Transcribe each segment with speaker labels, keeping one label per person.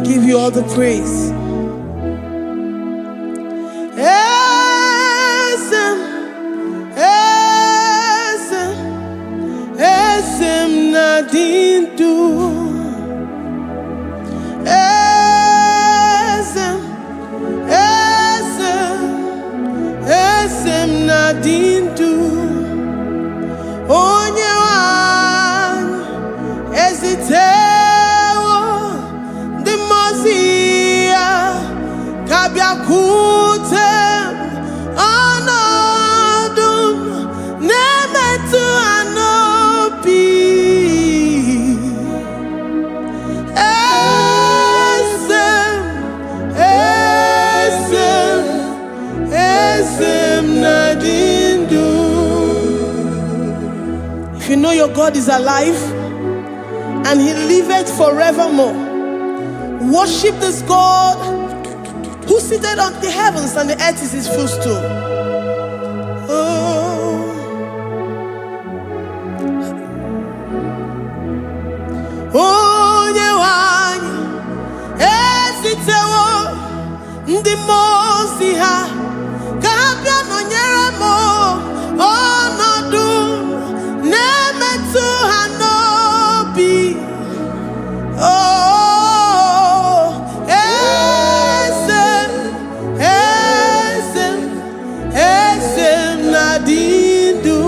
Speaker 1: Give you all the praise. Eze m, eze m, eze m na-adị ndụ. Eze m, eze m, eze m na-adị ndụ. Onye nwe anyị ezitewo ndị mmụọ ozi ya ka bịakwute m. Ọnọdụ m na-emetụ ha n'obi. Eze m, eze m, eze m na-adị ndụ. If you know your God is alive and he liveth forevermore, worship this God who seated on the heavens and the earth is his footstool. Oh. Onye nwe anyị ezitewo ndị mmụọ ozi ha ka ha bịa nọnyere m. Ọnọdụ na-emetụ ha n'obi. Oh, eze m, eze m, eze m na-adị ndụ.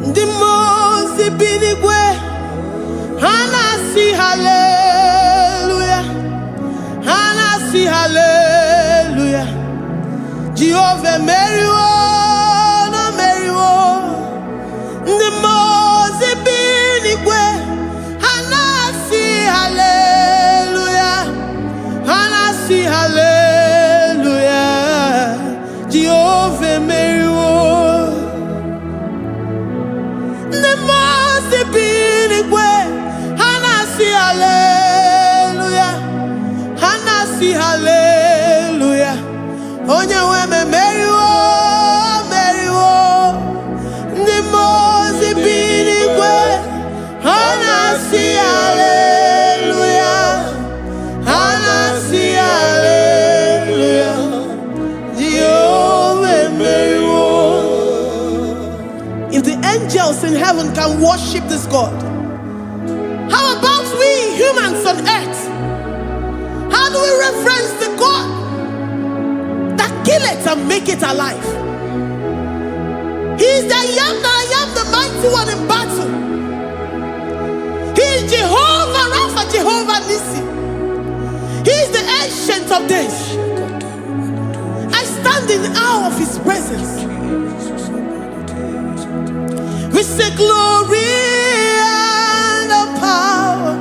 Speaker 1: Ndị mmụọ ozi bi n'igwe, ha na-asị haleluya, ha na-asị haleluya. Jehova emeriwo na meriwo. Ndị mmụọ ozi bi n'igwe, ha na-asị haleluya, ha na-asị haleluya. Jehova emeriwo. Ndị mmụọ ozi bi n'igwe, ha na-asị haleluya, ha na-asị haleluya. Onye nwe m emeriwo, meriwo. Ndị mmụọ ozi bi n'igwe, ha na-asị haleluya, ha na-asị haleluya. Jehova emeriwo. If the angels in heaven can worship this God, how about we humans on earth? How do we reverence the God that kill it and make it alive? He is the I Am that I Am, the mighty one in battle. He is Jehovah Rapha, Jehovah Nissi. He is the Ancient of Days. I stand in awe of his presence. We say glory and the power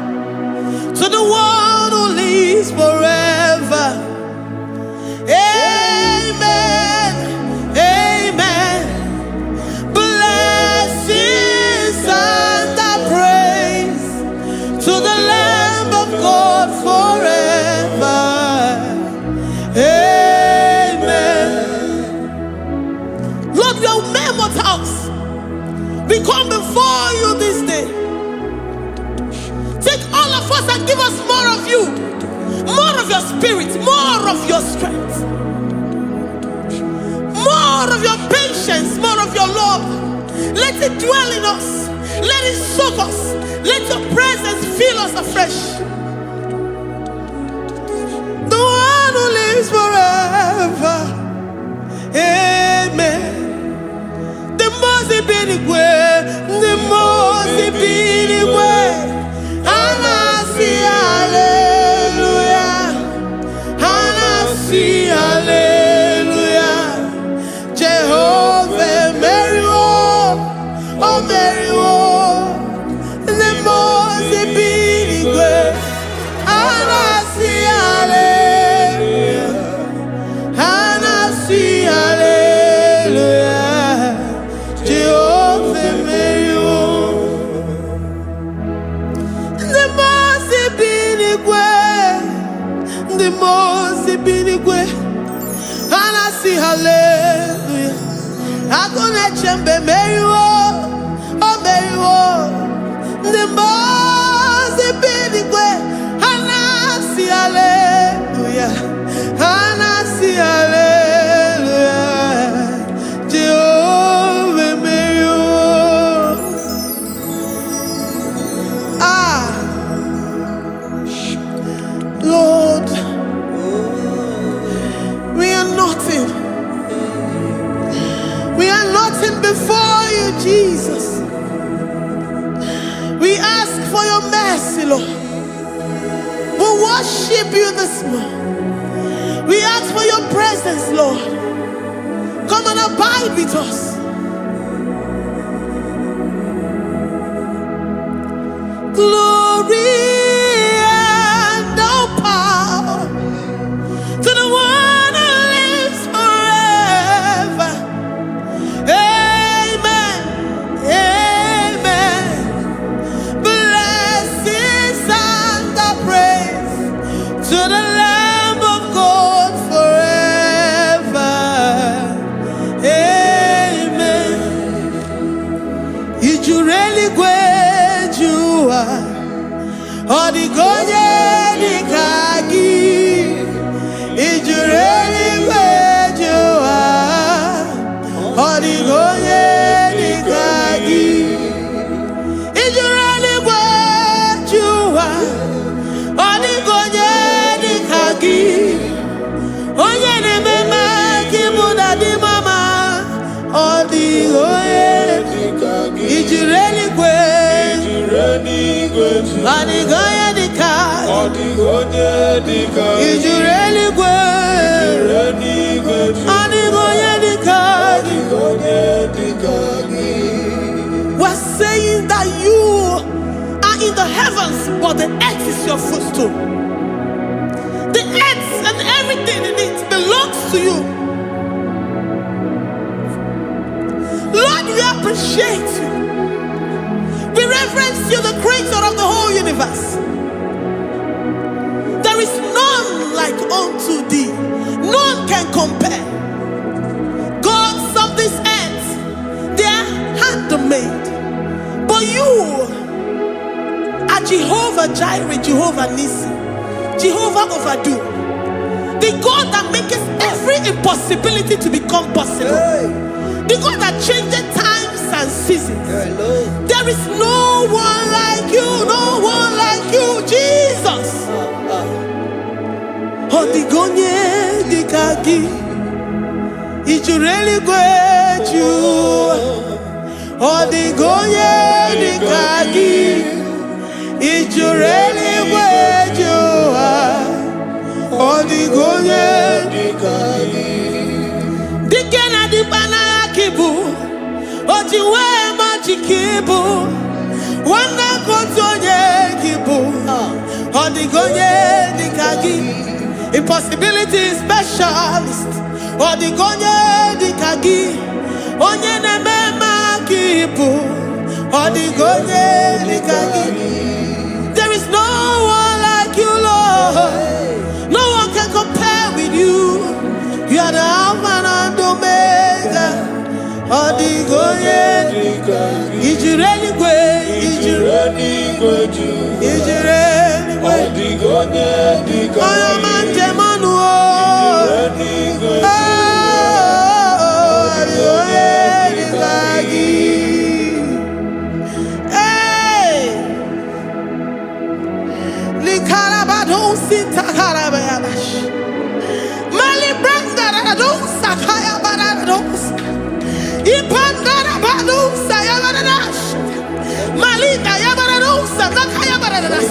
Speaker 1: to the one who lives forever. Amen. Amen. Blessings and the praise to the Lamb of God forever. Amen. Lord, we are mere mortals. We come before you this day. Take all of us and give us more of you, more of your spirit, more of your strength, more of your patience, more of your love. Let it dwell in us. Let it soak us. Let your presence fill us afresh. The one who lives forever. Amen. The mmụọ bi n'igwe, ndị mmụọ bi n'igwe, ha na-asị haleluya, ha na-asị haleluya. Jehova emeriwo, o meriwo. Ndị mmụọ bi n'igwe, ha na-asị haleluya, ha na-asị haleluya. Jehova emeriwo. Ndị mmụọ ozi bi n'igwe, ndị mmụọ ozi bi n'igwe, ha na-asị haleluya. Agụ na-eche mba emeriwo, o meriwo. Ndị mmụọ ozi bi n'igwe, ha ask for your mercy, Lord. We worship you this morning. We ask for your presence, Lord. Come and abide with us. Glory and all power to the one who lives forever. Amen. Amen. Blessings and the praise to the Lamb of God forever. Amen. I juru eluigwe ju ụwa, ọ dịghị onye dị ka gị. I juru eluigwe ju ụwa, ọ dịghị onye dị ka gị. I juru eluigwe ju ụwa, ọ dịghị onye dị ka gị. Onye na-eme mma ka ịbụ na dị mama, ọ dịghị onye. I juru eluigwe, ọ dịghị onye dị ka.
Speaker 2: Ọ dịghị onye dị ka
Speaker 1: I juru eluigwe,
Speaker 2: eluigwe.
Speaker 1: Ọ dịghị onye dị ka.
Speaker 2: Ọ dịghị onye dị ka gị.
Speaker 1: We're saying that you are in the heavens, but the earth is your footstool. The earth and everything in it belongs to you. Lord, we appreciate you. We reverence you, the creator of the whole universe. There is none like unto thee. None can compare. Gods of this earth, they are handmade. But you are Jehovah Jireh, Jehovah Nissi, Jehovah Overdo, the God that makes every impossibility to become possible, the God that changes times and seasons. There is no one like you, no one like you, Jesus. Ọ dịghị onye dị ka gị, i juru eluigwe ju ụwa. Ọ dịghị onye dị ka gị, i juru eluigwe ju ụwa. Ọ dịghị onye.
Speaker 2: Dị ka gị.
Speaker 1: Dike na dịkpa n'agha ka ị bụ, o ji wee ma ji ka ị bụ, nwanne ka otu onye ka ị bụ. Ọ dịghị onye dị ka gị, impossibility specialist. Ọ dịghị onye dị ka gị, onye na-eme mma ka ị bụ. Ọ dịghị onye dị ka gị. There is no one like you, Lord. No one can compare with you. You are the Alpha and Omega. Ọ dịghị onye.
Speaker 2: Dị ka gị.
Speaker 1: I juru eluigwe, i juru
Speaker 2: Eluigwe ju.
Speaker 1: I juru
Speaker 2: Ọ
Speaker 1: eluigwe.
Speaker 2: dịghị onye dị ka
Speaker 1: Onye ọma
Speaker 2: gị.
Speaker 1: njem ọnụ o.
Speaker 2: Eluigwe.
Speaker 1: Oh, ọ dịghị onye dị ka gị. Hey! Likarabadosi takarabayabash. Malibrandaradosa kayabarados. Ipandarabadosa yabaradas. Malika yabaradosa takayabaradas.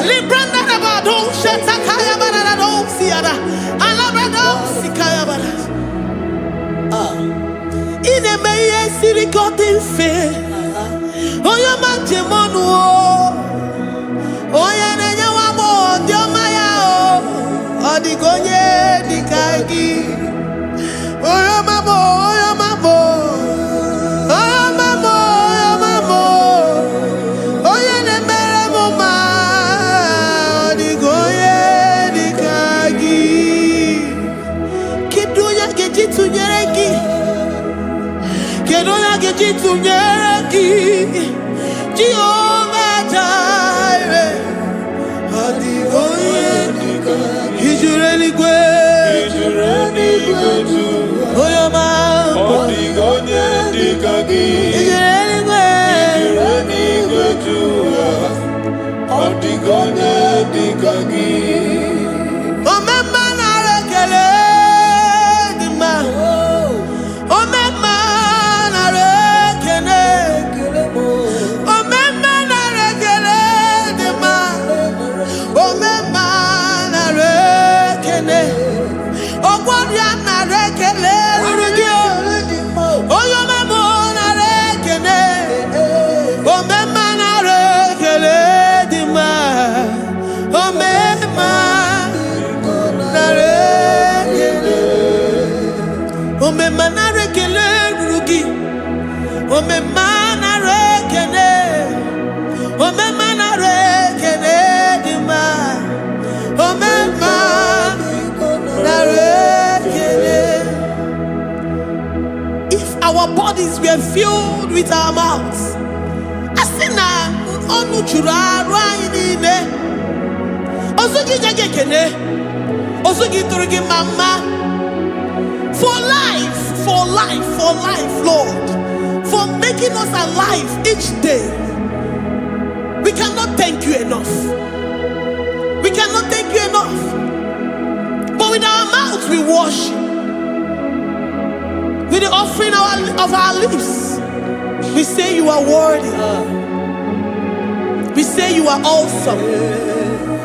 Speaker 1: Librandarabadosa takayabaradosi yada. Alabradosi kayabaras. Ị na-eme ihe siri ka ọ dị mfe. Onye ọma njem ọnụ o. Onye na-enye nwa agbọghọ dị ọma ya o. Ọ dịghị onye dị ka gị. Onye ọma m, onye ọma m, onye ọma m, onye ọma m, onye na-emere m mma, ọ dịghị onye dị ka gị. Kedu onye a ga-eji tụnyere gị? Kedu onye a ga-eji tụnyere gị? Jehova Jireh, ọ dịghị onye.
Speaker 2: Dị ka gị.
Speaker 1: I juru eluigwe,
Speaker 2: I juru eluigwe ju.
Speaker 1: Onye ọma.
Speaker 2: Ọ dịghị onye dị ka gị.
Speaker 1: I juru eluigwe.
Speaker 2: Juru eluigwe ju. Ọ dịghị onye dị ka gị.
Speaker 1: Omemma, nara ekele dị mma. Omemma, nara ekele. Omemma, nara ekele. bodies were filled with our mouths, a sị na ọnụ juru arụ anyị niile, ozu gị nye gị ekene, ozu gị tụrụ gị mma mma. For life, for life, for life, Lord, for making us alive each day, we cannot thank you enough. We cannot thank you enough. But with our mouths we worship. With the offering of our lips, we say you are worthy. We say you are awesome.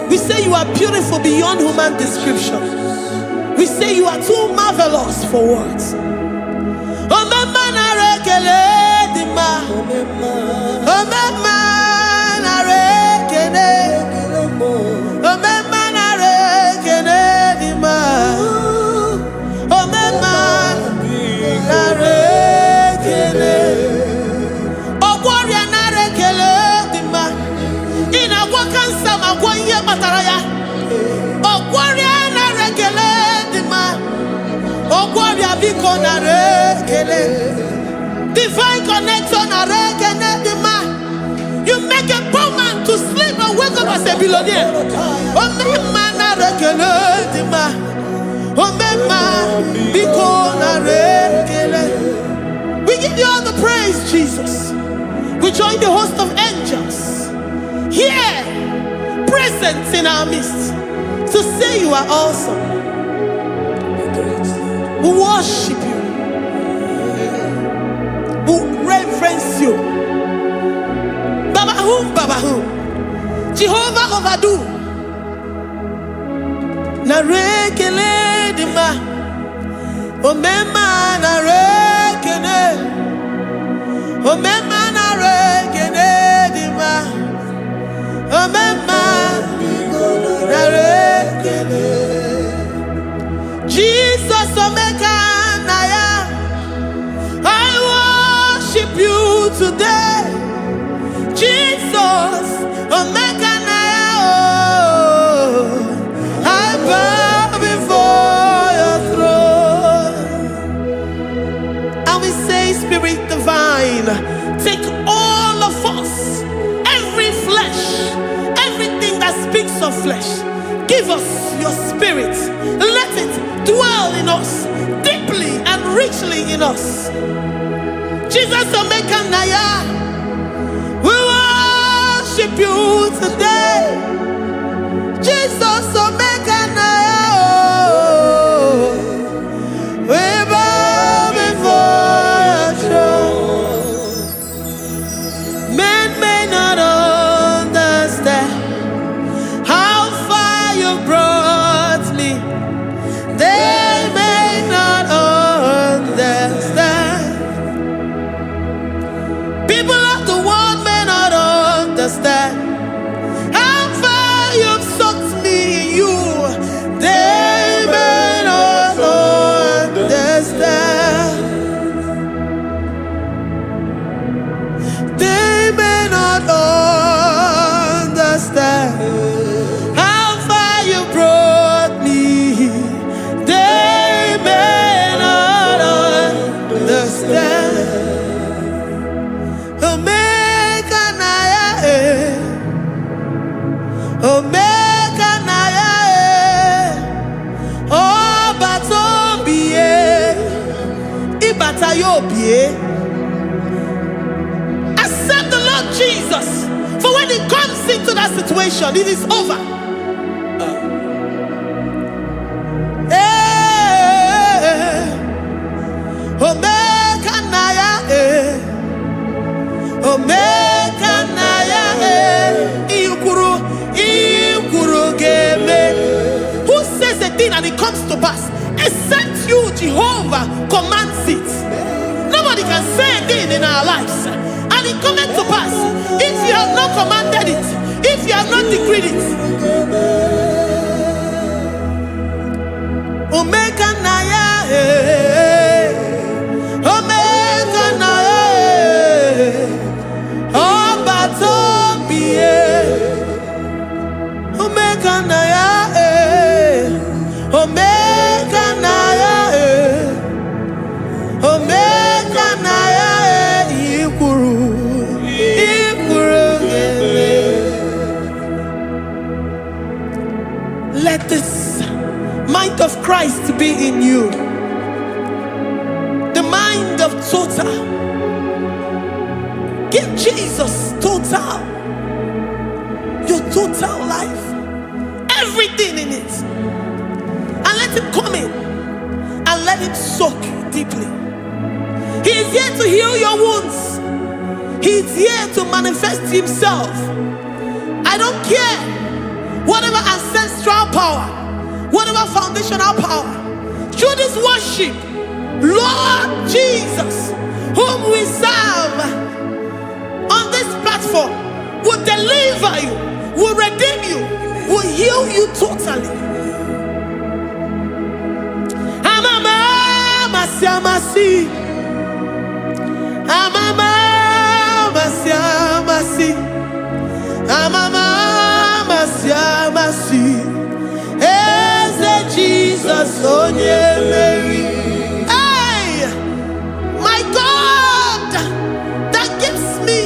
Speaker 1: We say you are beautiful beyond human description. We say you are too marvelous for words. Omemma, nara ekele dị mma. Omemma, nara ekele. Omemma, nara ekele dị mma. Omemma, nara ekele. Ọgwọ ọrịa, nara ekele dị mma. Ị na-agwọ kansa ma gwọ ihe kpatara ya. Ọgwọ ọrịa, nara ekele dị mma. Ọgwọ ọrịa, biko nara ekele. Divine connector, nara ekele dị mma. You make a poor man to sleep and wake up as a billionaire. Omemma, nara ekele dị mma. Omemma, biko nara ekele. We give you all the praise, Jesus. We join the host of angels here present in our midst to say you are awesome. We worship you. We reverence you. Baba whom, Baba whom. Jehovah overdo. Nara ekele dị mma. Omemma, nara ekele. Omemma, nara ekele dị mma. Omemma, nara ekele. Jesus Omeka Naya, I worship you today. Jesus Omeka Naya, oh, I bow before your throne. And we say, Spirit divine, take all of us, every flesh, everything that speaks of flesh. Give us your spirit. Let it dwell in us deeply and richly in us. Jesus Omeka Naya, we worship you today. Jesus Omeka Naya, oh, we bow before your throne. Men may not understand how far you brought me. They may not understand. People of the world may not understand how far you've sought me in you. They may not understand. They may not understand how far you brought me. They may not understand. Omega Naya, eh. Omega Naya, eh. Ọba tó bìí, ìbàtà yóò bìí. Accept the Lord Jesus. For when he comes into that situation, it is over. Eh, Omega Naya, eh. Omega Naya, eh. Ikwuru, ikwuru ga-eme. Who says a thing and it comes to pass? Except you, Jehovah, commands it. Nobody can say a thing in our lives and it cometh to pass if you have not commanded it, if you have not decreed it. Omega Naya, eh. Omega Naya, eh. Ọba tó bí e. Omega Naya, eh. Omega Naya, eh. Omega Naya. Christ be in you. The mind of total. Give Jesus total. Your total life. Everything in it. And let him come in and let him soak you deeply. He is here to heal your wounds. He is here to manifest himself. I don't care whatever ancestral power, whatever foundational power. Through this worship, Lord Jesus, whom we serve on this platform, will deliver you, will redeem you, will heal you totally. Amama, masi, amasi. Amama, masi, amasi. Amama, masi, amasi. Eze Jesus, onye mmeri. Hey, my God, that gives me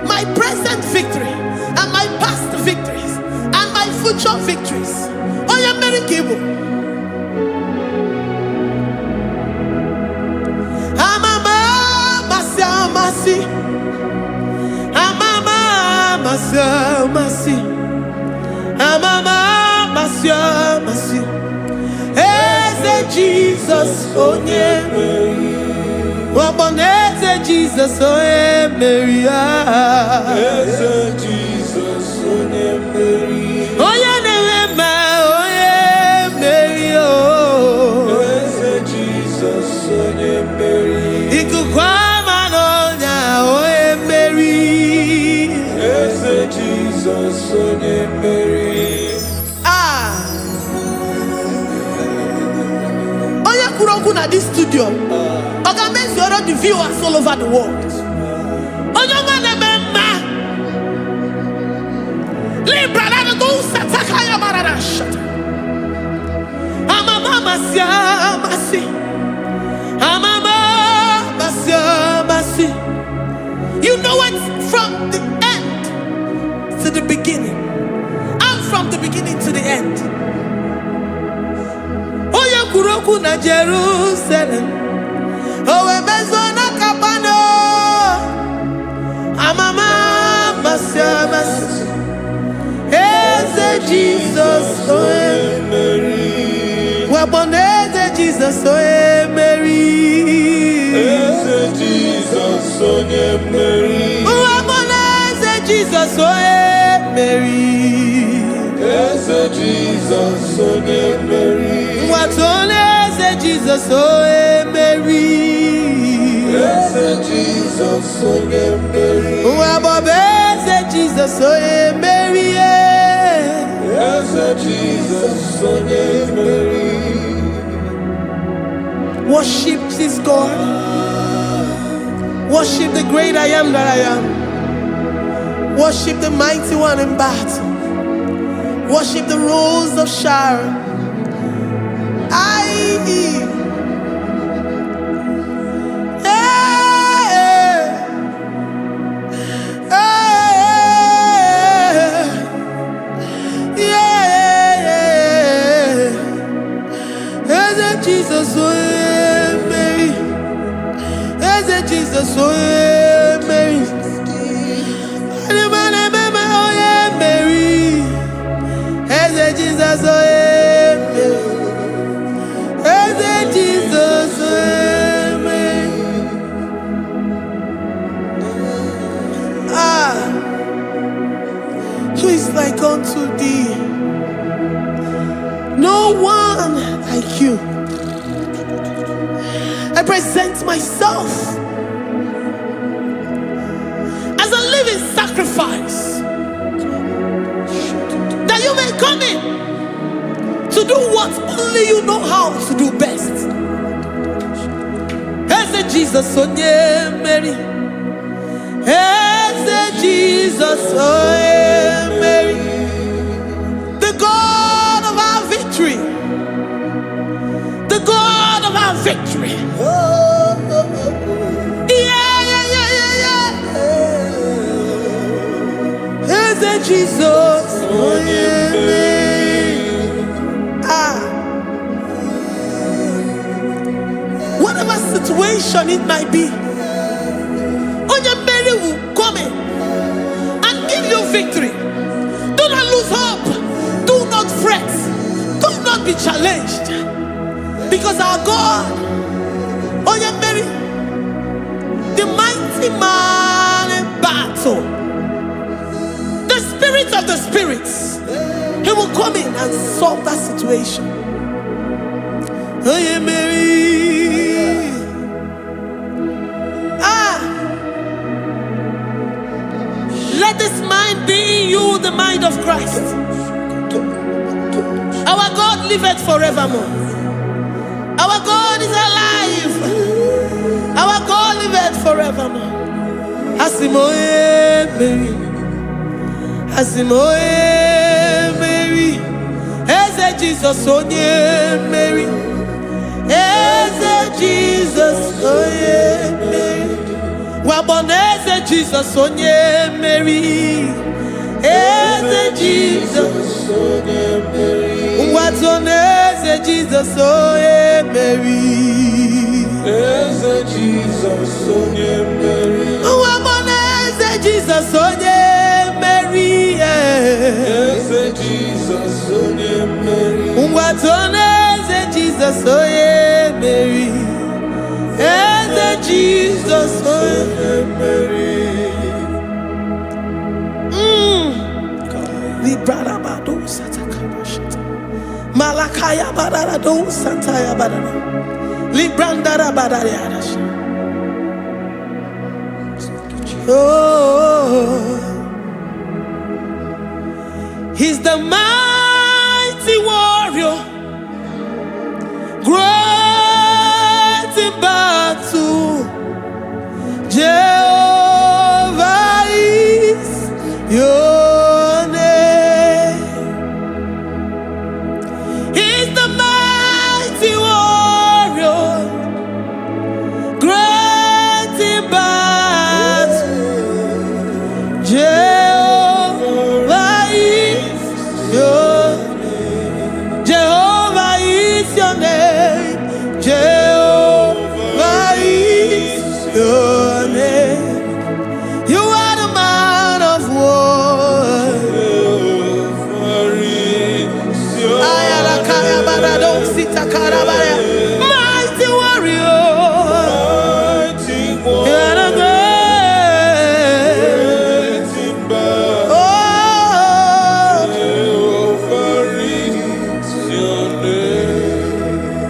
Speaker 1: my present victory and my past victories and my future victories. Onye mmeri ka ị bụ. Amama, masi, amasi. Amama, masi, amasi. Amama, masi, amasi. Eze Jesus, onye mmeri. Ọgbọnọ eze Jesus, onye mmeri. Ah.
Speaker 2: Eze Jizọs onye mmeri.
Speaker 1: Onye na-enwe mma, onye mmeri. Oh.
Speaker 2: Eze Jizọs onye mmeri.
Speaker 1: Ikuku ama n'ọnya, onye mmeri.
Speaker 2: Eze Jizọs onye mmeri.
Speaker 1: Ah. Onye kwuru okwu na this studio, ọ ga-emezuoro the viewers all over the world. Onye ọma na-eme mma. Libra na go satakaya barara shata. Amama masi amasi. Amama masi amasi. You know it from the end to the beginning. And from the beginning to the end. Onye kwuru okwu na Jerusalem. O wee mezuo na Kapanọm. Amama amasị amasị. Eze Jizọs onye
Speaker 2: Mmeri.
Speaker 1: Wakpo eze Jizọs onye mmeri.
Speaker 2: Eze Jizọs onye mmeri.
Speaker 1: Wakpo eze Jizọs onye mmeri.
Speaker 2: Eze Jizọs onye mmeri.
Speaker 1: Nwatụ eze Jizọs onye mmeri.
Speaker 2: Eze Jizọs onye mmeri.
Speaker 1: Nwa eze Jizọs onye mmeri.
Speaker 2: Eze Jizọs onye mmeri.
Speaker 1: Worship this God. Worship the great I am that I am. Worship the mighty one in battle. Worship the Rose of Sharon. I. Hey, hey, yeah. Eze Jesus, onye mmeri. Eze Jesus, onye mmeri. Onye onye mmeri. Eze Jesus, onye mmeri. Eze Jesus, onye mmeri. Ah, who is like unto thee? No one like you. I present myself as a living sacrifice that you may come in to do what only you know how to do best. Eze Jesus onye mmeri. Eze Jesus onye mmeri. The God of our victory. The God of our victory. Yeah. Eze Jesus onye mmeri. Ah. situation it might be, onye mmeri will come in and give you victory. Do not lose hope. Do not fret. Do not be challenged. Because our God, onye mmeri, the mighty man in battle, the spirit of the spirits, he will come in and solve that situation. Onye mmeri. Ah, let this mind be in you, the mind of Christ. Our God liveth forevermore. Our God is alive. Our God liveth forevermore. Asị m onye mmeri. Asị m onye mmeri. Eze Jizọs onye mmeri. Eze Jizọs onye mmeri. Wakpo na Eze Jizọs onye mmeri. Eze Jizọs.
Speaker 2: Onye mmeri.
Speaker 1: Ngwa na Eze Jizọs onye mmeri.
Speaker 2: Eze Jizọs onye mmeri.
Speaker 1: Wakpo na Eze Jizọs onye mmeri.
Speaker 2: Eze Jizọs onye mmeri.
Speaker 1: Ngwa na Eze Jizọs onye mmeri. Eze Jizọs onye
Speaker 2: Onye mmeri.
Speaker 1: Librarabado satakabashata. Malakaya bararado santaya barara. Librandara barariarash. Oh, he's the mighty warrior, great in battle. Jehovah is your name. He's the mighty warrior, great in battle. Jehovah is your Jehovah is your name. Jehovah is your name. You are the man of war.
Speaker 2: Jehovah is your
Speaker 1: Ayalakaya barado sitakarabaya. Mighty warrior.
Speaker 2: Mighty
Speaker 1: You are the
Speaker 2: warrior.
Speaker 1: great.
Speaker 2: Great in battle.
Speaker 1: Oh,
Speaker 2: Jehovah is your name.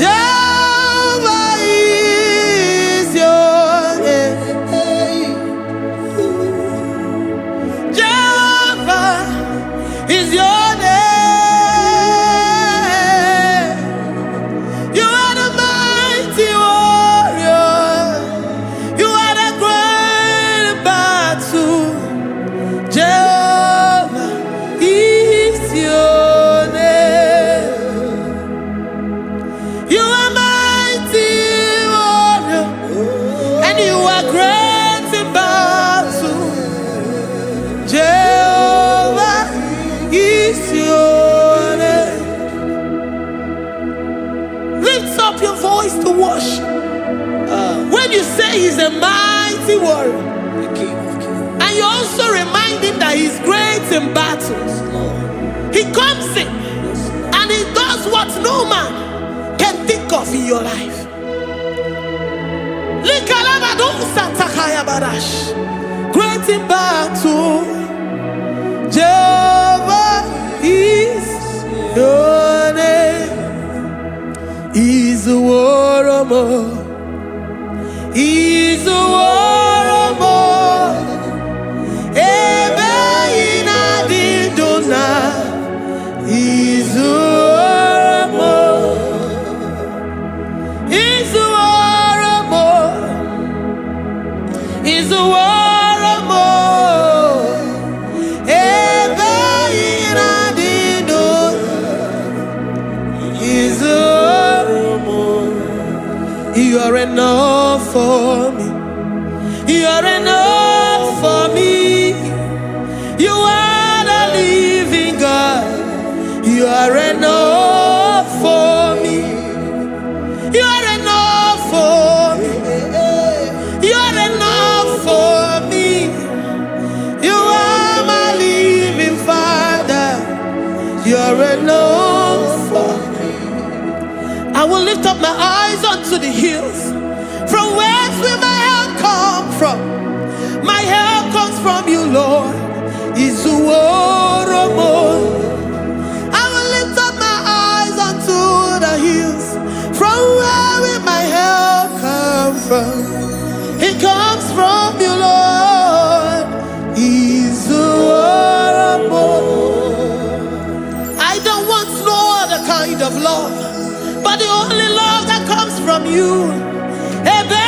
Speaker 1: Jehovah is your name. Jehovah is your name. You are the mighty warrior. You are the great battle. Jehovah is your name. You are mighty warrior, and you are great in battle. Jehovah is your name. Lift up your voice to worship. When you say he's a mighty warrior,
Speaker 2: The King of Kings.
Speaker 1: and you also remind him that he's great in battles,
Speaker 2: Lord.
Speaker 1: he comes in
Speaker 2: Yes, Lord.
Speaker 1: and he does what no man can think of in your life. Likalabadosatakayabash. Great in battle, Jehovah is your name. Is a war. Is a war. Ebe ị na-adị ndụ na izuomo. Izuoromo. Izuoromo. Ebe ị na-adị ndụ izuoromo. You are enough for me. You are enough for me. You are the living God. You are enough for me. You You're enough for me. I will lift up my eyes unto the hills. From whence will my help come from? My help comes from you, Lord. Izuworomo. I will lift up my eyes unto the hills. From where will my help come from? It comes from you, Lord. Izuworomo. I don't want no other kind of love, but the only love that comes from you. Ebe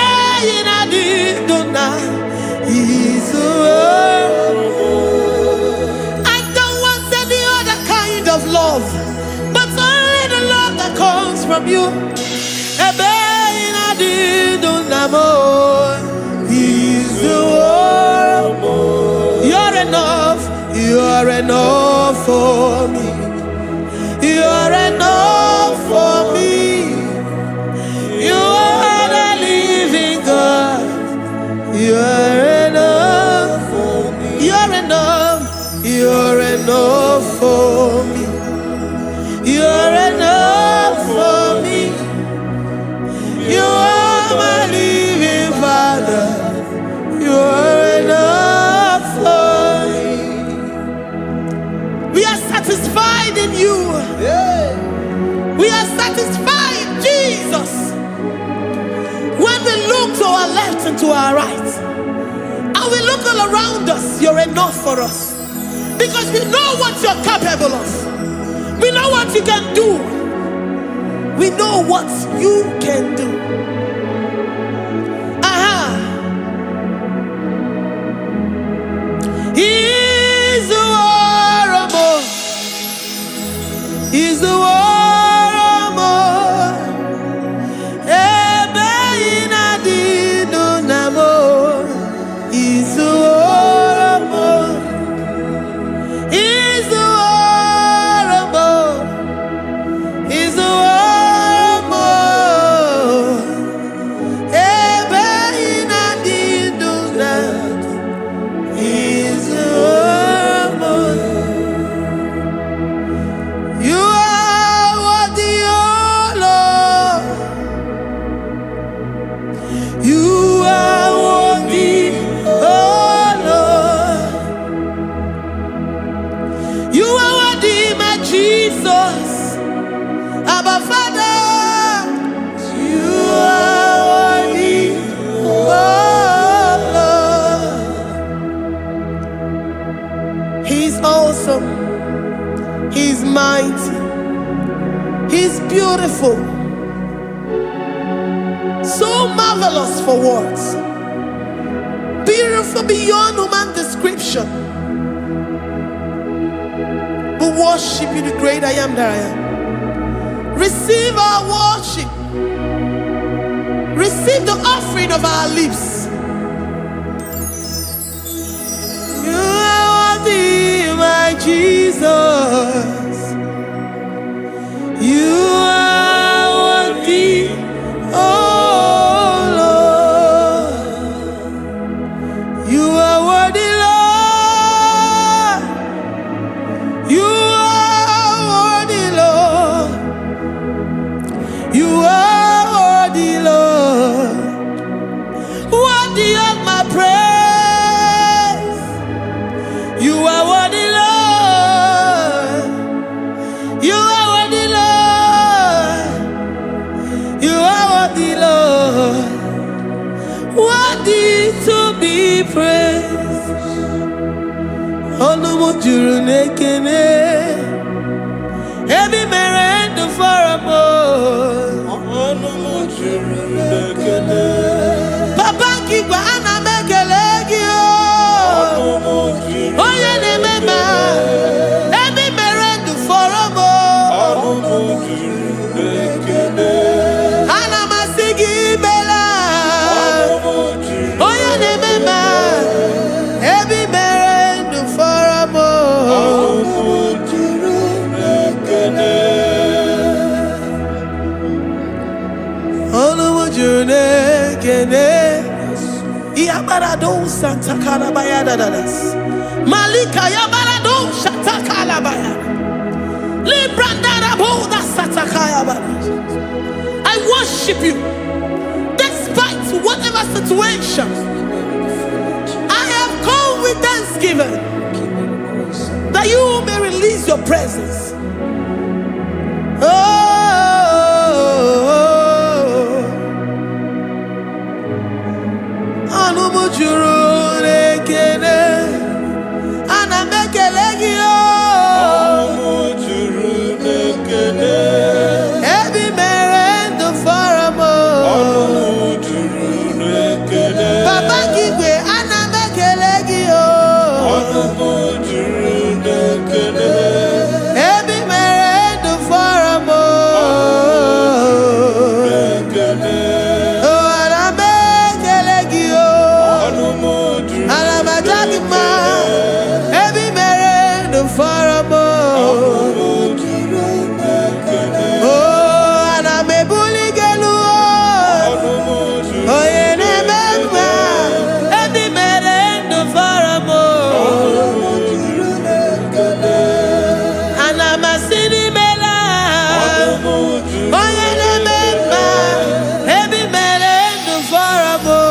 Speaker 1: ị na-adị ndụ na Izuworomo. I don't want any other kind of love, but only the love that comes from you. Ebe ị na-adị ndụ na mo, Izuworomo. You're enough, you're enough for me. You're enough for me. You are the living God. You're enough for me. You're enough. You're enough for me. You're enough for me. You are my living Father. You are enough for me. We are satisfied in you. We are satisfied, Jesus. When we look to our left and to our right, and we look all around us, you're enough for us. Because we know what you're capable of. We know what you can do. We know what you can do. Aha. Izuworomo. Izuworomo. Ebe ị na-adị ndụ na mo. Izuworomo. Izuworomo. Izuworomo. Ebe ị na-adị ndụ na Izuworomo. You are worthy, O Lord. You are worthy, O Lord. You are worthy, my Jesus. Abba Father. You are worthy, O Lord. He's awesome. He's mighty. He's beautiful. So marvelous for words. Beautiful beyond human description. We worship you, the great I am that I am. Receive our worship. Receive the offering of our lips. You are worthy, my Jesus. You are worthy, oh Lord. You are worthy, Lord. You are worthy, Lord. You are worthy, Lord. Worthy of my praise. You are worthy, Lord. You are worthy, Lord. You are worthy, Lord. Worthy to be praised. Ọnụ m juru n'ekene. Ebe i mere ndụ fọrọ m.
Speaker 2: Ọnụ m juru n'ekele.
Speaker 1: Papa nke igwe, ana m ekele gị o.
Speaker 2: Ọnụ m juru
Speaker 1: Onye na-eme ma ebe i mere ndụ fọrọ m.
Speaker 2: Ọnụ m juru n'ekele.
Speaker 1: Ana m asị gị imela.
Speaker 2: Ọnụ m juru
Speaker 1: Onye na-eme ma ebe i mere ndụ fọrọ m.
Speaker 2: Ọnụ m juru n'ekele.
Speaker 1: Ọnụ m juru n'ekene. Yabarado santakarabaya dadadas. Malika yabarado shatakalabaya. Librandaraboda satakaya. I worship you despite whatever situation. I have come with thanksgiving that you may release your presence. Oh, ọnụ m juru n'ekele, ana m ekele gị o.
Speaker 2: Ọnụ m juru n'ekele.
Speaker 1: Ebe i mere ndụ fọrọ m o.
Speaker 2: Ọnụ m juru n'ekele.
Speaker 1: Papa nke igwe, ana m ekele gị o.
Speaker 2: Ọnụ m juru n'ekele.
Speaker 1: Ebe i mere ndụ fọrọ m o.
Speaker 2: N'ekele.
Speaker 1: Oh, ana m ekele gị o.
Speaker 2: Ọnụ m juru
Speaker 1: Ana m aja gị mma. Ebe i mere ndụ fọrọ m o.
Speaker 2: Ọnụ m juru n'ekele.
Speaker 1: Oh, ana m ebuli gị elu o.
Speaker 2: Ọnụ m juru
Speaker 1: Onye na-eme mma, ebe i mere ndụ fọrọ m o.
Speaker 2: Ọnụ m juru n'ekele.
Speaker 1: Ana m asị n'imela.
Speaker 2: Ọnụ m juru
Speaker 1: Onye na-eme mma, ebe i mere ndụ fọrọ m o.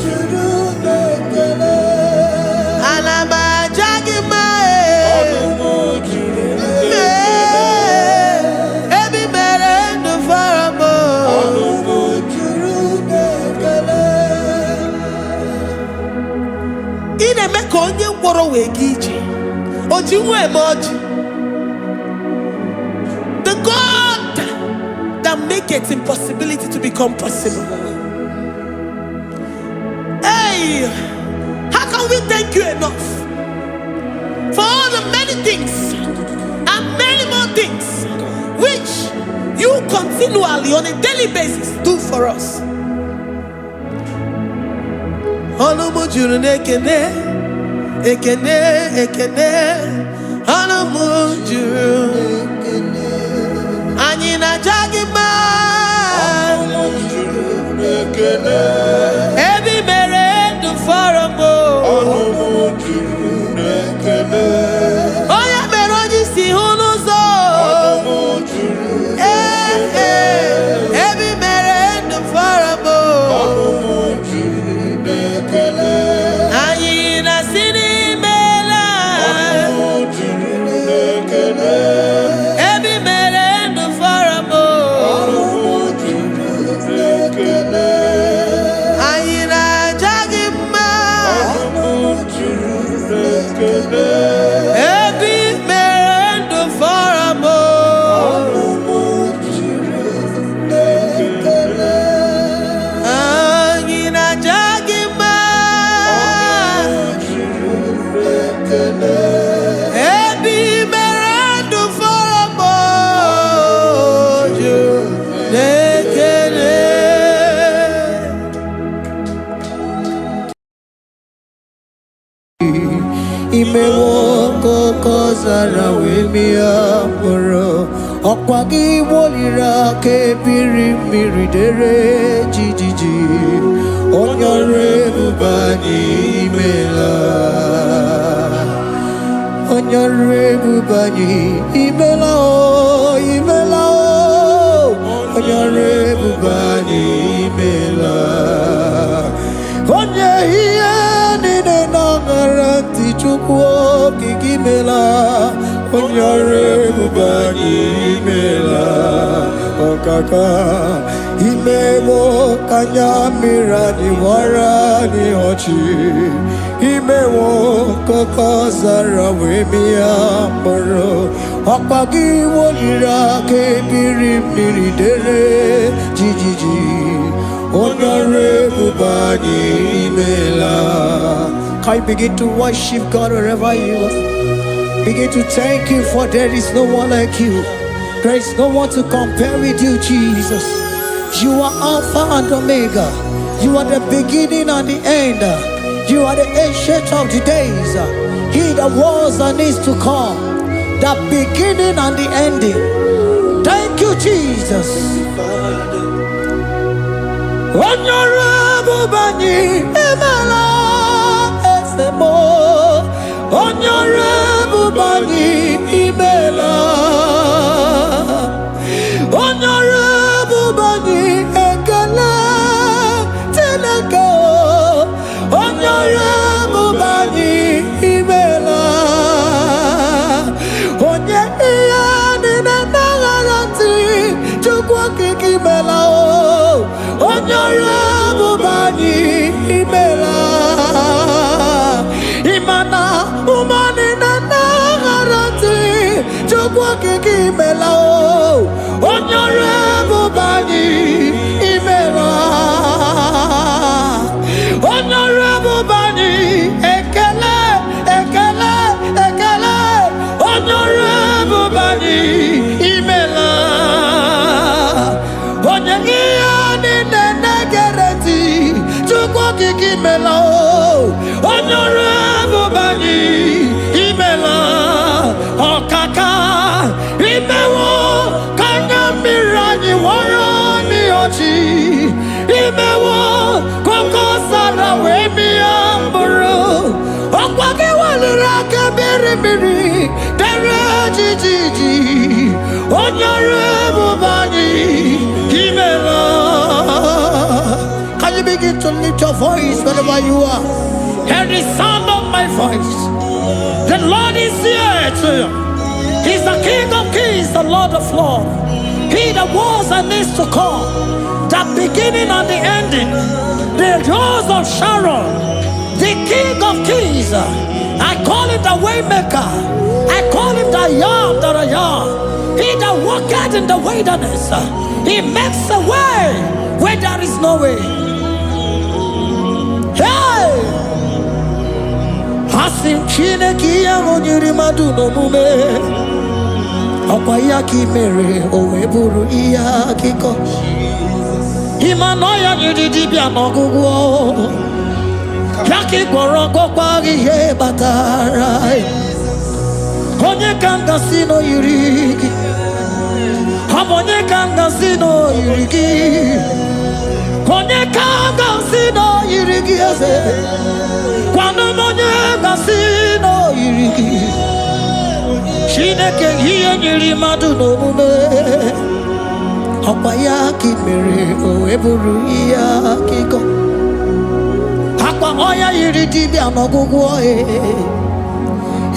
Speaker 2: juru n'ekele.
Speaker 1: Ana m aja gị mma e.
Speaker 2: Ọnụ m juru
Speaker 1: Ee, ebe i mere ndụ fọrọ m o.
Speaker 2: Ọnụ m juru n'ekele.
Speaker 1: Ị na-eme ka onye ngwọrọ wee gaa ije. O ji nwa eme ọjị. The God that maketh impossibility to become possible. Hey, how can we thank you enough for all the many things and many more things which you continually on a daily basis do for us? Ọnụ m juru n'ekene, ekene, ekene. Ọnụ m juru. Anyị na-aja gị mma.
Speaker 2: Ọnụ m juru n'ekele.
Speaker 1: Ebe i mere ndụ fọrọ m o.
Speaker 2: Ọnụ m juru n'ekele.
Speaker 1: Onye mere onye isi hụ n'ụzọ.
Speaker 2: Ọnụ m juru
Speaker 1: Ee, ee, ebe i mere ndụ fọrọ m o.
Speaker 2: Ọnụ m juru n'ekele.
Speaker 1: Anyị na-asị n'imela.
Speaker 2: Ọnụ m juru n'ekele.
Speaker 1: Ebe i mere ndụ fọrọ m o.
Speaker 2: Ọnụ m juru n'ekele.
Speaker 1: Anyị na-aja gị mma.
Speaker 2: Ọnụ m juru n'ekele.
Speaker 1: Ebe i mere ndụ fọrọ m o.
Speaker 2: Ọnụ m juru n'ekele.
Speaker 1: Anyị na-aja gị mma.
Speaker 2: Ọnụ m juru n'ekele.
Speaker 1: Ebe i mere ndụ fọrọ m o. Juru n'ekele.
Speaker 3: Imewo ka oke ọzara wee mịa mkpụrụ. Ọkwa gị woliri aka ebiri mmiri dere jijiji. Onye ọrụ ebube anyị, imela. Onye ọrụ ebube anyị, imela o, imela o. Onye ọrụ ebube anyị, imela. Onye ihe niile na-aṅara ntị, Chukwu okike, imela. Onye ọrụ ebube anyị, imela. Ọkaka imewo ka anya mmiri anyị wara anyị ọchị. Imewo ka oke ọzara wee mịa mkpụrụ. Ọkpa gị woliri aka ebiri mmiri dere jijiji. Onye ọrụ ebube anyị, imela. Can you begin to worship God wherever you are? Begin to thank you, for there is no one like you. There is no one to compare with you, Jesus. You are Alpha and Omega. You are the beginning and the end. You are the Ancient of the Days. He that was and is to come. The beginning and the ending. Thank you, Jesus. Onye ọrụ ebube anyị, imela. Eze m, onye ọrụ ebube anyị, imela. imela o, onye ọrụ ebube anyị imela, onye ọrụ ebube anyị, ekele, ekele, ekele, onye ọrụ ebube anyị imela, onye ihe niile na-egere ntị, Chukwu Okike imela o, onye ọrụ ebube anyị imela, ọkaka imewo ka anya mmiri anyị wọrọ n'ọchị, imewo koko sara wee mịa mkpụrụ, ọkwa gị weliri aka mmiri mmiri dere jijiji, onye ọrụ ebube anyị imela. Can you begin to lift your voice wherever you are?
Speaker 4: Hear the sound of my voice. The Lord is here to you. He's the King of kings, the Lord of lords. He that was and is to come, the beginning and the ending, the Rose of Sharon, the King of kings. I call him the Waymaker. I call him the I Am that I Am. He that walketh in the wilderness. He makes a way where there is no way. Hey!
Speaker 3: Asị m Chineke, ihe ahụ nyere mmadụ n'omume, ọkwa ya ka ị mere o wee bụrụ ihe akụkọ. Ịma na ọya nyere dibịa n'ọgwụgwọ ya ka ị gwọrọ, gwọkwa ihe kpatara ya. Onye ka m gasị na o yiri gị? Ọ bụ onye ka m gasị na o yiri gị? Onye ka m gasị na o yiri gị, eze? Gwanụ m onye gasị na o yiri gị. Chineke, ihe nyere mmadụ n'omume, ọkwa ya ka ị mere o wee bụrụ ihe akụkọ. Akwa ọya yiri dibịa n'ọgwụgwọ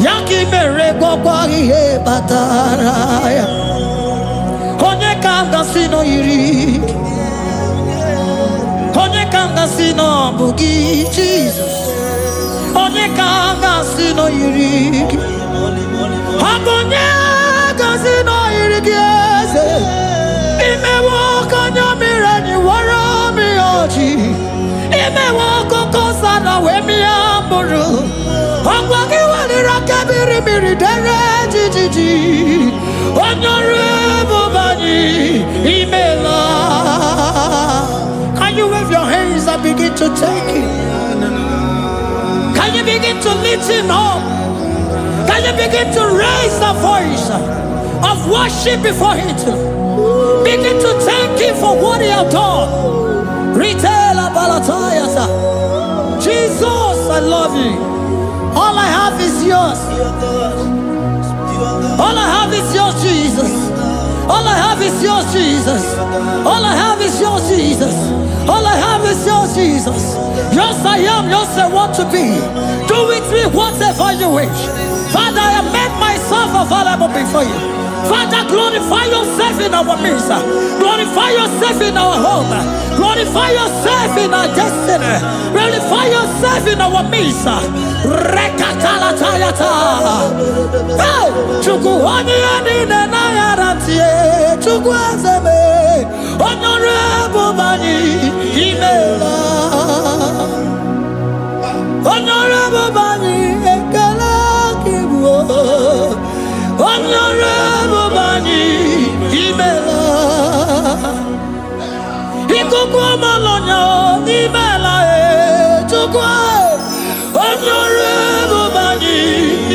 Speaker 3: ya ka ị mere gwọkwa ihe kpatara ya. Onye ka m gasị na o yiri gị? Onye ka m gasị na ọ bụ gị, Jizọs? Onye ka m gasị na o yiri gị? Ọ bụ onye gasị na o yiri gị, eze? Imewo ka anya mmiri anyị wara mmiri ọchị, imewo akụkọ sara wee mịa mkpụrụ, ọgwa gị weliri aka mmiri mmiri dere jijiji, onye ọrụ ebube anyị imela.
Speaker 4: Can you wave your hands and begin to thank him? Can you begin to lift him up? Can you begin to raise the voice of worship before him? Begin to thank him for what he has done. Retailer Balatayasa. Jesus, I love you. All I have is yours. All I have is yours, Jesus. All I have is yours, Jesus. All I have is yours, Jesus. All I have is yours, Jesus. Yours I am, yours I want to be. Do with me whatever you wish. Father, I have made myself available before you. Father, glorify yourself in our midst. Glorify yourself in our home. Glorify yourself in our destiny. Glorify yourself in our midst. Rekatalatayata. Hey! Chukwu onye ya niile na-aghara ntị, Chukwu eze m, onye ọrụ ebube anyị imela, onye ọrụ ebube anyị, ekele gị bụ onye ọrụ ebube anyị imela, ikuku ọmalọnya imela e, Chukwu onye ọrụ ebube anyị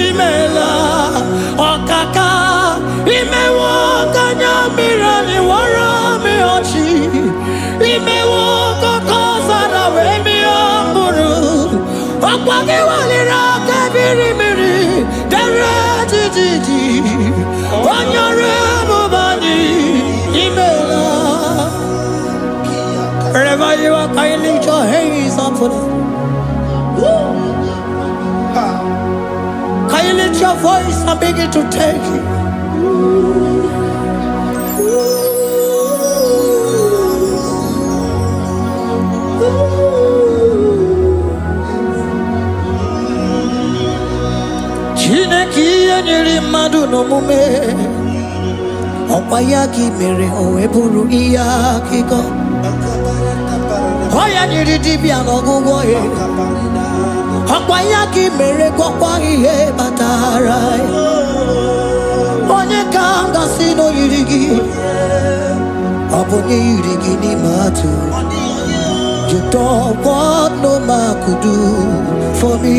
Speaker 4: imela, ọkaka imewo ka anya mmiri anyị wara mmiri ọchị, imewo kọkọ zara wee mịa mkpụrụ, ọkwa gị weliri aka biri mmiri dere jijiji, onye ọrụ ebube anyị imela.
Speaker 3: Wherever you are, can you lift your hands up for them? Can you lift your voice and begin to thank him? Chineke, ihe nyere mmadụ n'omume. Ọkwa ya ka i mere o wee bụrụ ihe akụkọ. Ọ ya nyere dibịa n'ọgwụgwọ ya. Ọkwa ya ka i mere gwọkwa ihe kpatara ya. Onye ka m gasị na o yiri gị? Ọ bụ onye yiri gị n'ime atụ. You don't want no man could do for me.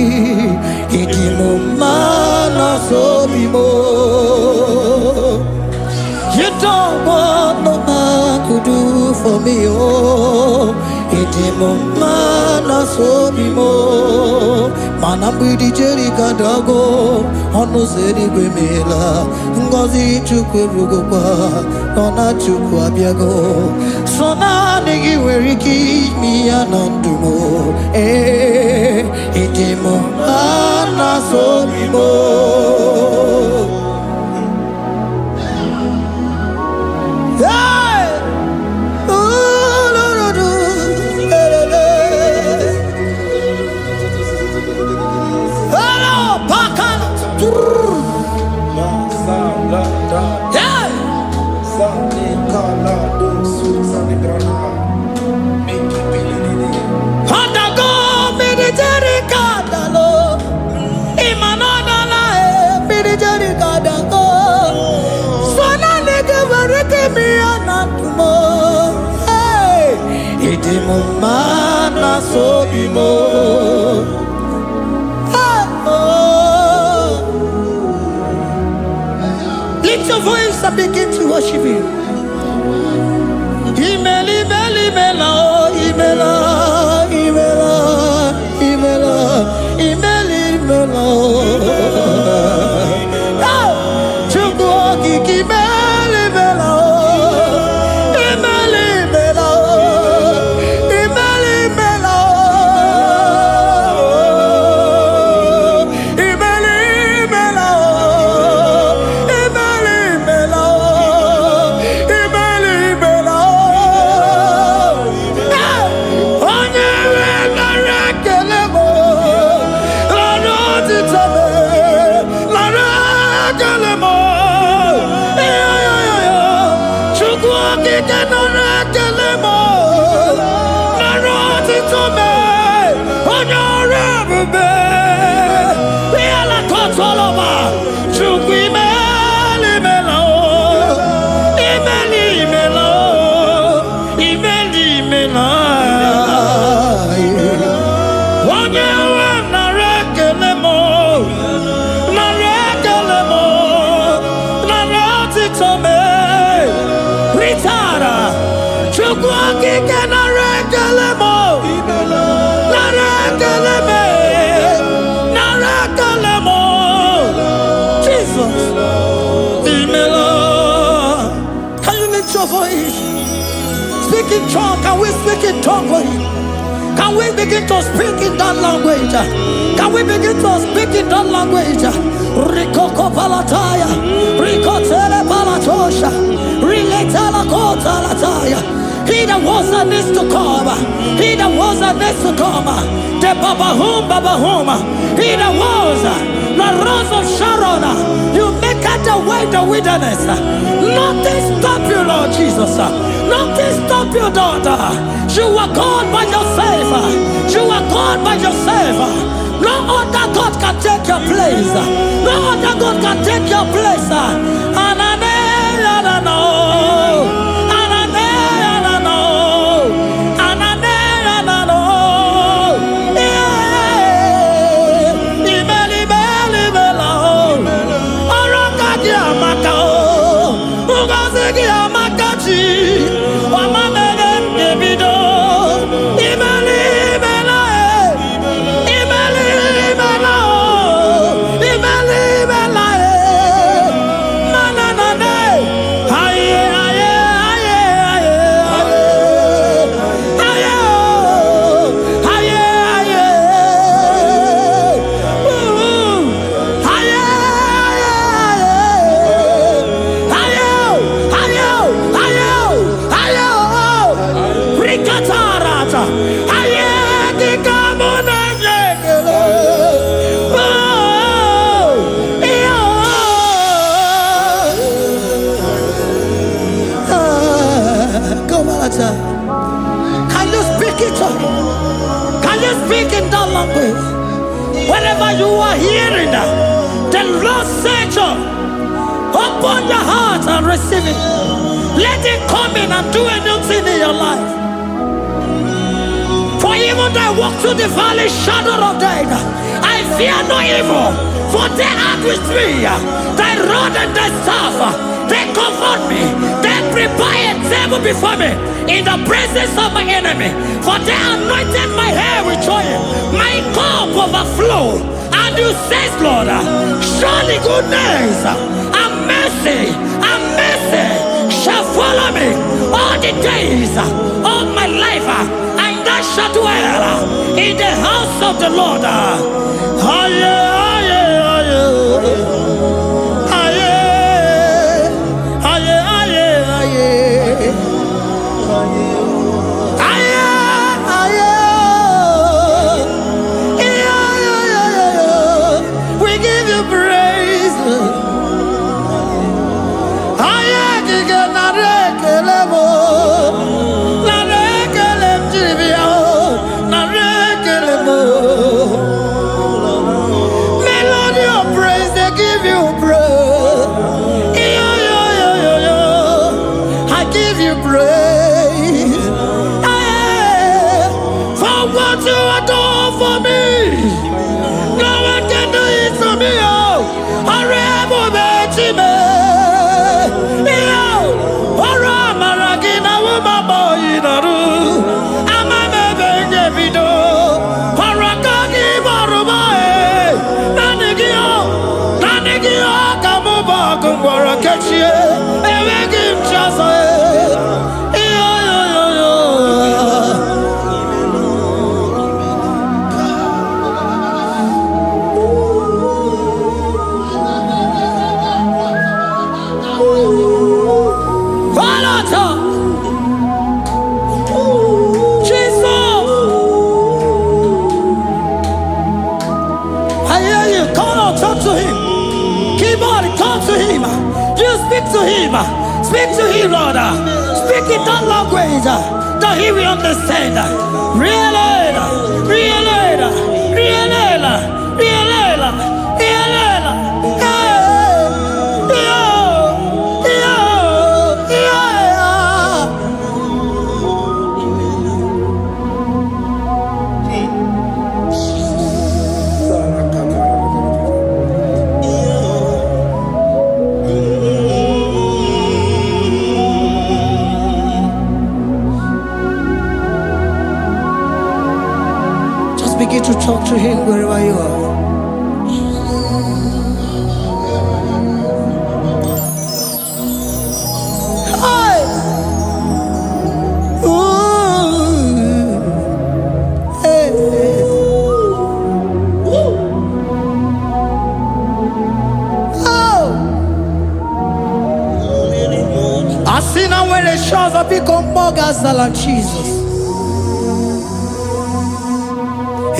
Speaker 3: Ịdị m mma na sobi m. You don't want no man could do for me. Oh, ịdị m mma na sobi m. Mana mgbidi Jeriko adago, ọnụ ụzọ eluigwe meela. Ngọzi Chukwu erugokwa, nọ na Chukwu abịago. Sọ naanị gị nwere ike ime ya na ndụ m. Ee, ịdị m mma na sobi m. Hey! Ooh, do, do, do. Eh, eh, eh. Hello, Pakan.
Speaker 2: La sa la da
Speaker 4: Hey!
Speaker 2: sa ni ka la do su sa ni brana miki pili ni ni.
Speaker 4: Ọ̀dàgọ́ mìrìjẹ́rì kàdàlọ́. Ìmọ̀nàdàlà ẹ̀ mìrìjẹ́rì kàdàgọ́. Sọ́nà ní kẹfẹ́rí kìmí ọ̀nà dùnmọ́. Ìdí mo máa na sóbì mọ́. Lift your voice and begin to worship Him. Imela, imela, imela, oh, imela, imela, imela, imela, imela, oh. Oh, Chukwu okike imela, imela, oh. Imela, imela, oh. Imela, imela, oh. Imela, imela, oh. Imela, imela, oh. Imela, imela, oh. Eh, onye nwe nara ekele m, nara otito m, nara ekele m. Eh, Chukwu okike nara ekele m, nara otito m, onye ọrụ ebube. Ihe lakọtọrọ m, Chukwu imela, imela, oh. Imela, imela, oh. Imela, imela. Onye nwe m nara ekele m, nara ekele m, nara otito m. Ritara, Chukwu okike nara ekele m, nara ekele m, nara ekele m. Jesus, imela. Can you lift your voice? Speak in tongue. Can we speak in tongue for him? Can we begin to speak in that language? Can we begin to speak in that language? Rikoko palataya, rikotele palatosha, riletela kotalataya. He that was and is to come, he that was and is to come, the Babahum Babahum, he that was, the Rose of Sharon, you make out the way the wilderness. Nothing stop you, Lord Jesus. Nothing stop you, daughter. You are God by yourself. You are God by yourself. No other God can take your place. No other God can take your place. Anane, anano. Anane, anano. Anane, anano. Yeah. Imeli, imeli, imela, oh. Ọrụ aka gị amaka, oh. Ngọzi gị amaka chi. Ọma mere m ga-ebido. Imeli, imela, eh. Imeli, imela, oh. Imeli, imela, eh. The Lord said, open your heart and receive it. Let it come in and do a new thing in your life. For even though I walk through the valley shadow of death, I fear no evil, for they are with me. Thy rod and thy staff, they comfort me. They prepare a table before me in the presence of my enemy. For they anointed my head with oil, my cup overflow. And you says, Lord, surely goodness and mercy shall follow me all the days of my life, and I shall dwell in the house of the Lord. Aye, aye, aye. Aye, aye, aye, aye. Aye, aye. Yeah, yeah, yeah, yeah. We give you praise, Lord. Aye, kike nara ekele m o. Nara ekele m jiri bịa o. Nara ekele m o. Melody of praise, they give you praise. Yo, yo, yo, yo, yo. I give you praise. Hey, for what you have done for me. No one can do it for me. Oh, ọrụ ebube Chime. Yo, ọrụ amara gị na wụmabọ narụ. Ama m ebe m ga-ebido. Ọrụ aka gị bara ụba e. Naanị gị o, naanị gị o ka mụ bụ ọgụ ngwọrọ kechie. Enweghị m chi ọzọ e. Yo, yo, yo, yo. Falata! Jesus! I hear you. Come on, talk to him. Keep on, talk to him. You speak to him. Speak to him, Lord. Speak in that language that he will understand. Really, really, really, really, really. Hey, yo, yo, yeah. Just begin to talk to him wherever you are. Hi! Ooh. Hey. Oh! Asị na nwere chi ọzọ, biko mmụọ ga-azala Jizọs.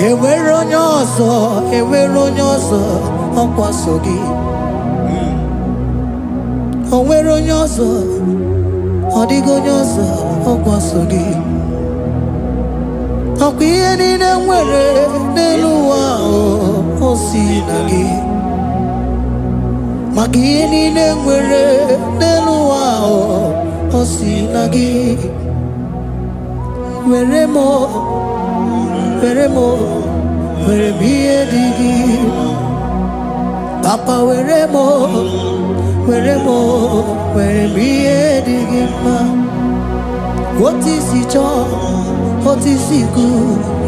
Speaker 4: Enwere onye ọzọ, enwere onye ọzọ, ọkwa so gị. O nwere onye ọzọ, ọ dịghị onye ọzọ, ọkwa so gị. Ọkwa ihe niile nwere n'elu ụwa ahụ, o si na gị. Maka ihe niile nwere n'elu ụwa ahụ, o si na gị. Were m, were m, were m ihe dị gị. Papa, were m, were m, were m ihe dị gị mma. Otu isi chọọ, otu isi kwu,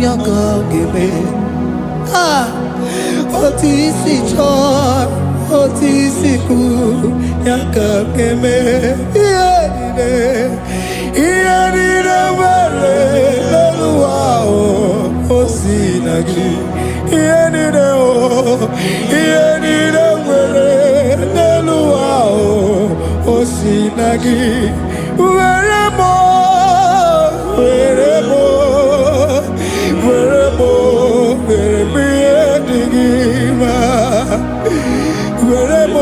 Speaker 4: ya ka ọ ga-eme. Ah, otu isi chọọ, otu isi kwu, ya ka ọ ga-eme. Ihe niile, ihe niile nwere n'elu ụwa ahụ, o si na gị. Ihe niile o, ihe niile nwere n'elu ụwa ahụ, o si na gị. Were m, were m, were m, were m ihe dị gị mma. Were m,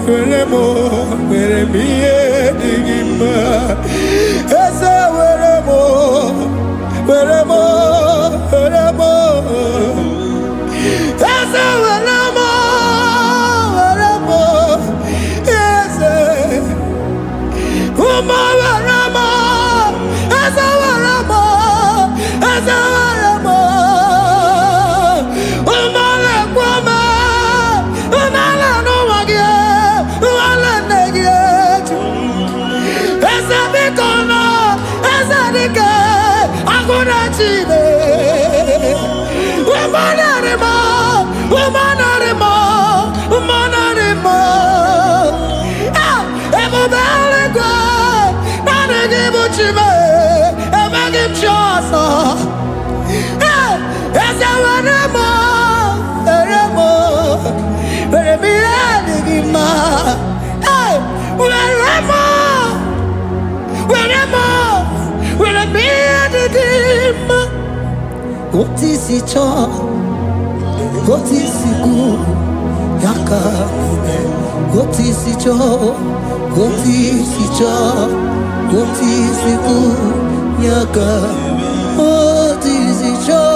Speaker 4: were m, were m ihe dị gị mma. Eze, were m, were m, were m. Eze, were m. na Chineke. Umanarimo, umanarimo, umanarimo. Ah, ebube eluigwe, naanị gị bụ Chi m, enweghị m chi ọzọ. Hey, eze were m, were m, were m ihe dị gị mma. Hey, were m, were m, were m ihe dị gị mma.
Speaker 3: Otu isi chọọ, otu isi kwu, ya ka eme. Otu isi chọọ, otu isi chọọ, otu isi kwu, ya ka. Otu isi chọọ,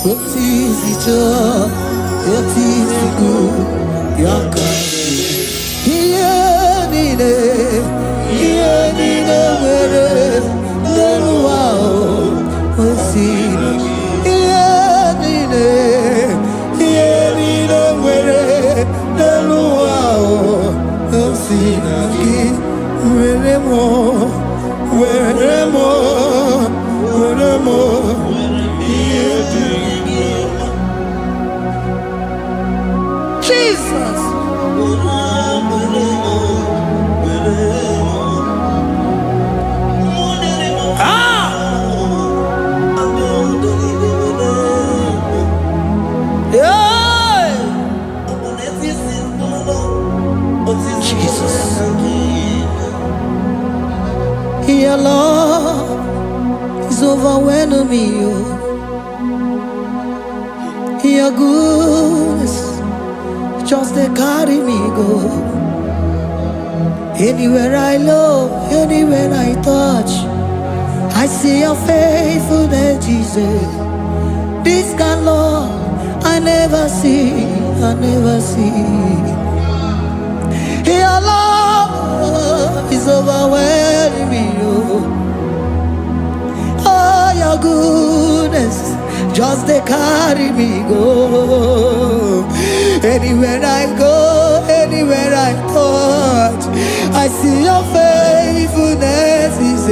Speaker 3: otu isi chọọ, otu isi kwu, ya ka. Ihe niile, ihe niile nwere n'elu ụwa o si ihe niile, ihe niile nwere n'elu ụwa o si na gị. Were m, were m, were m ihe dị gị mma.
Speaker 1: Jesus.
Speaker 4: Ah! Yeah!
Speaker 3: Jesus. Your love is overwhelming me. Oh. Your goodness just dey carry me go. Anywhere I look, anywhere I touch, I see your faithfulness, Jesus. This kind of love I never see, I never see. Your love is overwhelming me. Oh. Oh, your goodness just dey carry me go. Anywhere I go, anywhere I touch, I see your faithfulness. Is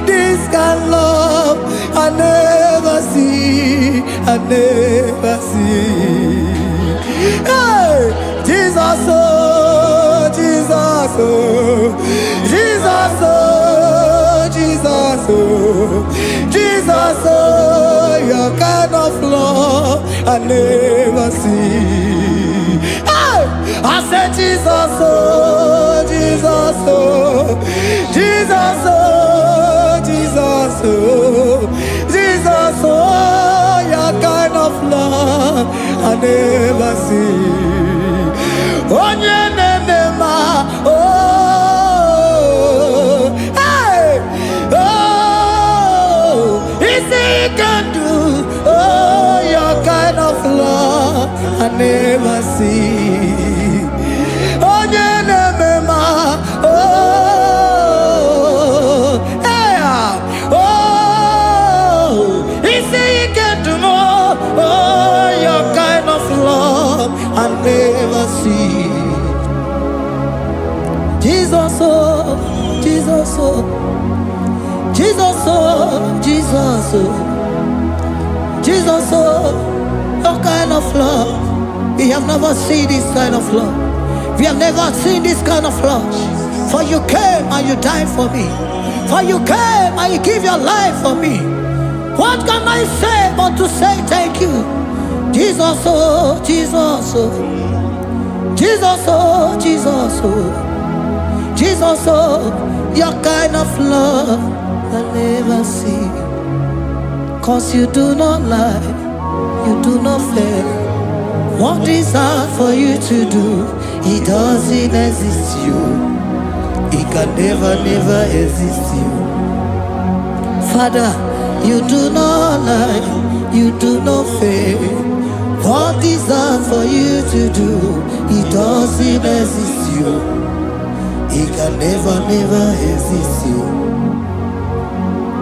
Speaker 3: this kind of love I never see, I never see. Hey, Jesus, oh, Jesus, oh, Jesus, oh, Jesus, oh, Jesus, oh, your kind of love I never see. Hey, I said, Jesus, oh, Jesus, oh, Jesus, oh, Jesus, oh, Jesus, oh, your kind of love I never see. Onye na-eme mma, oh, hey, oh, isi can do, oh, your kind of love I never see. Onye na-eme mma, oh, hey, oh, isi can do more, oh, your kind of love I never see. Jesus, oh, Jesus, oh, Jesus, oh, Jesus, oh, Jesus, oh, your kind of love. We have never seen this kind of love. We have never seen this kind of love. For you came and you died for me. For you came and you give your life for me. What can I say but to say thank you? Jesus, oh, Jesus, oh, Jesus, oh, Jesus, oh, Jesus, oh, your kind of love I never see. 'Cause you do not lie, you do not fail. What is hard for you to do, it doesn't exist you. It can never, never exist you. Father, you do not lie, you do not fail. What is hard for you to do, it doesn't exist you. It can never, never exist you.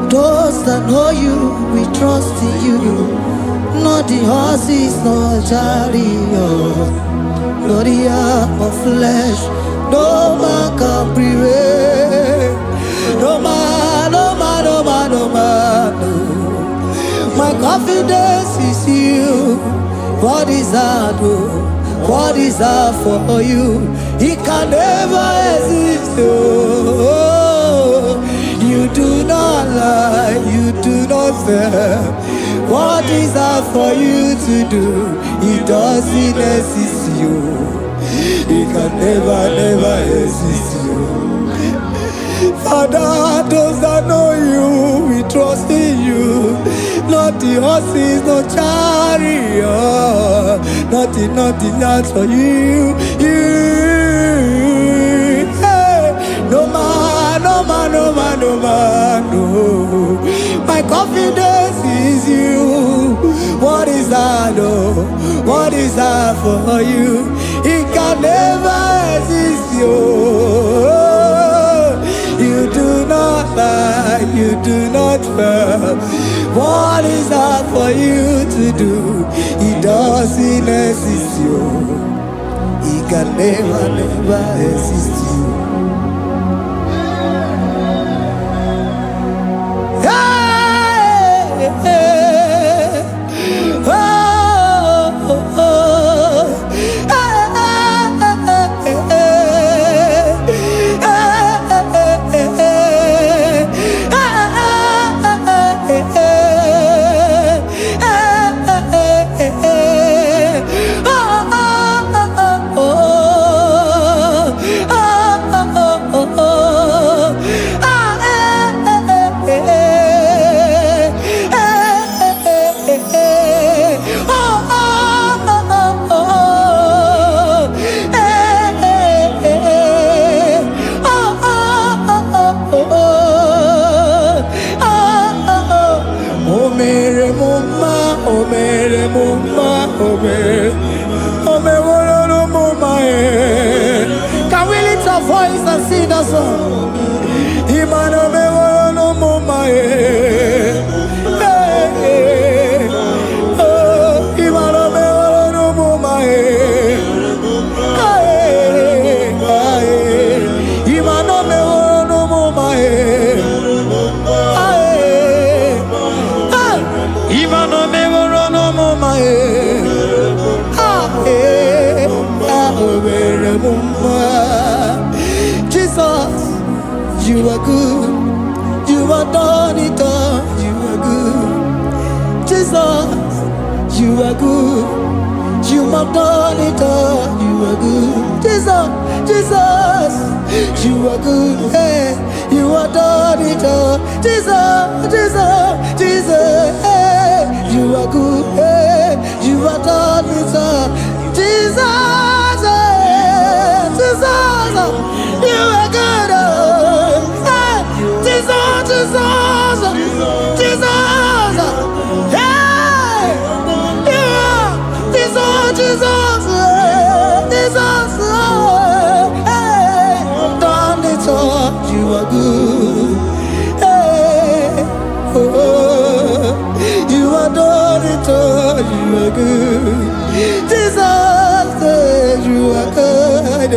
Speaker 3: Those that know you, we trust in you. Not the horses, nor chariot, nor the arm of flesh. No man can prevail. No man, no man, no man, no man. Confidence is you. What is that? Oh? What is that for you? It can never exist. Oh, you do not lie, you do not fail. What is that for you to do? It doesn't exist. You. It can never, never exist. You. Father, those that know you, we trust in you. Not the horses, no chariot, nothing, nothing else for you. You, hey. No man, no man, no man, no man, no. My confidence is you. What is that? Oh, what is that for you? It can never exist, you. You do not lie, you do not fail. What is that for you to do? It doesn't exist, you. It can never, never exist, you. Hey, hey, oh, oh, oh. Hey, hey, hey, hey, oh, oh, oh, oh, oh, oh, ah, eh, eh, eh, eh, eh, eh, oh, oh, oh, oh, eh, eh, eh, oh, oh, oh, oh, oh, oh. O mere m mma, o mere m mma, o mere, o meworo m mma, eh. Can we lift our voice and sing that song? Imana meworo m mma, eh. Hey, hey. Oh, Imana meworo m mma, eh. Hey, hey. Imana meworo m mma, eh. Hey, hey. Imana meworo m mma, eh. Ah, eh. Ah, o mere m mma. Jesus, you are good. You are done it all. You are good. Jesus, you are good. You have done it all. You are good. Jesus, Jesus, you are good. Hey, you have done it all. Jesus, Jesus, Jesus, hey, you are good. Hey, you have done it all. Jesus, hey, Jesus, you are good. Oh, hey, Jesus, Jesus, Jesus, hey, yeah, Jesus, Jesus, Jesus, hey, done it all. You are good. Hey, oh, you are done it all. You are good. Jesus, hey, you are good.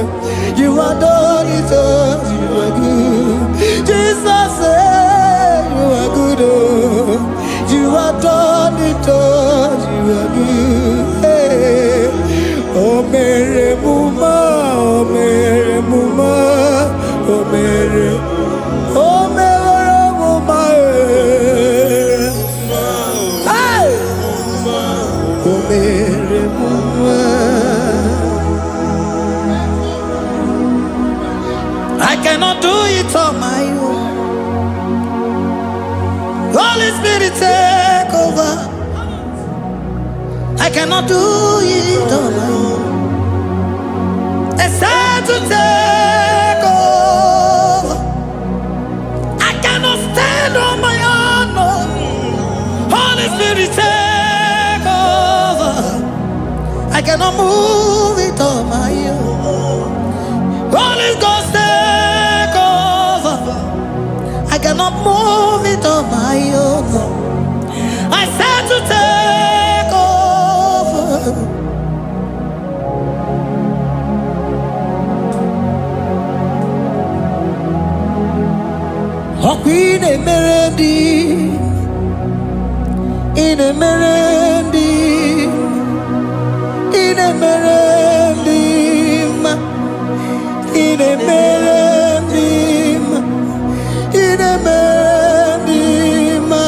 Speaker 3: You are done it all. You are good. Jesus, hey, you are good. Oh, you are done it all. You are good. Hey. O mere m mma, o mere m mma, o mere, o mere m mma, eh. Hey! O mere m mma. I cannot do it on my own. Holy Spirit, take over. I cannot do it on my own. Except to take over. I cannot stand on my own. No. Holy Spirit, take over. I cannot move it on my own. Holy Ghost, take over. I cannot move it on my own. I said to take over. Ọkwa ị na-emere ndị Ị na-emere ndị, ị na-emere ndị mma. Ị na-emere ndị mma. Ị na-emere ndị mma.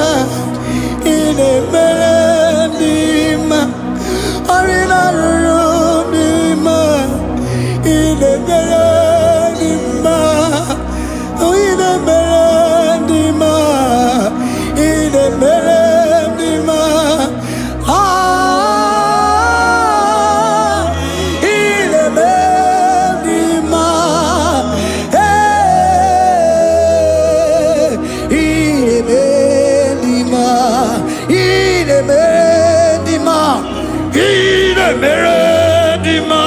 Speaker 3: Ị na-emere ndị mma. Ọrụ na-arụrụ ndị mma. Ị na-emere ndị mma. Ị na-emere ndị mma. Ị na-emere ndị mma. Ah, ị na-eme ndị mma. Ee, ị na-eme ndị mma. Ị na-eme ndị mma.
Speaker 4: Ị na-emere ndị mma.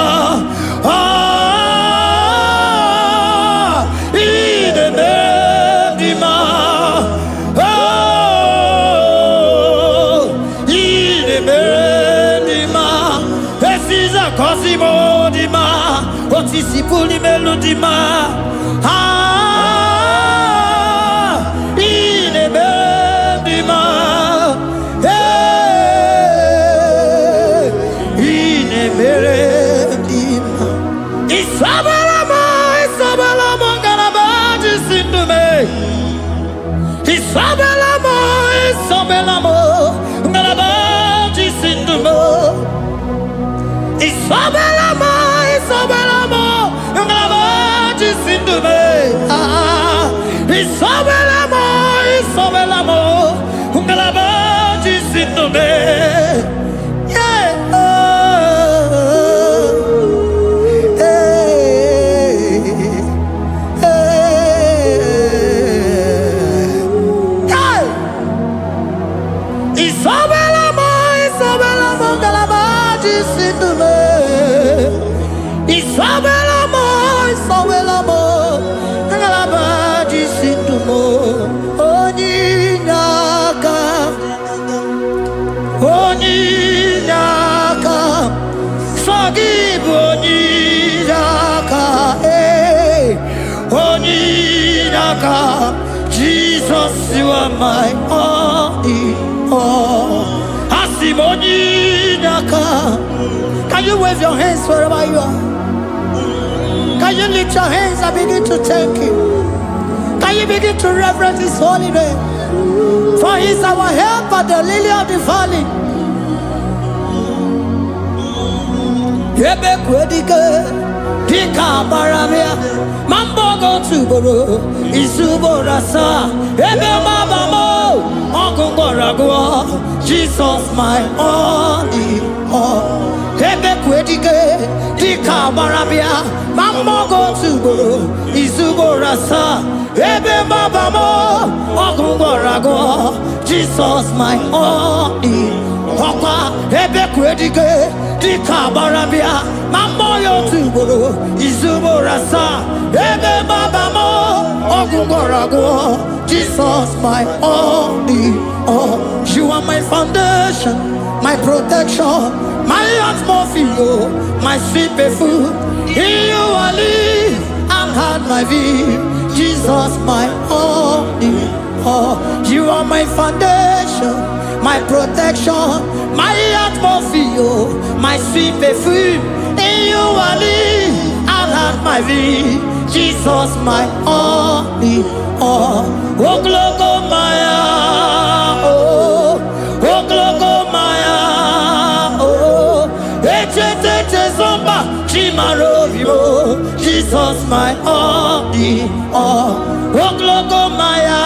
Speaker 4: Ah, ị na-emere ndị mma. Oh, ị na-emere ndị mma. Esiza kọsimo dị mma. Otisi puli melu dị mma. Ah, ị na-emere ndị mma. Hey, ị na-emere ndị mma. Isabela m, Isabela m, ngalaba ji si ndụ m. Isabela m, Isabela m, ngalaba ji si ndụ m. Isabela m, Isabela m, ngalaba ji si ndụ m. Ah, Isabela m, Isabela m, ngalaba ji si ndụ m. Yeah. Oh,
Speaker 3: Hey, hey.
Speaker 4: Hey! Isabela m, Isabela m, ngalaba ji si ndụ m. Isabela m, Isabela m, ngalaba ji si ndụ m.
Speaker 3: Onye inye aka,
Speaker 4: Onye inye aka, sọ gị bụ onye inye aka, ee, onye inye aka. Jesus, you are my all in all. Asị m onye inye aka.
Speaker 3: Can you wave your hands wherever you are? Can you lift your hands and begin to thank Him? Can you begin to reverence His holy name? For He is our helper, the lily of the valley. Ebe kwedike
Speaker 4: Dịka agbara bịa ma mbọ gị otu ugboro, izu ugboro asaa, ebe mgbaba m, ọgụ gwọrọ agwọ. Jesus, my all in all. Ebe kwedike dịka agbara bịa ma mbọ gị otu ugboro, izu ugboro asaa, ebe mgbaba m, ọgụ gwọrọ agwọ. Jesus, my all in ọkwa ebe kwedike dịka agbara bịa ma mmụọ ya otu ugboro, izu ugboro asaa, ebe mgbaba m, ọgwụ gwọrọ agwọ.
Speaker 3: Jesus, my all in all. You are my foundation, my protection,
Speaker 4: My atmosphere, my sweet perfume. In you I live and had my being.
Speaker 3: Jesus, my all in all. You are my foundation, my protection,
Speaker 4: My atmosphere, my sweet perfume. In you I live and had my being. Jesus, my
Speaker 3: all in all.
Speaker 4: Ogologo maya, oh, ogologo maya, oh, echete zomba, chimarovio, Jesus, my all in all. Ogologo maya,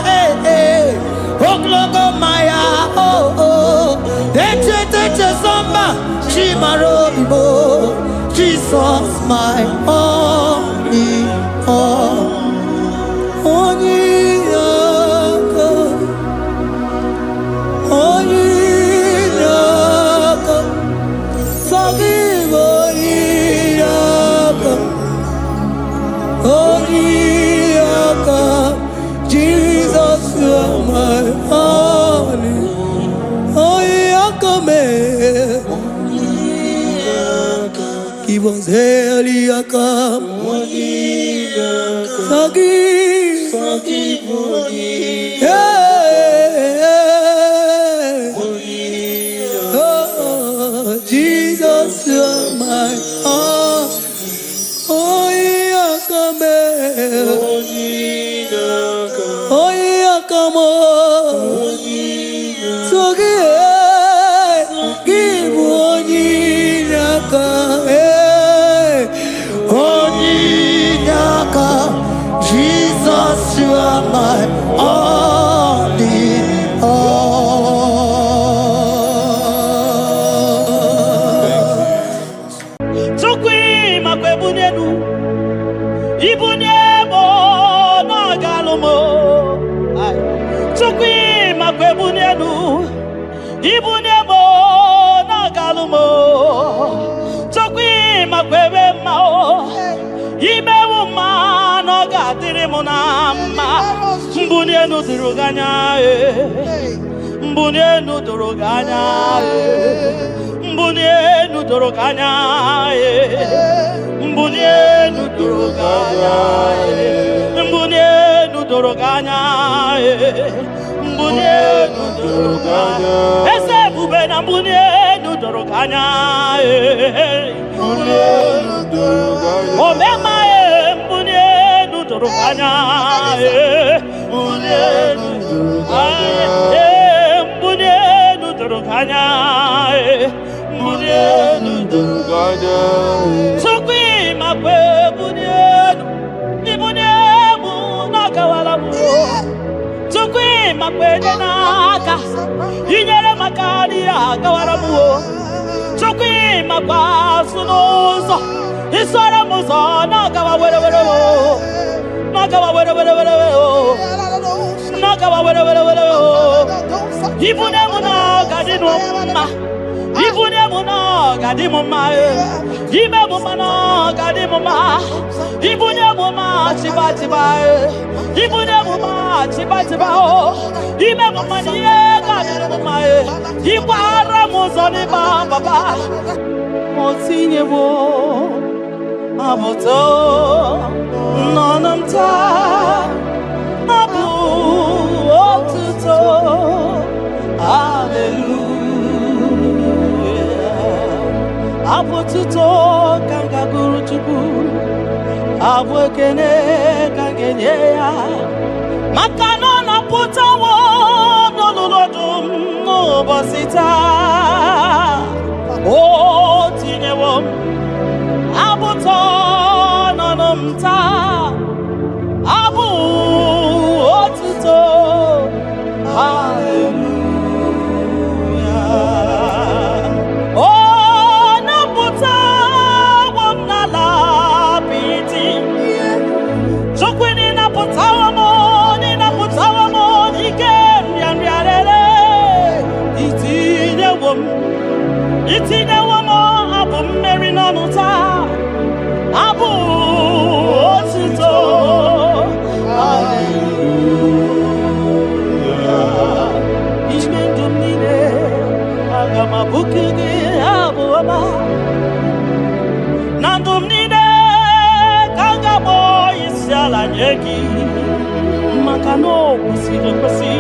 Speaker 4: eh, eh, ogologo maya, oh, oh, echete zomba, chimarovio,
Speaker 3: Jesus, my all in all. Onye aka, onye aka, sọ gị bụ onye aka, onye aka. Jesus, you are my all in onye aka mee. Give us aka. Sọ gị. Yeah. Onye aka m, so gị, gị bụ onye inye aka, onye inye aka. Jesus, you are my all in all.
Speaker 4: Chukwu, makwa ebunye elu, ibunye m na-agalụ m. Ai. Chukwu, makwa ebunye elu, ibunye m na-agalụ m. Chukwu, makwa ebe mma o imewu mma na ọ ga-adịrị m na mma. Mbunye elu doro gị anya ee. Mbunye elu doro gị anya ee. Mbunye elu doro gị anya ee. Mbunye elu doro gị anya ee. Mbunye elu doro gị anya ee. Mbunye elu doro gị anya. Eze ebube, na mbunye elu doro gị anya ee. Omema ee, mbunye elu doro gị anya ee. Mbunye elu ee, mbunye elu doro gị anya ee. Mbunye elu doro. Chukwu, makwa ebunye elu, ibunye emu n'ọgawara m. Chukwu, makwa enye n'aka, inyere maka n'ihe agawara m o. Chukwu, makwa azụ n'ụzọ, isoro m ụzọ na-agawa were were o, na-agawa were were were o, na-agawa were were were o. Ibunye m na ọ ga-adị m mma, ibunye m na ọ ga-adị m mma e. Ime m mma na ọ ga-adị m mma. Ibunye m mma, chiba chiba e. Ibunye m mma, chiba chiba o. Ime m mma na ihe ga-adị m mma e. Ịkwara m ụzọ n'ịba papa o tinyewo abụtọ n'ọnụ m taa, abụ otuto, haleluya. Abụ otuto ka m ga-agụrụ Chukwu, abụ ekene ka m ga-enye ya, maka na ọ napụtawo n'olulu ọdụm n'ụbọchị taa. O tinyewo m abụtọ n'ọnụ m taa, abụ otuto, haleluya. Ọ napụtawo m n'ala apịtị. Chukwu, napụtawo m, napụtawo m n'ike nrịanrịa rere. Itinyewo m, itinyewo m abụ mmeri n'ọnụ taa, abụ otuto, haleluya. Ime ndụ m niile, aga m abụku gị abụ ọma. Na ndụ m niile ka m ga-akpọ isi ala nye gị, maka na o kwesịrị ekwesị,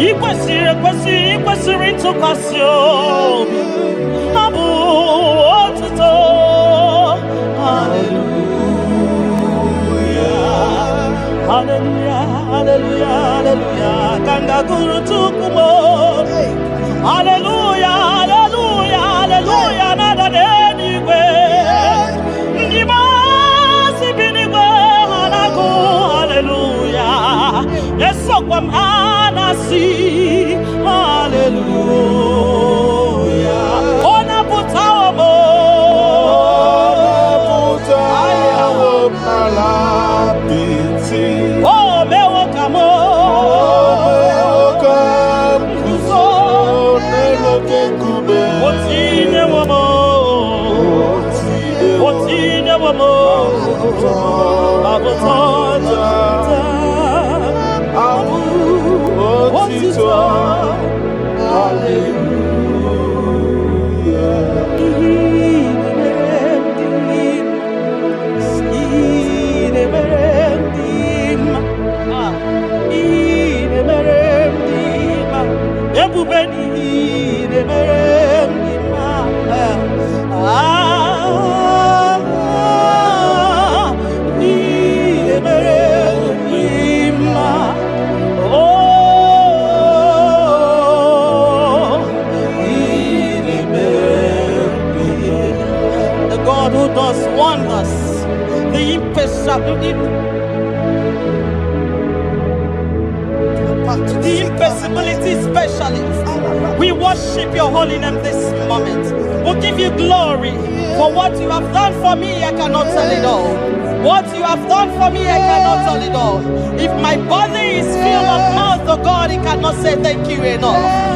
Speaker 4: ị kwesịrị ekwesị, ị kwesịrị ntụkwasị obi. Abụ otuto, haleluya, haleluya, haleluya, haleluya ka m ga-agụrụ Chukwu m. Haleluya, haleluya, haleluya na-ada n'eluigwe. Ndị maasị bi n'igwe ha na-agụ haleluya. Esokwa m ha na-asị haleluya. Ọ napụtawo m.
Speaker 2: Pụtawo m n'ala apịtị.
Speaker 4: O mewo ka m
Speaker 2: O mewo ka m guzo n'elu oke nkume.
Speaker 4: O tinyewo m, o tinyewo m abụtọ
Speaker 2: Abụ otito, haleluya.
Speaker 4: Ihe na-emere m dị mma, ihe na-emere m dị mma. Ah, ihe na-emere m dị mma. Ebube, n'ihe na-emere m dị mma. Ah, ihe
Speaker 1: wonders, the impossibility specialist. We worship your holy name this moment. We give you glory for what you have done for me. I cannot tell it all. What you have done for me, I cannot tell it all. If my body is filled of mouth, oh God, it cannot say thank you enough.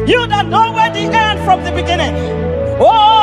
Speaker 1: You that know where the end from the beginning. Oh,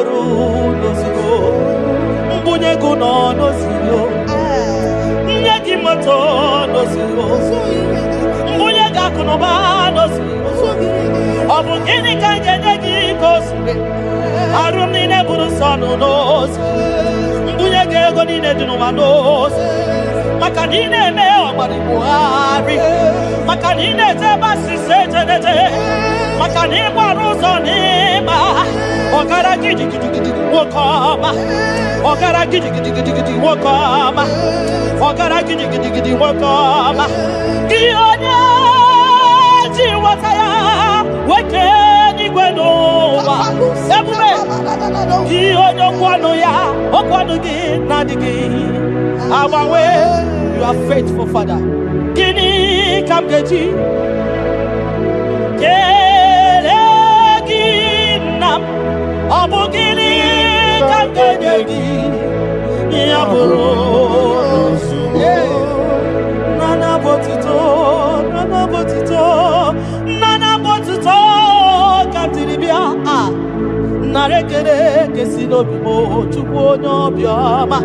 Speaker 4: bụrụ n'ozugbo. Mbunye gị nọ n'ozugbo. Nye gị moto n'ozugbo. Mbunye gị akụnụba n'ozugbo. Ọ bụ gịnị ka m ga-enye gị ka o zuru? Arụ m niile bụrụ nsọ nụ n'ozu. Mbunye gị ego niile dị n'ụwa n'ozu. Maka na ị na-eme ọgbara Buhari. Maka na ị na-eje ebe asịsa ejeneje. Maka na ị gbara ụzọ n'ịma. Ọgara gidigidigidi nwoke ọma. Ọgara gidigidigidi nwoke ọma. Ọgara gidigidigidi nwoke ọma. Gị onye ji nweta ya weke n'igwe n'ụwa. Ebube gị onye okwu ọnụ ya, okwu ọnụ gị na-adịghị agbanwe. You are faithful, Father. Gịnị ka m ga-eji kelee gị, nna m? Ọ bụ gịnị ka m ga-enye gị? Ya bụrụ nana bụ otuto, nana bụ otuto, nana bụ otuto ka m jiri bịa. Ah, nara ekele kesi n'obi m, Chukwu onye obiọma.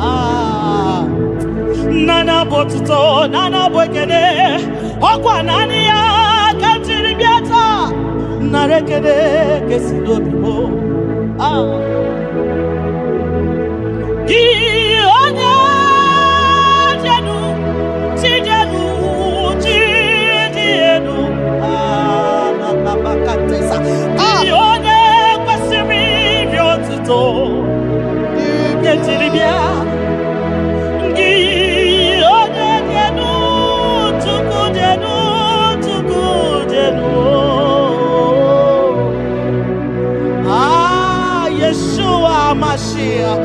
Speaker 4: Ah, nana bụ otuto, nana bụ ekele, ọkwa naanị ya ka m jiri bịa taa. Nara ekele kesi n'obi m. Ah. Gị onye jenu, chi jenu, chi dị elu. Ah, na, na, makatesa. Gị onye kwesịrị iri otuto, nke jiri bịa. Gị onye dị elu, Chukwu dị elu, Chukwu dị elu. Ah, Yeshua Mashiach.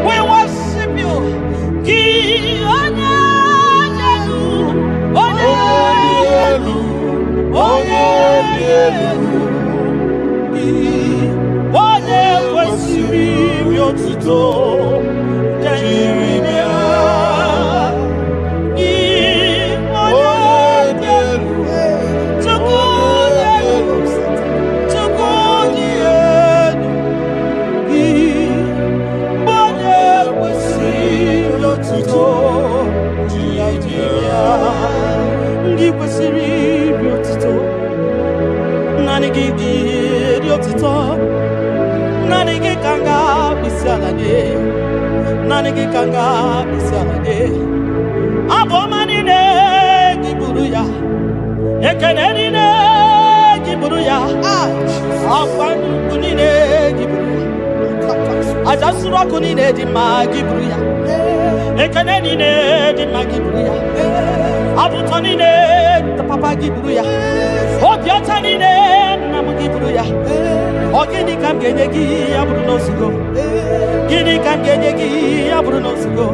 Speaker 4: We worship you. Gị onye dị elu, onye dị elu, onye dị elu. Gị onye kwesịrị iri otuto, jiri bịa. Gị onye dị elu, Chukwu dị elu, Chukwu dị elu. Gị onye kwesịrị otuto, jiri bịa. Ndị kwesịrị iri otuto, naanị gị dị otuto, naanị gị ka m ga-akpụ isi ala nye, naanị gị ka m ga-akpụ isi ala nye. Abụ ọma niile gị buru ya, ekele niile gị buru ya, akwa nnukwu niile gị buru ya, aja nsuru ọkụ niile dị mma gị buru ya, ekele niile dị mma gị buru ya, abụ ụtọ niile papa gị buru ya, obi ọcha niile nna m gị buru ya. Ọ gịnị ka m ga-enye gị ya bụrụ n'ozugbo? Gịnị ka m ga-enye gị ya bụrụ n'ozugbo?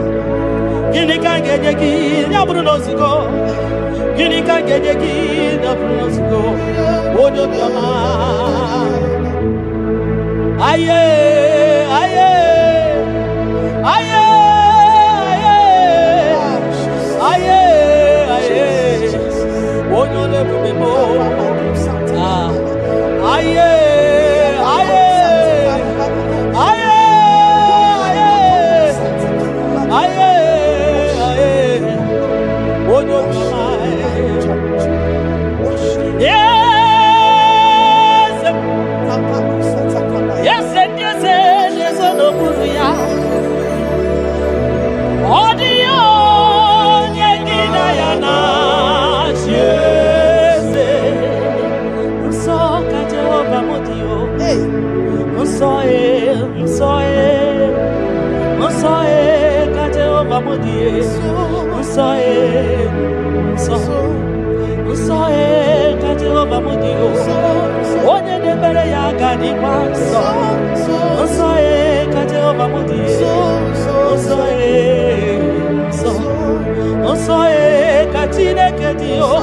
Speaker 4: Gịnị ka m ga-enye gị ya bụrụ n'ozugbo? Gịnị ka m ga-enye gị ya bụrụ n'ozugbo? Onye obiọma. Aye, aye, aye, aye, aye, aye, onye ọla ebube m. Ah, aye, aye, aye, aye, aye, aye, onye obiọma. Eze, eze ndị eze na-ezo n'okpuru ya. Ọ dịghị onye gị na ya na-achị eze. Nsọ ka Jehova m dị o. Nsọ e, nsọ e, nsọ e ka Jehova m dị e. Nsọ e, nsọ, nsọ e ka Jehova m dị o. Onye na-ekpere ya ga-adịkwa nsọ. Nsọ e ka Jehova m dị e. Nsọ e, nsọ, nsọ e ka Chineke dị o.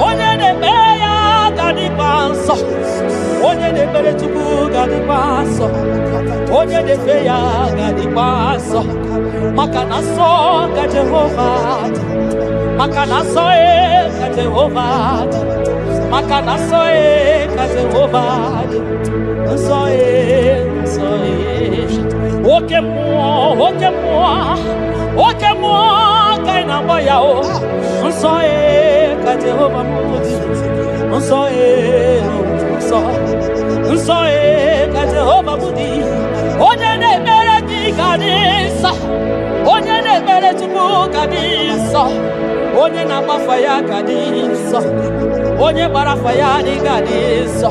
Speaker 4: Onye na-ekpe ya ga-adịkwa nsọ. Onye na-ekpere Chukwu ga-adịkwa nsọ. Onye na-efe ya ga-adịkwa nsọ. Maka na nsọ ka Jehova dị. Maka na nsọ e ka Jehova dị. Maka na nsọ e ka Jehova dị. Nsọ e, nsọ e. Oke mmụọ, oke mmụọ, oke mmụọ ka ị na-agba ya o. Nsọ e ka Jehova m dị. Nsọ e, nsọ. Nsọ e ka Jehova m dị. Onye na-ekpere gị ga dị nsọ. Onye na-ekpere Chukwu ga dị nsọ. Onye na-agbafa ya ga dị nsọ. Onye gbara afa ya na ị ga dị nsọ.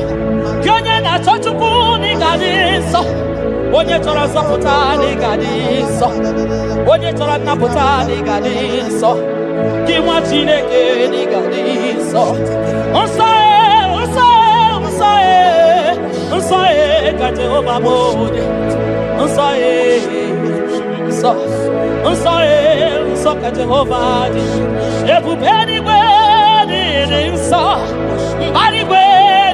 Speaker 4: Gị onye na-achọ Chukwu na ị ga dị nsọ. Onye chọrọ nzọpụta na ị ga dị nsọ. Onye chọrọ nnapụta na ị ga dị nsọ. Gị nwa Chineke na ị ga dị nsọ. Nsọ e, nsọ e, nsọ e, nsọ e ka Jehova bụ onye. Nsọ e, nsọ, nsọ e, nsọ ka Jehova dị. Ebube eluigwe dị dị nsọ. Mbara igwe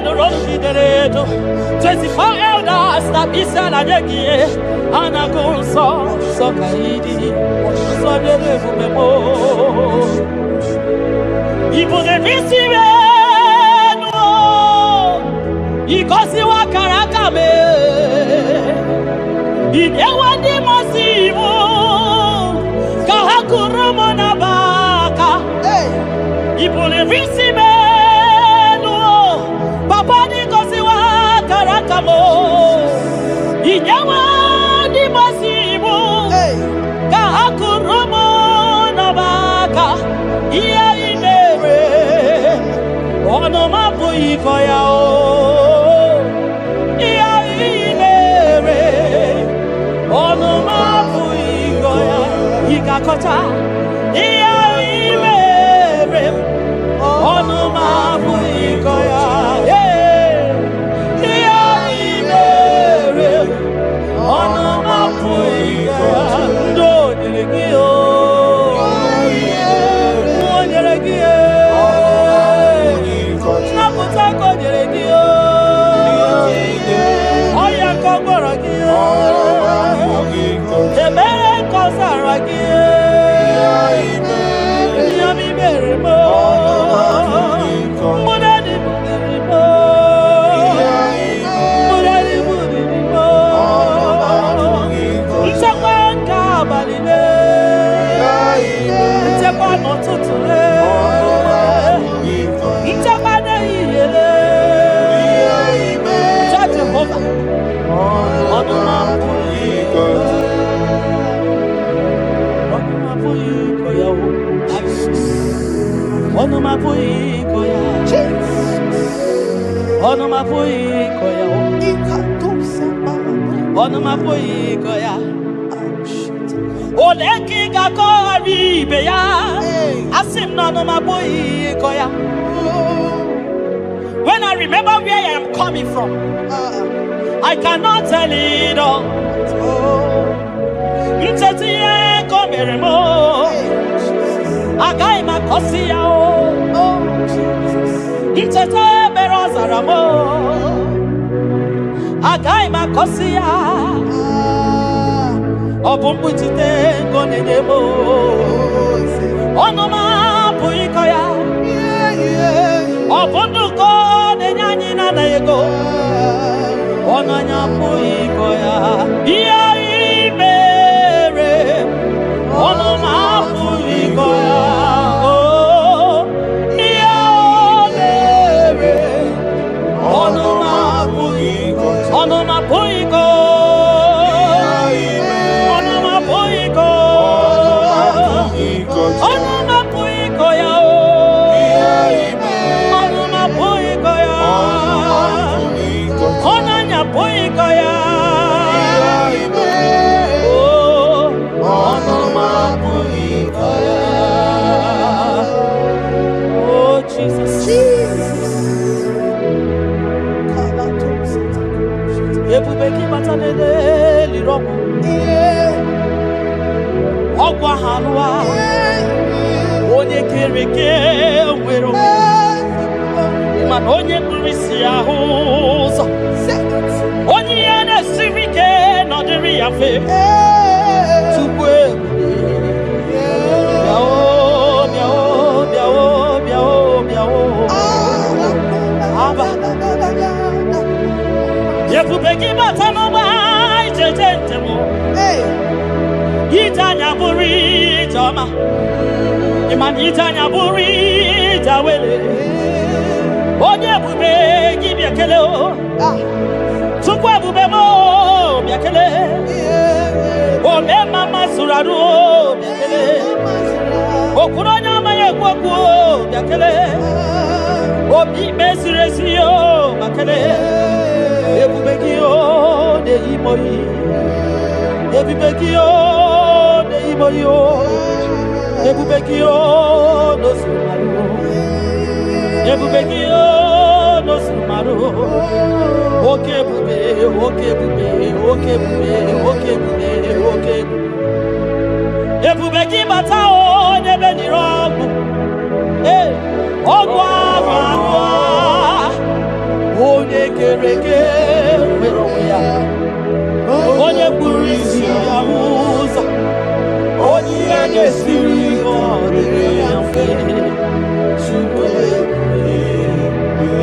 Speaker 4: nụrụ olu gị dere edo. 24 elders na isi ala nye gị ihe. A na-agụ nsọ, nsọ ka ị dị. Nsọ dịrị ebube m. Ị bụ isi enu ịgọziwa akara aka m. Ị nyewa ndị mmasị iwu ka ha kụrụ m n'abaka.
Speaker 1: Hey.
Speaker 4: Ị buliri isi m elu, papa, dị gọziwa akara aka m. Ị nyewa ndị mmasị iwu
Speaker 1: Hey.
Speaker 4: ka ha kụrụ m n'abaka. Ihe ị mere, ọnụ m apụghị ịkọ ya o. Ihe ị mere, ọnụ m apụghị ịkọ ya. Ị ga-akọcha ihe ị mere, ọnụ m apụghị ịkọ ya. Ee, ihe ị mere, ọnụ m apụghị ịkọ ya. Ndị o nyere gị o, o nyere gị e, nnapụta ka o nyere gị o, ọya ka ọ gwọrọ gị o, ebere ka ọ zara gị e, ihe m mere m o, mbụdadị buliri m o, mbụdadị buliri m o, nchekwa nke abalị le, nchekwa n'ụtụtụ le, nchekwa n'ehihie le. Cha Jehova, ọnụ m apụghị ịkọ ya. Ọnụ m apụghị ịkọ ya o. Ọnụ m apụghị ịkọ ya. Ọnụ m apụghị ịkọ ya o. Ọnụ m apụghị ịkọ ya. Ole ka ị ga-akọghara ibe ya? Asị m na ọnụ m apụghị ịkọ ya. When I remember where I am coming from, I cannot tell it all. Ncheta ihe ka o mere m o, agaghị m akọsi ya o. Ncheta ebere ọ zara m o, agaghị m akọsi ya. Ọ bụ mkpuchite nke ọ na-enye m o. Ọnụ m apụghị ịkọ ya. Ọ bụ ndụ ka ọ na-enye anyị na-anaghị ego. Ọnụ anyị apụghị ịkọ ya. Ihe ị mere, ọnụ m apụghị ịkọ ya. Oh, ihe o mere, ọnụ m apụghị, ọnụ m apụghị ịkọ. Ọnụ m apụghị ịkọ. Ọnụ m apụghị ịkọ ya o. Ọnụ m apụghị ịkọ ya. Ọnụ anyị apụghị ịkọ ya. Oh, ọnụ m apụghị ịkọ ya. Oh, Jesus.
Speaker 1: Jesus.
Speaker 4: Ebube gị bata n'ele liri ọgwụ. Ọgwụ ahụ alụwa. Onye kere eke nwere onwe. Mana onye kpuru isi ahụ ụzọ. Onye ihe na-esiri ike nọdịrị ya mfe. Chukwu ebube. Bịa o, bịa o, bịa o, bịa o, bịa o. Ebube gị bata n'ụgbọ ijeje njem. Ije anya bụrụ ije ọma. Ịma na ije anya bụrụ ije awele. Onye ebube gị bịa kele o. Chukwu ebube m o bịa kele. Ome mama zụrụ arụ o bịa kele. Okwuru onye amaghị ekwu okwu o bịa kele. Obi ikpe ziri ezi o ma kele. Ebube gị o na-eyi m oyi. Ebube gị o na-eyi m oyi o. Ebube gị o n'ozuru marụ. Ebube gị o n'ozuru marụ. Oke ebube, oke ebube, oke ebube, oke ebube, oke ebube. Ebube gị bata o n'ebe nire ọgwụ. Ee, ọgwụ ahụ ahụ a. Onye kere eke nwere onwe ya. Onye kpuru isi ya ụzọ. Onye ihe na-esiri ike ọ dịrị ya mfe. Chukwu ebube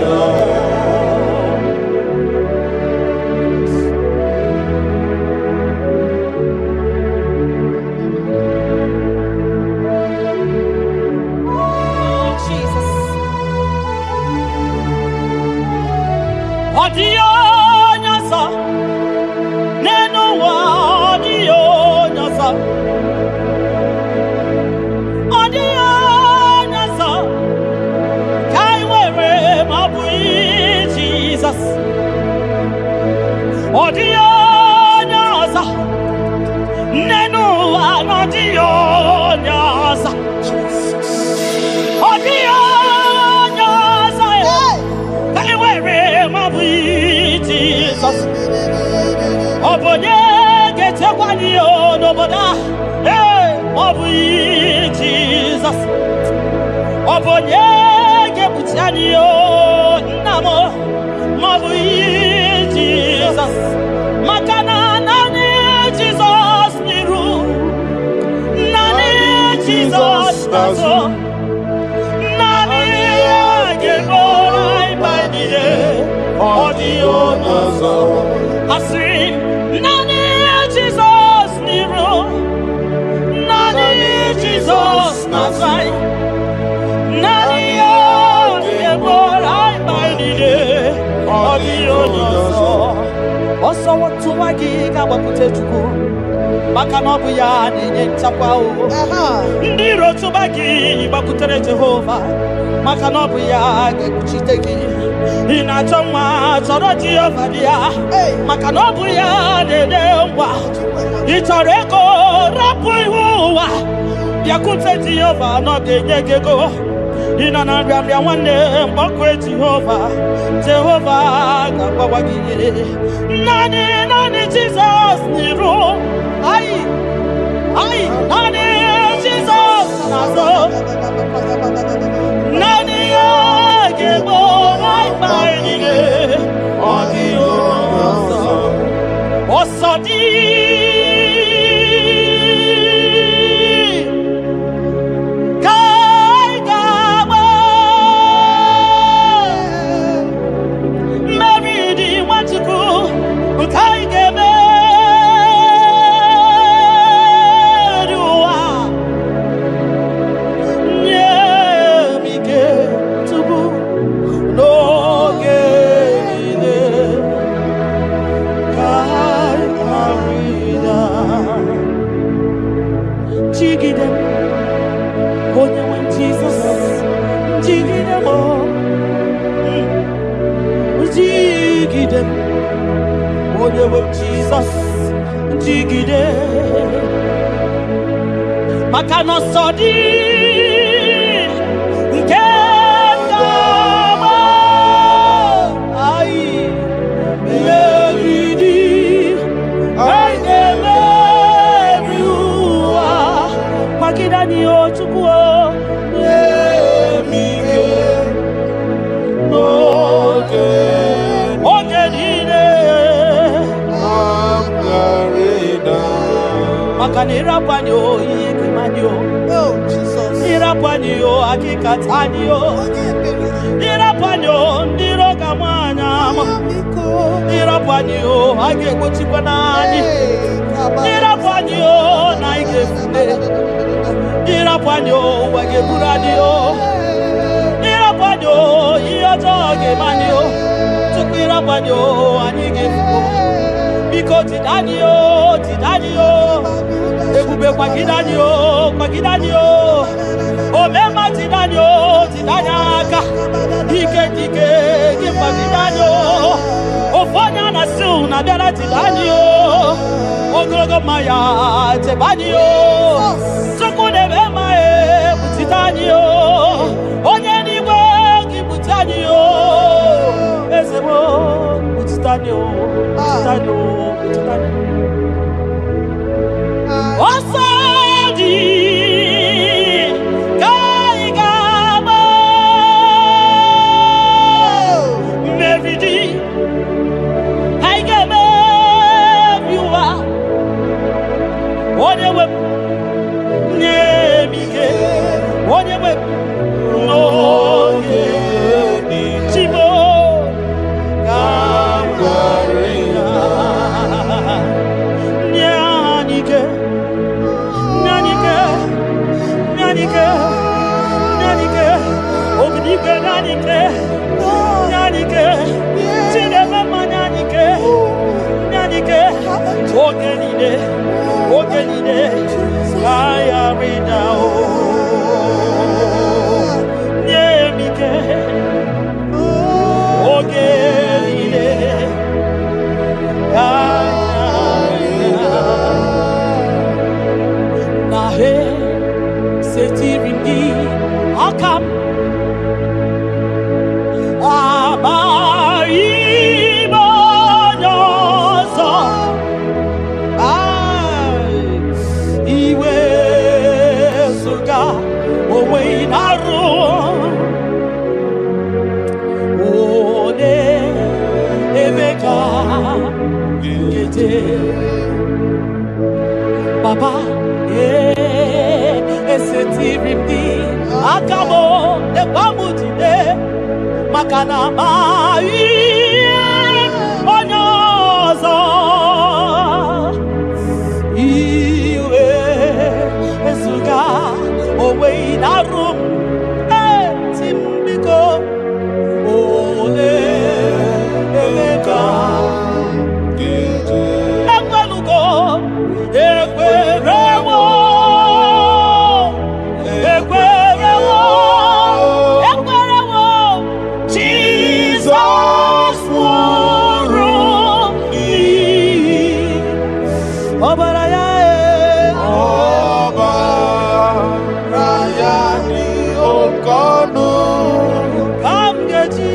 Speaker 4: ya. Oh, Jesus. Ọ dịghị onye ọzọ n'elu ụwa, ọ dịghị onye ọzọ. Ọ dịghị onye ọzọ ka anyị nwere ma ọ bụghị Jizọs. Ọ dịghị onye ọzọ n'elu ụwa, na ọ dịghị onye ọzọ. Ọ dịghị onye ọzọ ka anyị nwere ma ọ bụghị Jizọs. Ọ bụ onye ga-echekwa anyị n'obodo a? Ee, ma ọ bụghị Jizọs. Ọ bụ onye ga-ekpuchi anyị nna m? Ma ọ bụghị Jizọs. Maka na naanị Jizọs n'iru, naanị Jizọs n'azụ, naanị ya ga-eburu anyị mkpa niile. Ọ dịghị onye ọzọ. Asị m, naanị Jizọs n'iru, naanị Jizọs n'azụ anyị, naanị ya ga-eburu anyị mkpa niile. Ọ dịghị onye ọzọ. Ọsọ tụwa gị ga-agbakwute Chukwu, maka na ọ bụ ya na-enye nchekwa o. Ndị iro tụba gị gbakwutere Jehova, maka na ọ bụ ya ga-ekpuchite gị. Ị na-achọ nwa, chọrọ Jehova dị ya, maka na ọ bụ ya na-enye ngwa. Ị chọrọ ego, rapụ ihu ụwa, bịakwute Jehova na ọ ga-enye gị ego. Ị nọ na nrịanrịa, nwanne, mgbakwe Jehova, Jehova ga-agbawa gị ihe. Naanị, naanị Jizọs n'iru anyị anyị, naanị Jizọs n'azụ, naanị ya ga-egbo anyị mkpa anyị niile. Ọ dịghị onye ọzọ. Ọsọ dị ka anyị ga-agba, mmeri dị Nwachukwu nke anyị ga-emeri ụwa. Nye m ike tupu n'oge niile ka anyị ghara jigide m, onye nwe m Jizọs, jigide m o. Jigide m, onye nwe m Jizọs, jigide, maka na ọsọ dị nke ga-agba anyị, mmeri dị, anyị ga-emeri ụwa. Kwagide anyị o Chukwu o, nye m ike
Speaker 2: N'oge
Speaker 4: oge niile
Speaker 2: m ghara ịda.
Speaker 4: Maka na ịrapụ anyị o, ihe ga-eme anyị o.
Speaker 1: Oh, Jesus.
Speaker 4: Ịrapụ anyị o, akịka taa anyị o.
Speaker 1: Onye ebere.
Speaker 4: Ịrapụ
Speaker 1: anyị o, ndị iro ga-ama anyị ama. Ịrapụ anyị o, a ga-egbochikwa n'anyị. Ịrapụ anyị o, na anyị ga-efute. Ịrapụ anyị o, ụwa ga-eburu anyị o. Ịrapụ anyị o, ihe ọjọọ ga-eme anyị o. Tupu ịrapụ anyị o, anyị ga-efu. Biko jide anyị o, jide anyị o. Ebube, kwagide anyị o, kwagide anyị o. Omemma, jide anyị o, jide anyị aka. Ike dike gị, kwagide anyị o. Ofu onye a na-asị na bịara, jide anyị o. Ogologo mma ya, chebe anyị o. Chukwu na-eme mma, ekpuchite anyị o. Onye n'igwe gị, kpuchi anyị o. Eze m o, kpuchite anyị o, kpuchite anyị o, kpuchite anyị o. Ọsọ dị ka anyị ga-agba, mmeri dị ka anyị ga-emebi ụwa. Onye nwe m, nye m ike. Onye nwe m, n'oge Chimo ka m ghara ịda. Nye anyị ike, nye anyị ike, nye anyị ike, nye anyị ike. Obidigwe, nye anyị ike, nye anyị ike. Chineke mma, nye anyị ike, nye anyị ike. Oge niile, oge niile, ka anyị ghara ịda o. Nye m ike, oge niile, ka anyị ghara ịda. Na he setiri m gị aka m, amaghị m onye ọzọ. Ai, iwe zụga onwe na-arụ onye ebe ka nkeje. Baba, ee, esetiri m gị aka m, ekwa m jide, maka na amaghị onye ọzọ. Iwe ezuga onwe na-arụ m, eti m, biko, ole ebe ka ekwelugo. Ekwerewo, ekwerewo, ekwerewo. Jizọs nwụrụ n'ihi ọbara ya e.
Speaker 2: Ọbara ya dị oke ọnụ.
Speaker 1: Ka m ga-eji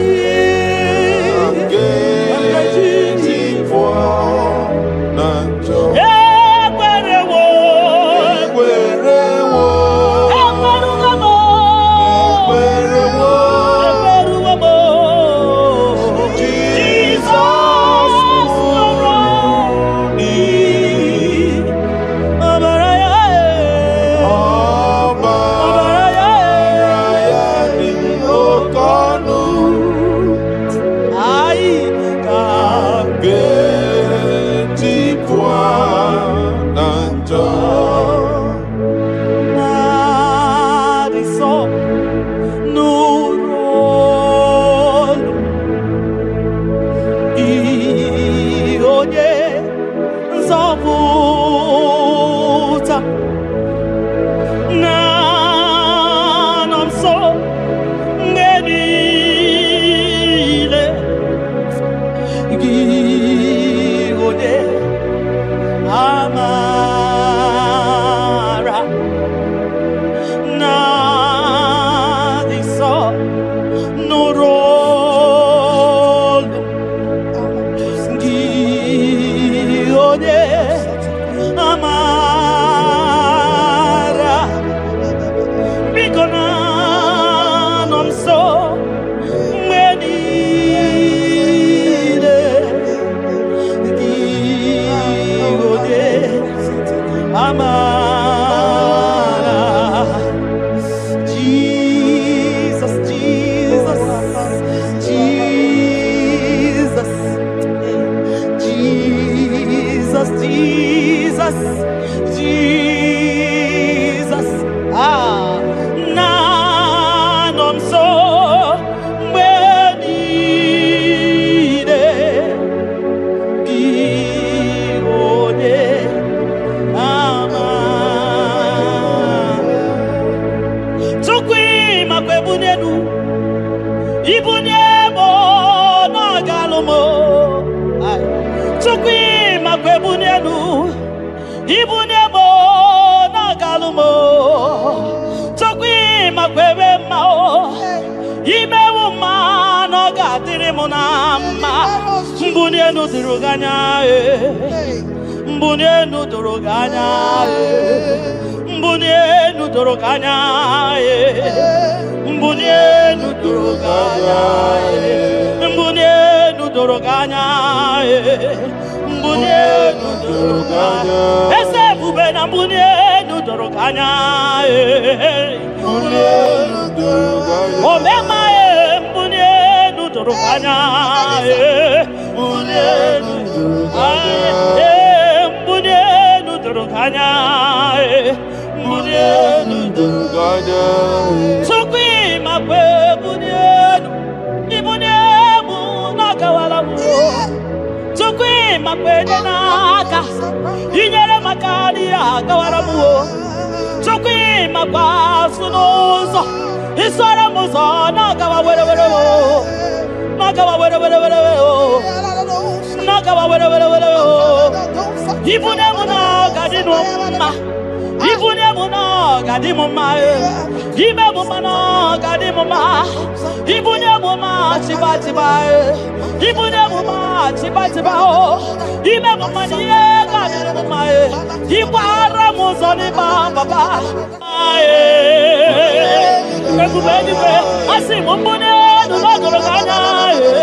Speaker 2: Ga-eji pụọ na njọ.
Speaker 1: Ekwerewo.
Speaker 2: Ekwerewo.
Speaker 1: Ekwerugo m.
Speaker 2: Ekwerewo.
Speaker 1: Ekwerugo m.
Speaker 2: Jizọs
Speaker 1: nwụrụ n'ihi ọbara ya e. Ọbara ya
Speaker 2: Ọbara
Speaker 1: e.
Speaker 2: ya dị oke ọnụ.
Speaker 1: Anyị ka
Speaker 2: Ga-eji pụọ na njọ.
Speaker 1: Na-adị nsọ nụrụ olu gị, onye nzọpụta na-anọ nso mgbe niile. Gị, onye amara na-adị nsọ nụrụ olu gị, onye amara, biko na-anọ nso mgbe niile. Gị, onye amara. Jesus, Jesus,
Speaker 4: Ibunye m na-agalụ m. Ai. Chukwu ịmakwa ebunye elu. Ibunye m na-agalụ m. Chukwu ịmakwa ebe mma o. Imewu mma na ọ ga-adịrị m na mma. Mbunye elu doro gị anya e. Mbunye elu doro gị anya e. Mbunye elu doro gị anya e. Mbunye elu doro gị anya e. Mbunye elu doro gị anya e. Mbunye elu doro gị anya. Eze ebube na mbunye elu doro gị anya e. Omema e, mbunye elu doro gị anya e. Mbunye elu e, mbunye elu doro gị anya e. Mbunye elu doro Chukwu ịmakwa ebunye elu, ibunye mụ n'ọgawara m. Chukwu ịmakwa enye n'aka, inyere maka n'ihe agawara m o. Chukwu ịmakwa asụ n'ụzọ, isoro m ụzọ na-agawa were were o. Na-agawa were were were o. Na-agawa were were were o. Ibunye m na ọ ga-adị m mma. Ibunye m na ọ ga-adị m mma e. Ime m mma na ọ ga-adị m mma. Ibunye m mma chiba chiba e. Ibunye m mma chiba chiba o. Ime m mma na ihe ga-adịrị m mma e. Ịgbara m ụzọ n'ịba papa. E. Ebube eluigwe, asị m mbunye elu n'ọgọrọ gị anya e.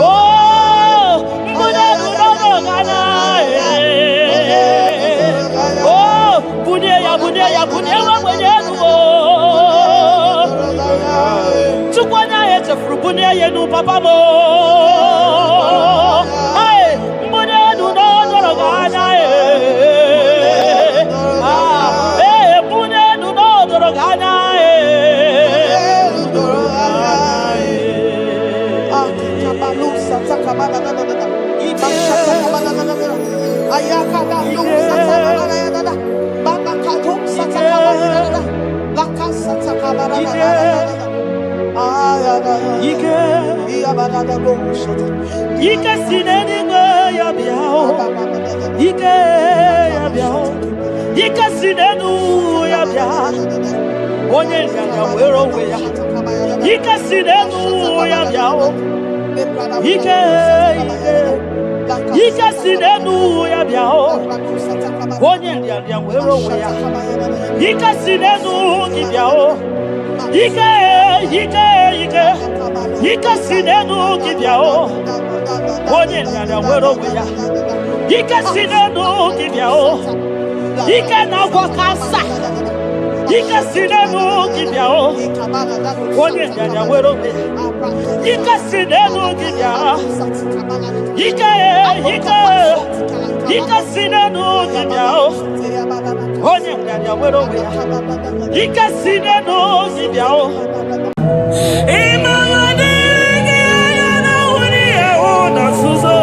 Speaker 4: Oh, mbunye elu n'ọgọrọ gị anya e. Oh, bunye ya, bunye ya, bunye nwa ogbenye elu o. Chukwu onye ahụ echefuru bunye ya elu papa m o. Ai, mbunye elu n'ọdọrọ gị anya e. Ah, ee, bunye elu n'ọdọrọ gị anya e. Ike, ike si n'eluigwe ya bịa o. Ike ya bịa o. Ike si n'elu ya bịa. Onye nrịanrịa were onwe ya. Ike si n'elu ya bịa o. Ike, ike, ike si n'elu ya bịa o. Onye nrịanrịa were onwe ya. Ike si n'elu gị bịa o. Ike, ike, ike, ike si n'elu gị bịa o. Onye nrịanrịa were onwe ya. Ike si n'elu gị bịa o. Ike na-agwọ kansa. Ike si n'elu gị bịa o. Onye nrịanrịa were onwe ya. Ike si n'elu gị bịa. Ike, ike, ike si n'elu gị bịa o. Onye nrịanrịa were onwe ya. Ike si n'elu gị bịa o. Ịmara dịrị gị anya na nwere ihe na nzuzo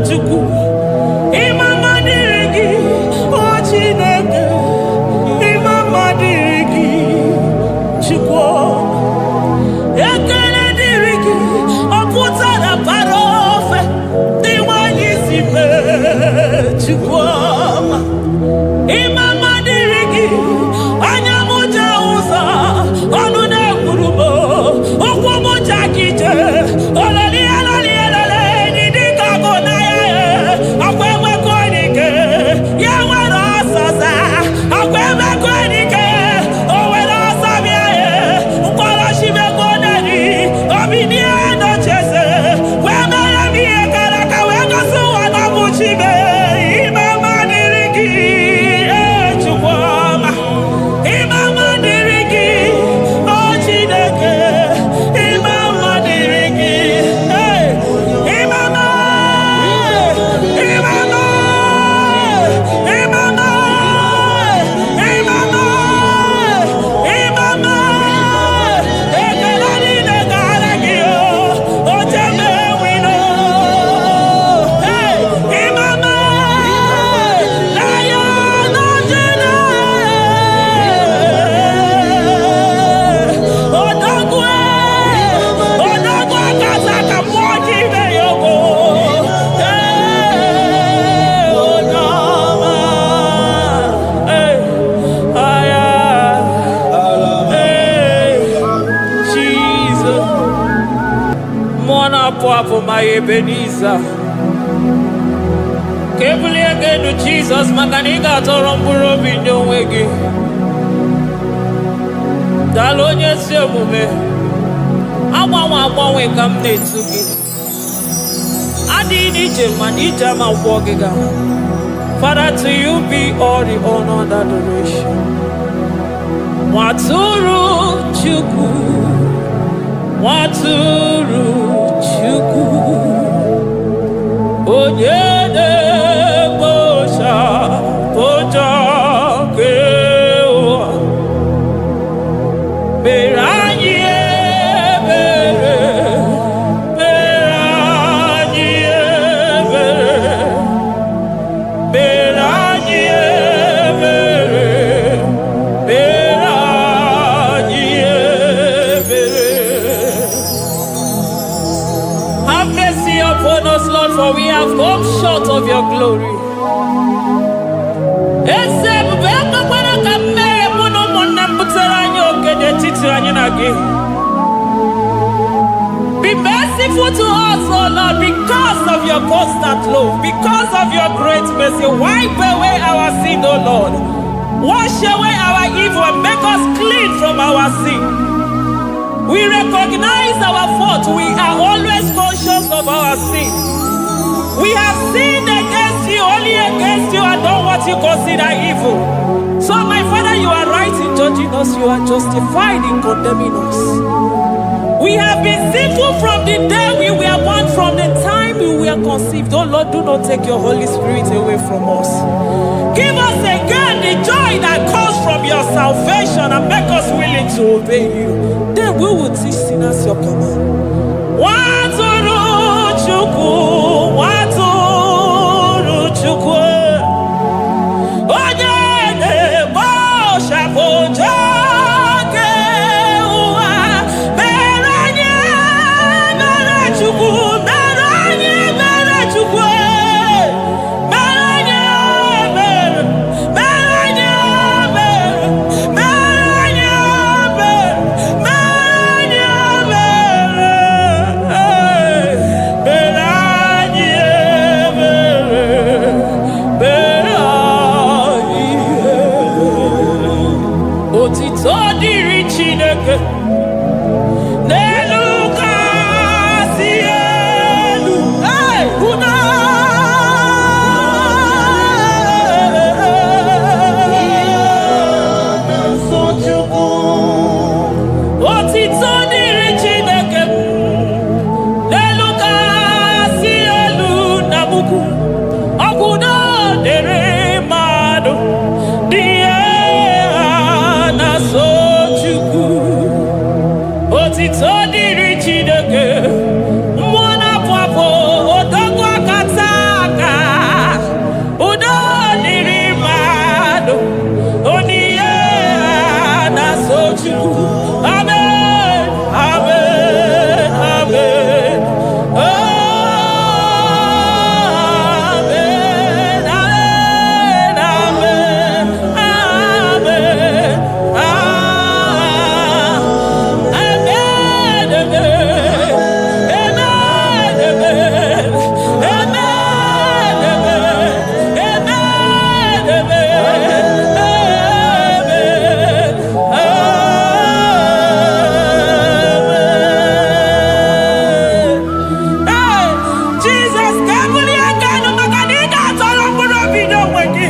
Speaker 4: Chukwu. Ịma mma dịrị gị, o Chineke. Ịma mma dịrị gị, Chukwu. Ekele dịrị gị, ọ pụtara bara ofe dị nwanyị si mee, Chukwu ọma. Ịma mma dịrị gị, anya m
Speaker 5: Apụ, my Ebenezer. Ka ebulie gị elu, Jizọs, maka na ị ga-atọrọ mkpụrụ obi nye onwe gị. Daalụ, onye ezi omume. Agbanwe agbanwe ka m na-etu gị. Adịghị n'ije mana ije ama gwọ gị ga. Father, to you be all the honor and adoration. Nwatụrụ Chukwu, Nwatụrụ Chukwu, onye na-ekpochapụ njọ nke ụwa, mere anyị ebere, mere anyị ebere, mere anyị ebere, mere anyị ebere. Have mercy upon us, Lord, for we have come short of your glory. Eze ebube, ekwekwara ka mmehie mụ na ụmụnne m butere anyị oke n'etiti anyị na gị. Be merciful to us, O Lord, because of your constant love, because of your great mercy. Wipe away our sin, O Lord. Wash away our evil and make us clean from our sin. We recognize our fault. We are always conscious of our sin. We have sinned against you, only against you, and done what you consider evil. So, my Father, you are right in judging us, you are justified in condemning us. We have been sinful from the day we were born, from the time we were conceived. Oh Lord, do not take your Holy Spirit away from us. Give us again the joy that comes from your salvation and make us willing to obey you. Then we will teach sinners your command. Nwatụrụ Chukwu, Nwatụrụ Chukwu, onye na-ekpochapụ njọ nke ụwa, mere anyị ebere, Chukwu, mere anyị ebere, Chukwu, mere anyị ebere, mere anyị ebere, mere anyị ebere, mere anyị ebere, mere anyị ebere, mere anyị ebere. Otito dịrị Chineke n'elu kasị elu. Hey, unu
Speaker 2: Nsọ Chukwu.
Speaker 5: Otito dịrị Chineke n'elu kasị elu na mukwu ọgwụdo dịrị mmadụ dị ihe ha na-asọ Chukwu. Otito dịrị Chineke, mmụọ na-apụ apụ, odogwu akata aka. Udo dịrị mmadụ onye ha na-asọ Chukwu. Amen, amen, amen. Amen, amen, amen, amen. Ah, amen, amen, amen, amen, amen, amen, amen, amen, amen. Ee, Jizọs, ka ebulie aka elu maka na ị ga-atọrọ mkpụrụ obi n'onwe gị.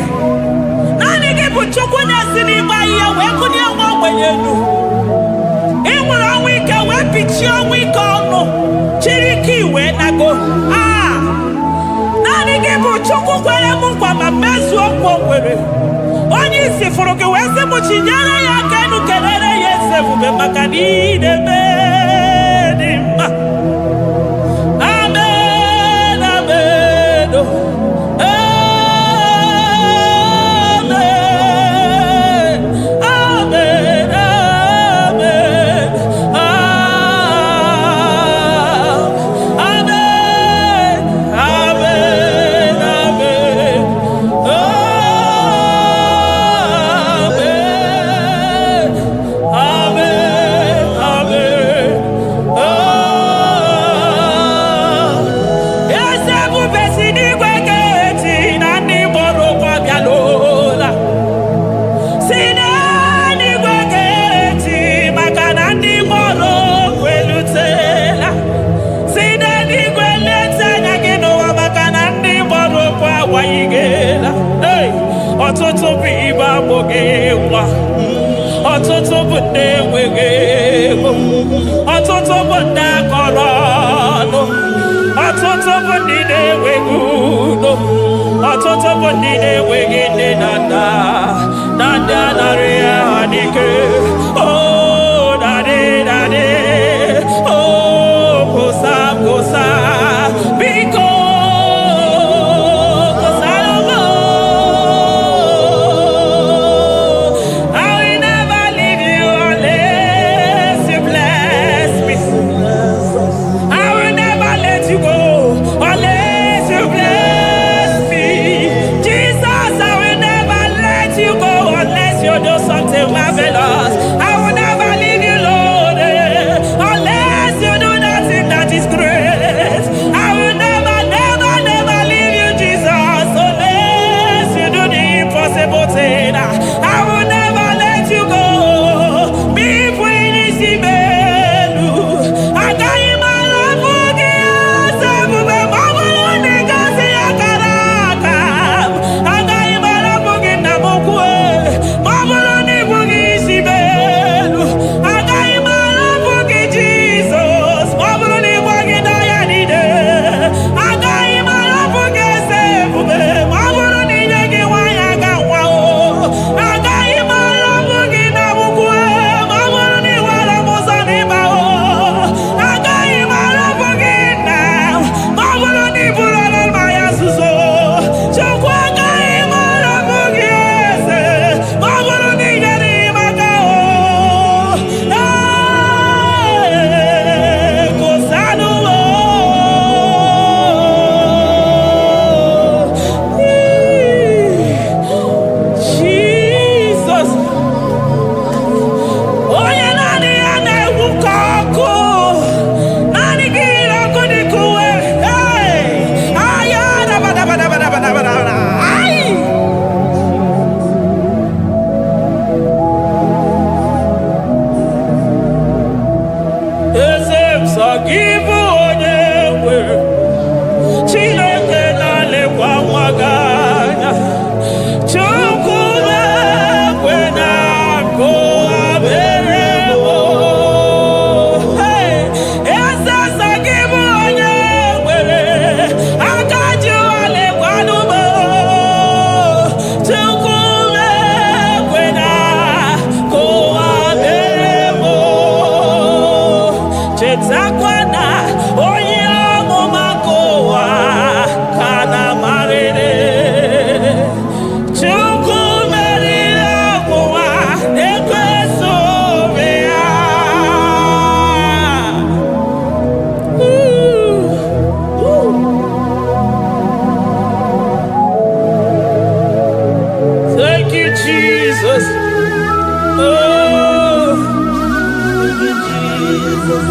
Speaker 5: Naanị gị bụ Chukwu na-esi n'ịgba ihe wee kụnye nwa ogbenye elu. Ị nwere ọnwụ ike wee pichie ọnwụ ike ọnụ, chiri ike wee nago. Ah! Naanị gị bụ Chukwu kwere m nkwa ma mezuo nkwa o kwere. Onye isi fụrụ gị wee sị m chinyere ya aka elu, kelere ya eze ebube maka na ị na-eme dị mma. Amen, amen, oh. Amen, amen, amen, ah, amen, amen, amen, oh, amen, amen, amen. bụ ndị enweghị ego, ọtụtụ bụ ndị akọrọ ọnụ, ọtụtụ bụ ndị na-enweghị udo, ọtụtụ bụ ndị na-enweghị nne na nna na ndị anarị ya ha n'ike. Oh, daddy, daddy, oh, gosa, gosa, biko, gosa, I will never leave you unless you bless me. I will never let you go unless you bless me. Jesus, I will never let you go unless you do something marvelous. I will never leave you, Lord, unless you do that thing that is great. I will never, never, never leave you, Jesus, unless you do the impossible thing. I will never let you go. Be elu agaghị m arapụ gị eze ebube ma ọ bụrụ na ị gosi akara aka m. Agaghị m arapụ gị nna m ukwu ma ọ bụrụ na ị bụghị isi m elu. Agaghị m arapụ gị Jizọs ma ọ bụrụ na ị gwaghị n'ọhịa niile. Agaghị m arapụ gị eze ebube ma ọ bụrụ na ị nye gị nwaanyị aga nwa o. Agaghị m arapụ gị na ukwu ma ọ bụrụ na ị were m ụzọ n'ịba o. Agaghị m arapụ gị nna ma ọ bụrụ na ị bụrụ ọla mmanya nzuzo. Chukwu, agaghị m arapụ gị eze ma ọ bụrụ na ị nyere m aka o. Ee, gosanụ m o. Jesus, onye naanị ya na-egwu ka ọkụ, naanị gị yiri ọkụ dịka uwe. Hey! Aya, dabadabadabadabadabada. Ai! Eze m sọ gị bụ onye nwe Chineke na-alekwa nwa gị anya. Chukwu na-ekwe na akụ abere m. Hey! Eze sọ gị bụ onye nwere aka ji ụwa lekwanụ m. Chukwu na-ekwe na akụ abere m. Chetakwa na onye amụma nke ụwa ka na-amarịrị. Chukwu meriri ọnwụnwa na-ekweso obi ya. Thank you, Jesus. Oh, thank you, Jesus.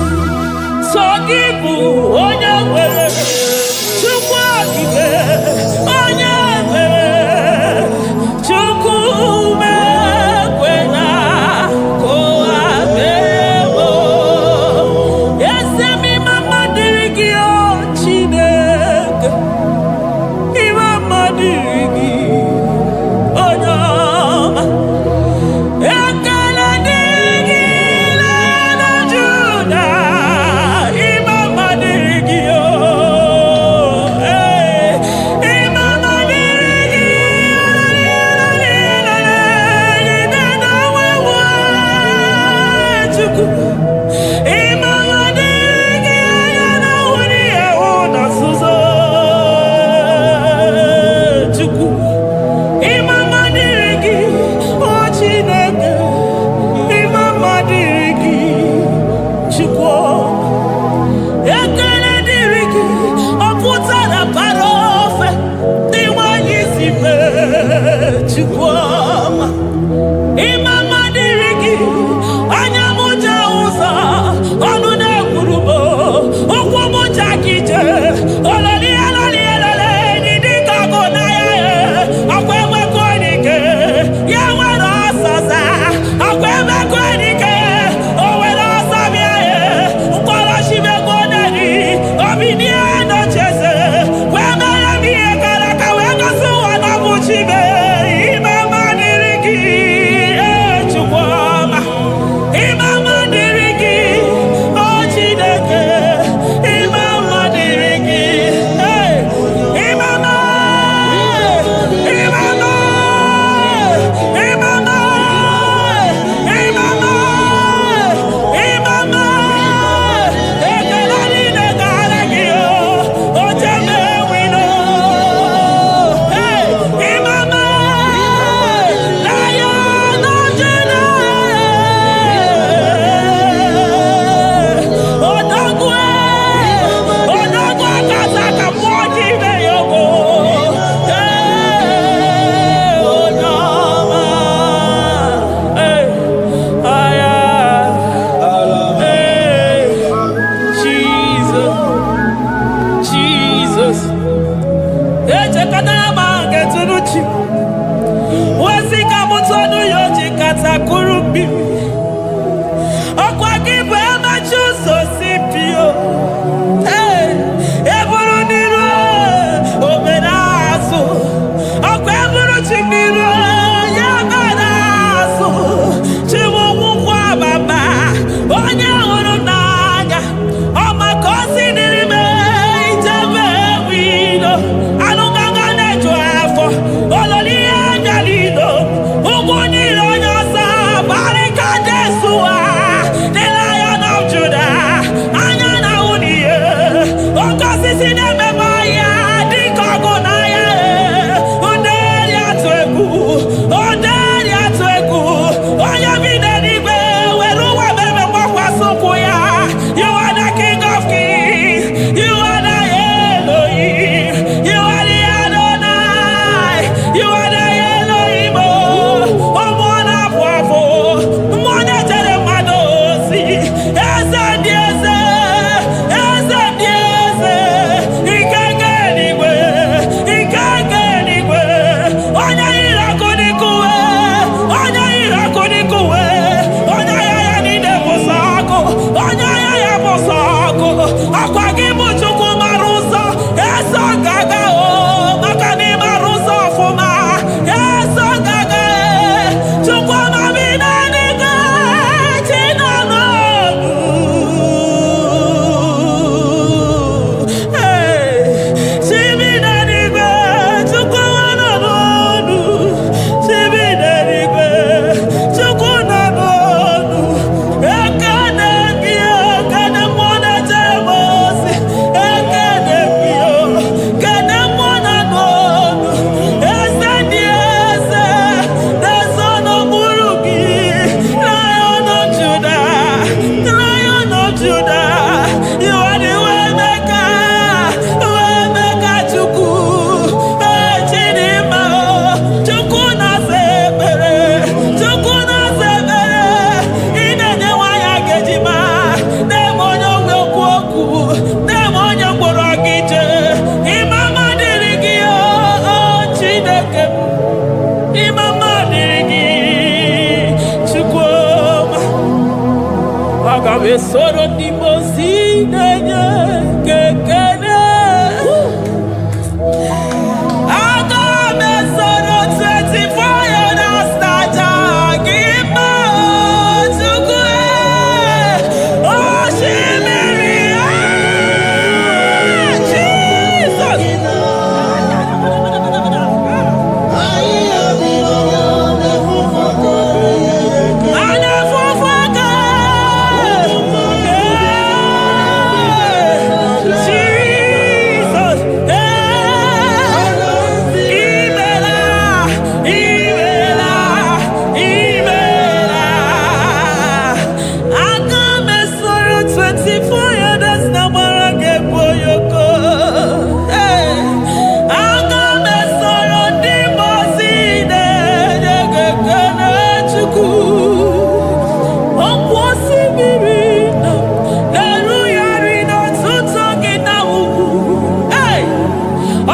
Speaker 5: Aga m esoro ndị mmụọ ozi na-enye gị ekele. Aga m esoro 24 elders na-aja gị mma, Chukwu. Osimiri, ah, Jesus! Anafufuka! Jesus! Imela, imela, imela. Aga m esoro 24 elders na gbara gị egwu oyoko. Aga m esoro ndị mmụọ ozi na-enye gị ekele, Chukwu. Ọkwa osimiri na na-erugharị n'ọtụtụ gị na ugwu. Hey!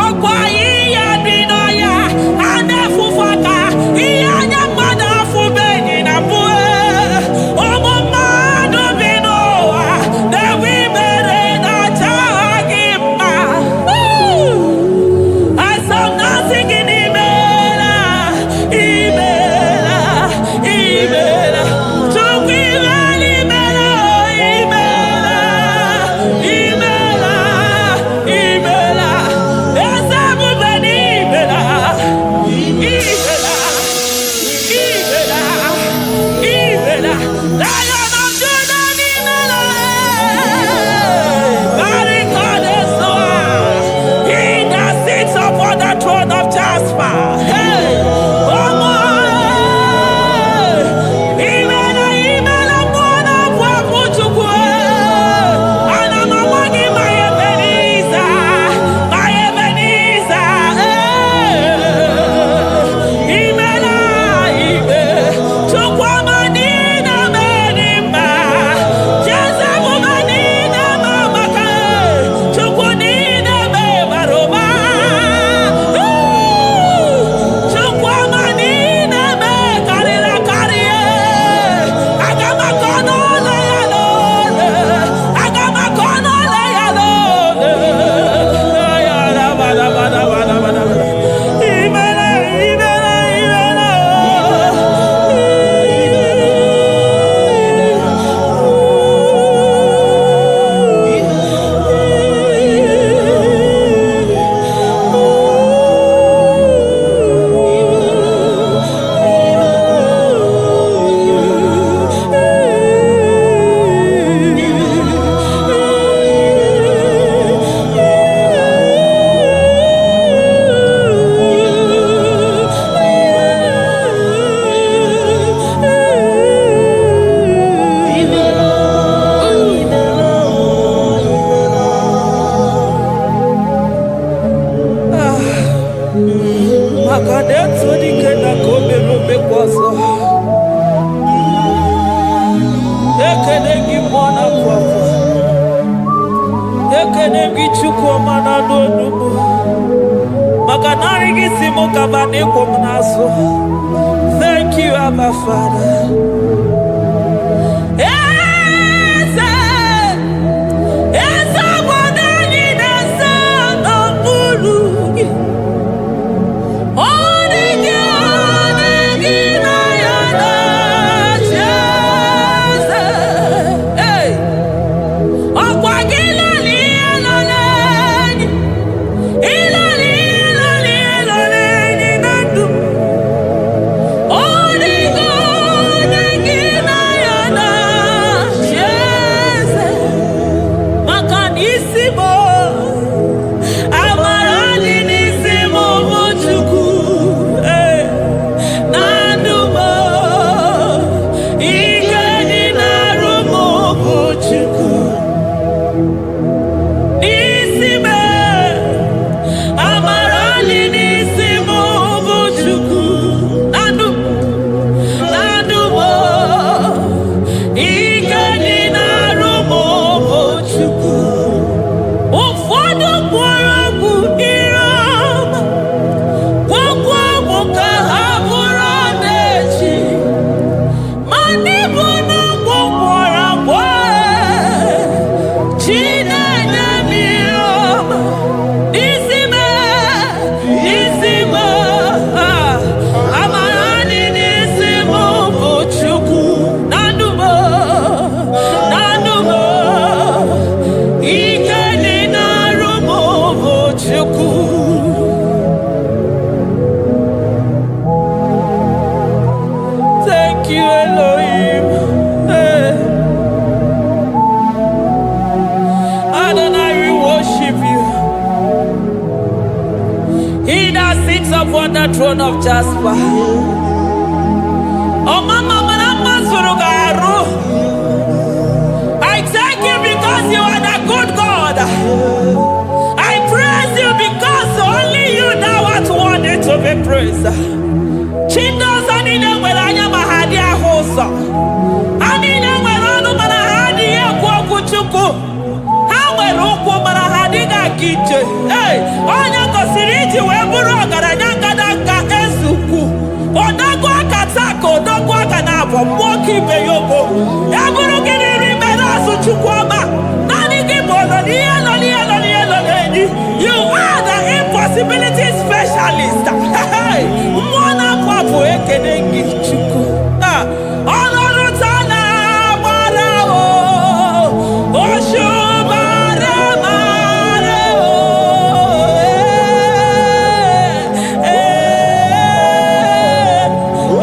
Speaker 5: Ọkwa ihe dị n'ọhịa a na-efufe aka, ihe anya mmadụ afụbeghị na mbụ. Ụmụ mmadụ bi n'ụwa na-enwe imere na-acha gị mma. Asọmnasị gị n'imela, imela, imela. Chukwu, imela, imela, imela, imela, imela. Eze ebube, n'imela, imela, imela, imela. Lion of Judah, n'imela. Barikade-soa. He that sits upon the throne of Jasper. Hey! Ọmọ imela, imela, mmụọ na-abụ abụ, Chukwu. Ana m ama gị, ma Ebenezer, ma Ebenezer. Imela, ime Chukwu ọma niile mere mma. Jeze ebube niile ma maka Chukwu niile bara ụba. Chukwu ọma niile karịrị akarị. Aga m akọ n'ụlọ ya n'ole. Aga m akọ n'ụlọ ya n'ole. Imela, imela, imela. Maka na etu dike na ka o mere omekwa ọzọ. Ekene gị, mmụọ na-apụ apụ. Ekene gị, Chukwu ọma na-anụ onugbu, maka narị gị si mụ kaba na ịkwụ m n'azụ. Thank you, Abba Father. Eze, eze obodo anyị na-eze n'okpuru gị. Ọ dị gị, ọ dị gị na ya na-achị eze. Hey! Ọkwa gị lọrọ ihe lọrọ enyi, ịlọrọ ihe lọrọ ihe lọrọ enyi na ndụ. Ọ dị gị, ọ dị gị. throne of Jasper. Ọmama mara mma zuru gị arụ. I thank you because you are the good God. I praise you because only you thou art worthy to be praised. Chi ndị ọzọ niile nwere anya ma ha adịghị ahụ ụzọ. Ha niile nwere ọnụ mana ha adịghị ekwu okwu Chukwu. Ha nwere ụkwụ mana ha adịghị aga ije. Ee, onye gosiri iji wee bụrụ ọgaranya ngadanga eze ukwu. Odogwu aka taa ka odogwu aka na-abụ mmụọ ka ibe ya ogo. Ya bụrụ gị n'iri mere azụ, Chukwu ọma. Naanị gị bụ ọnọ n'ihe nọ n'ihe nọ n'ihe nọ n'enyi. You are the impossibility specialist. Hey, mmụọ na-apụ apụ, ekene gị, Chukwu. Ah, ọlọ́run tá lágbára o, òṣùbàrẹ̀ màrẹ̀ o. Eh,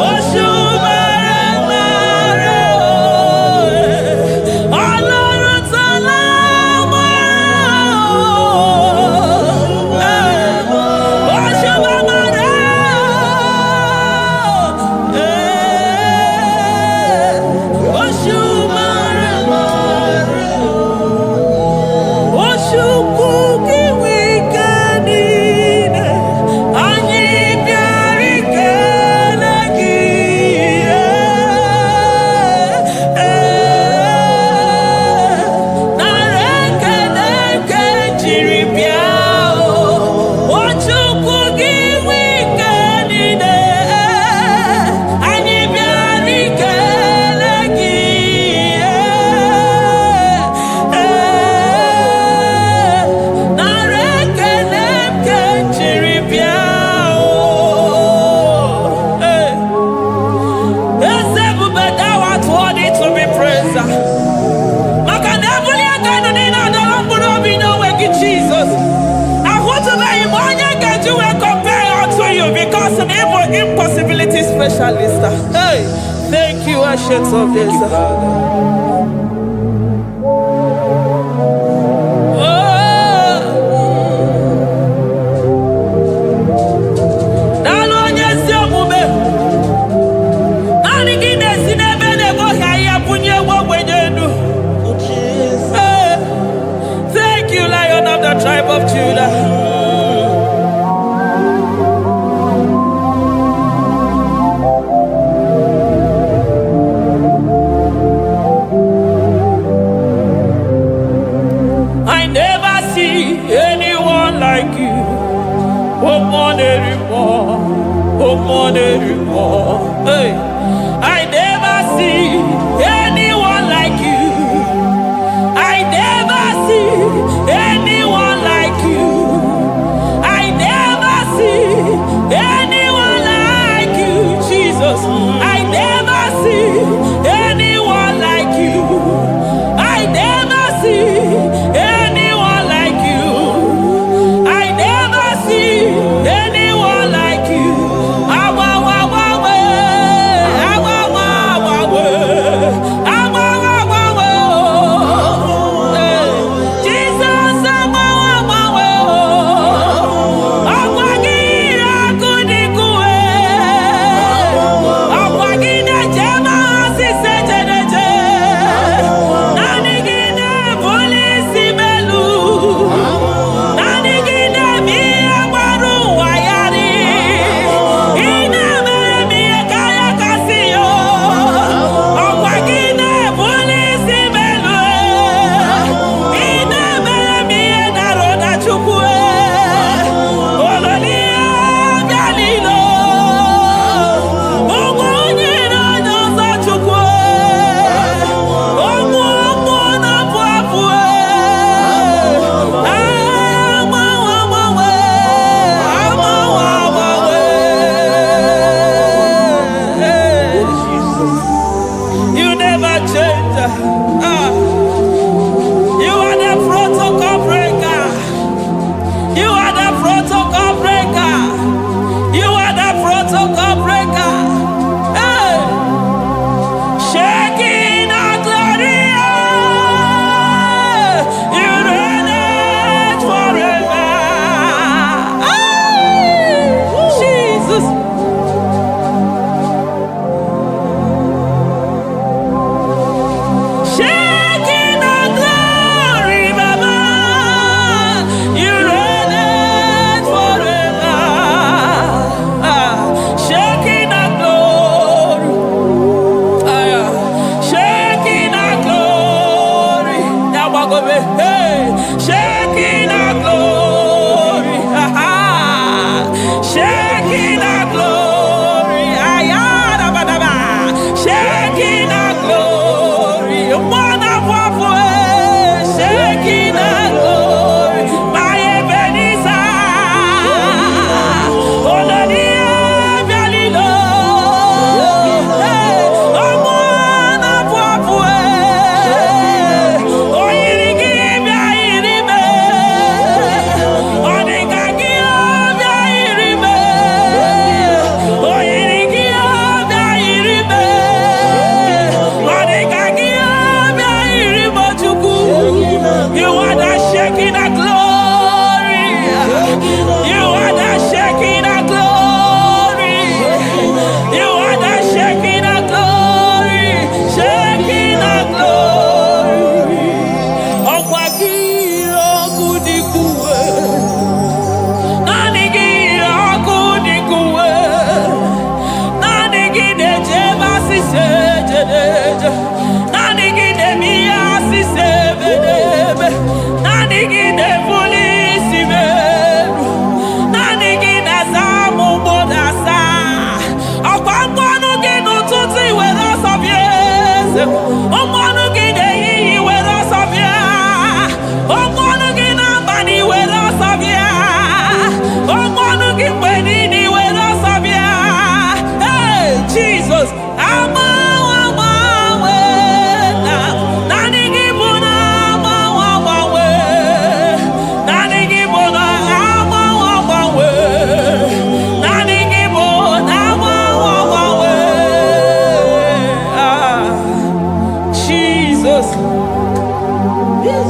Speaker 5: òṣùbàrẹ̀ màrẹ̀ o. Ọlọ́run tá lágbára o. Òṣùbàrẹ̀ o. Òṣùbàrẹ̀ màrẹ̀ o. Chukwu gị nwe ike niile, anyị bịara ikele gị. Ee, nara ekele nke jiri bịa o. O Chukwu gị nwe ike niile, anyị bịara ikele gị. Ee, nara ekele nke jiri bịa o. Ee. Eze ebube, thou art worthy to be praised. Maka na ebuli aka elu niile adọrọ mkpụrụ obi n'onwe gị, Jizọs. Ahụtụbeghị m onye ga-eji wee compare unto you because na ịbụ impossibility specialist. Hey, thank you, Ancient of Days. Oh, daalụ onye ezi omume. Naanị gị na-esi n'ebe na-egoghị ahịhịa bunye ewu ogbenye elu. Hey, thank you, Lion of the tribe of Judah. I never see anyone like you. Oh, more, oh, more, hey. I never see anyone like you. I never see anyone like you. I never see anyone like you, Jesus. I never see anyone like you. I never see anyone like you. I never see anyone like you. Awa, wa, wa, we.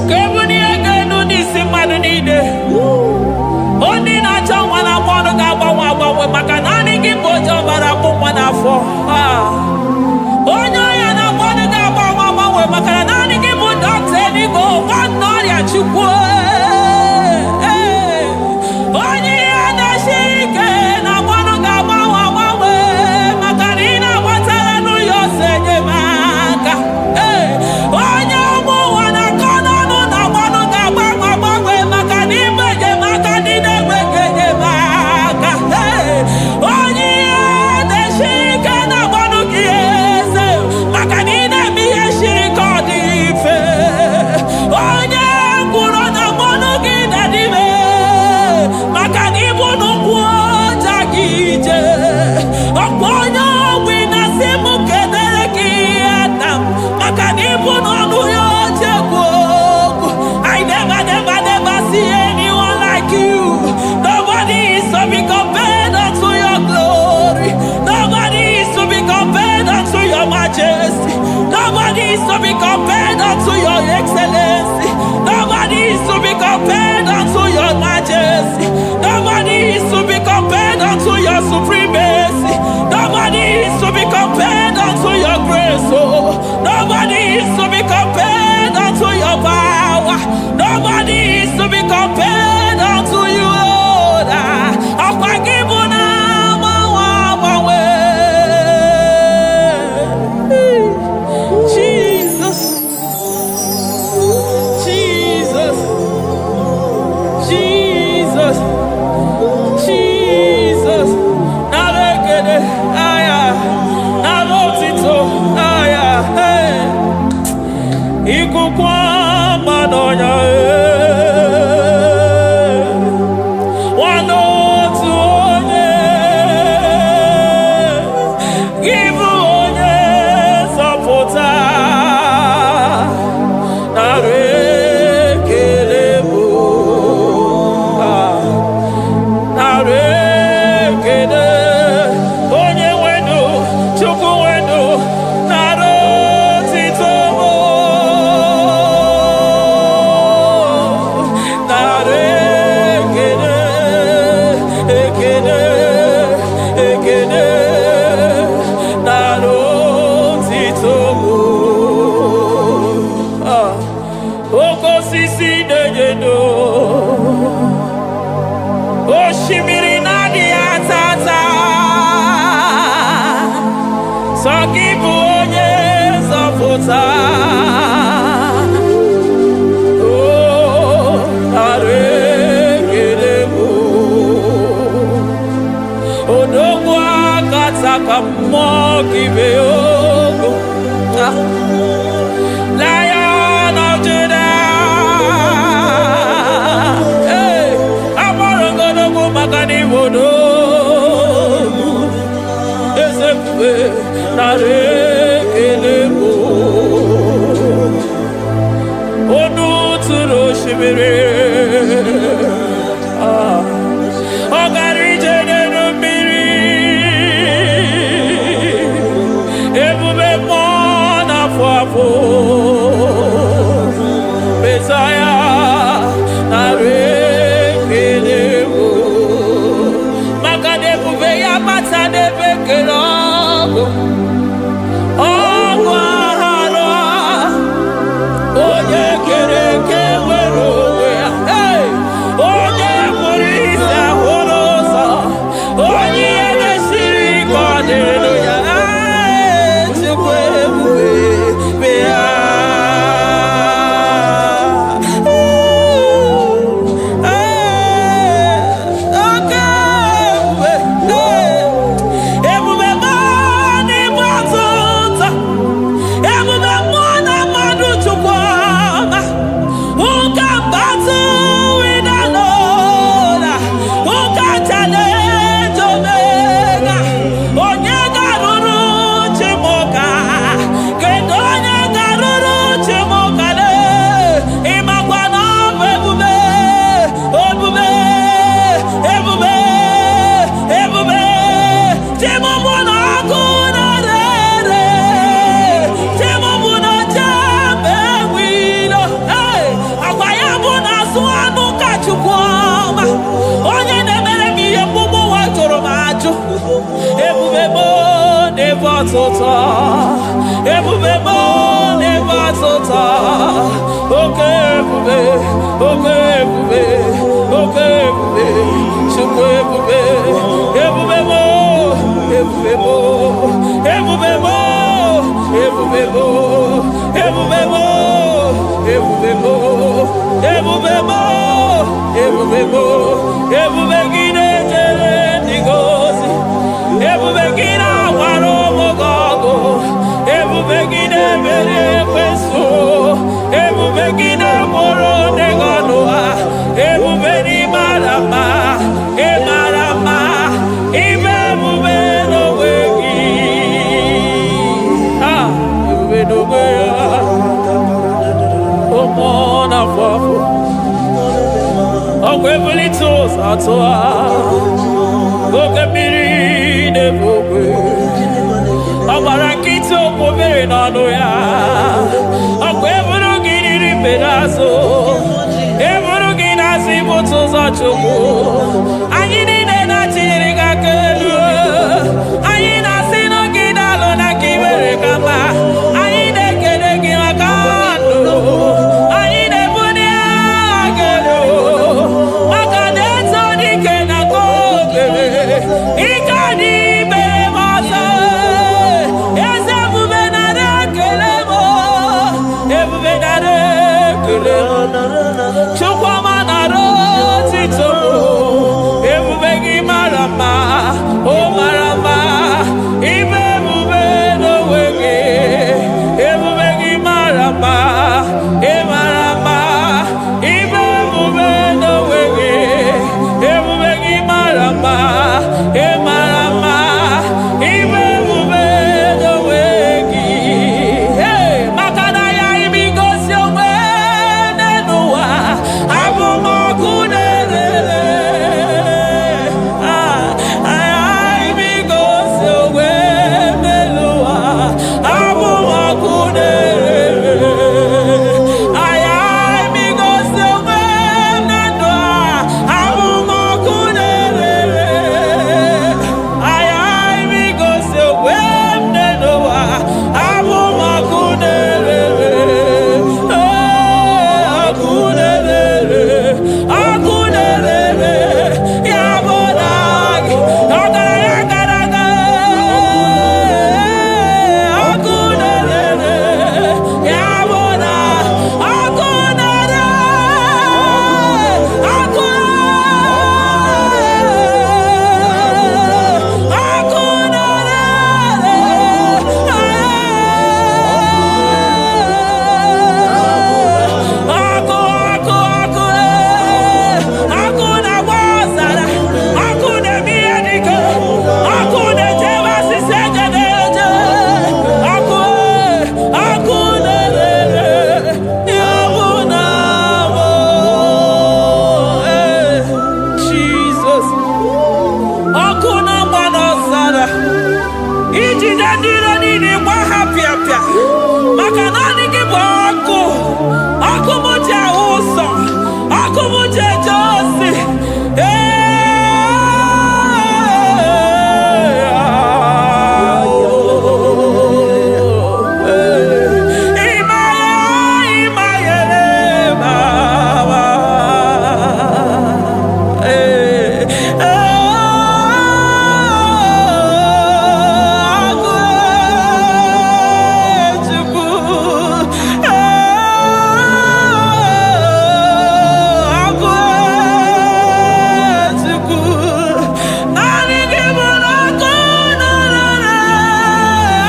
Speaker 5: Ka ebulie gị elu n'isi mmadụ niile. Onye na-achọ nwa na-agba ọnụ ga-agbanwe agbanwe, maka naanị gị bụ oje ọbara akpụ nwa n'afọ. Ah. Onye ọrịa na-agba ọnụ ga-agbanwe agbanwe, maka na naanị gị bụ dọkịta eluigwe, nwanne ọrịa Chukwu. Ee. Onye ihe na-esi ike na-agba ọnụ ga-agbanwe agbanwe, maka na ị na-agbatara n'ụlọ ọsọ enyemaka. Ee. Onye ụmụ ụwa na-akọ n'ọnụ na-agba ọnụ ga-agbanwe agbanwe, maka na ịbụ enyemaka ndị na-enweghị enyemaka. Ee. Onye ihe na-esi ike na-agba ọnụ gị eze, maka na ị na-eme ihe siri ka ọ dị mfe. Onye ngwụrọ na-agba ọnụ gị na-adịme, maka na ịbụ n'ụkwụ ọja gị ije. Ọkwa onye ogbi na-asị m kedere gị nna m, maka na ịbụ n'ọnụ ya oche ekwu okwu. I never, never, never see anyone like you. Nobody is to be compared unto your glory. Nobody is to be compared unto your majesty. Nobody is to be compared unto your excellency. Nobody is to be compared unto your majesty. Nobody is to be compared unto your supremacy. Nobody is to be compared unto your grace. Oh, nobody is to be compared unto your power. Nobody is to be compared unto you, Lord. Ah, ọkwa gị bụ na agbanwe agbanwe. Jesus, Jesus, Jesus, Jesus. Nara ekele, aya, nara otito, aya, hey. Ikuku ọma n'ọnya, eh. Nwanne otu onye, gị bụ onye nzọpụta. Nara ekele bụ, ah. Nara ekele, onye nwenu, Chukwu nwenu, nara otito bụ. Nara ekele, ekele, ekele, nara otito bụ. Ah. Oke osisi na-enye ndụ, osimiri na-adịghị ata ata, sọ gị bụ onye nzọpụta. O, nara ekele bụ. Odogwu akataka mmụọ gị be ogo. Ah. Lion of Judah. Hey, agbọrọ ngodogwu maka na igbo odogwu. Eze ebube, nara ekele bụ. Onu tụrụ osimiri. Ah. Ọ gara ije n'elu mmiri. Ebube mmụọ na-afụ afụ. Mesaya, nara ekele bụ. Maka na ebube ya bata n'ebe kere ọgụ. Ọgụ aghara, onye kere eke nwere onwe ya. na-atọ ụtọ. Ebube m na-ebe atọ ụtọ. Oke ebube, oke ebube, oke ebube, Chukwu ebube, ebube m, ebube m, ebube m, ebube m, ebube m, ebube m, ebube m, ebube m, ebube gị na-ejere ndị gị ozi, ebube gị na-agbara ụmụ gị ọgụ, ebube gị na-emeri ekwensu, ebube gị na-agbụrụ ndị gị ọnụ ha, ebube n'ịmara mma, ịmara mma, ime ebube n'onwe gị. Ah, ebube n'onwe ya, ụmụ na-afọ afọ, ọkwa ebulite ụzọ atụ ha, oke mmiri na-ebu ogwe, ọ gbara nkịtị okwu mmiri n'ọnụ ya, ọkwa eburu gị riri mbe n'azụ, eburu gị n'azụ ibute ụzọ Chukwu. Anyị niile na-achịnyere gị aka elu, anyị na-asị na gị daalụ na ka i mere ka mma, anyị na-ekele gị maka ndụ, anyị na-ebuli aha gị elu maka na eto dike na nke obere ike dị mere m ọzọ. Eze ebube, nara ekele m, ebube nara ekele m, Chukwuma nara otito m. Ebube gị mara mma, o mara mma, ime ebube n'onwe gị. Ebube gị mara mma, ị mara mma, ime ebube n'onwe gị. Ebube gị mara mma, ị mara mma, ime ebube n'onwe gị. Hey, maka na ya imigosi onwe n'ụwa, abụ m ọkụ na-erere. Ah, imigosi onwe n'ụwa, abụ m ọkụ na-erere. Aya imigosi onwe na ndụ a, abụ m ọkụ na-erere. Aya imigosi onwe m n'ụwa, abụ m ọkụ na-erere. Ee, ọkụ na-erere, ọkụ na-erere, ya bụ na gị ọgaranya gara aga. Ọkụ na-erere, ya bụ na ọkụ na-ere, ọkụ, ọkụ na-ere. Ọkụ, ọkụ, ọkụ, ọkụ na-agba ọzara, ọkụ na-eme ihe dike, ọkụ na-echebe asịsị eje na-eje, ọkụ, ọkụ na-erere, ya bụ na mụ. Jizọs, ọkụ na-agba n'ọzara, ijide ndị iro niile gba ha pịapịa, maka naanị gị bụ ọkụ, ọkụ m ji ahụ ụzọ, ọkụ m ji eje ozi. Ee, ịmaya, ịmayere mama. Ee, ọkụ Chukwu, ọkụ Chukwu, naanị gị bụ ọkụ na-ere,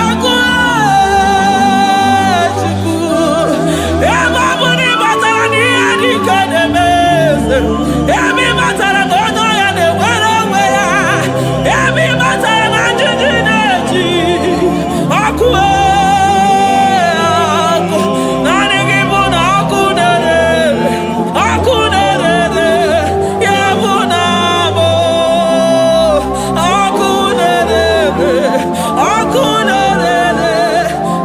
Speaker 5: ọkụ Chukwu. Ebe ọ bụ na ị batara n'ihe dị ike na-eme eze, ebe ị batara na onye ọya na-enwere onwe ya, ebe ị batara na njiji na-eji ọkụ, ọkụ, naanị gị bụ na ọkụ na-ere, ọkụ na-ere, ya bụ na bụ ọkụ na-ere, ọkụ na-ere,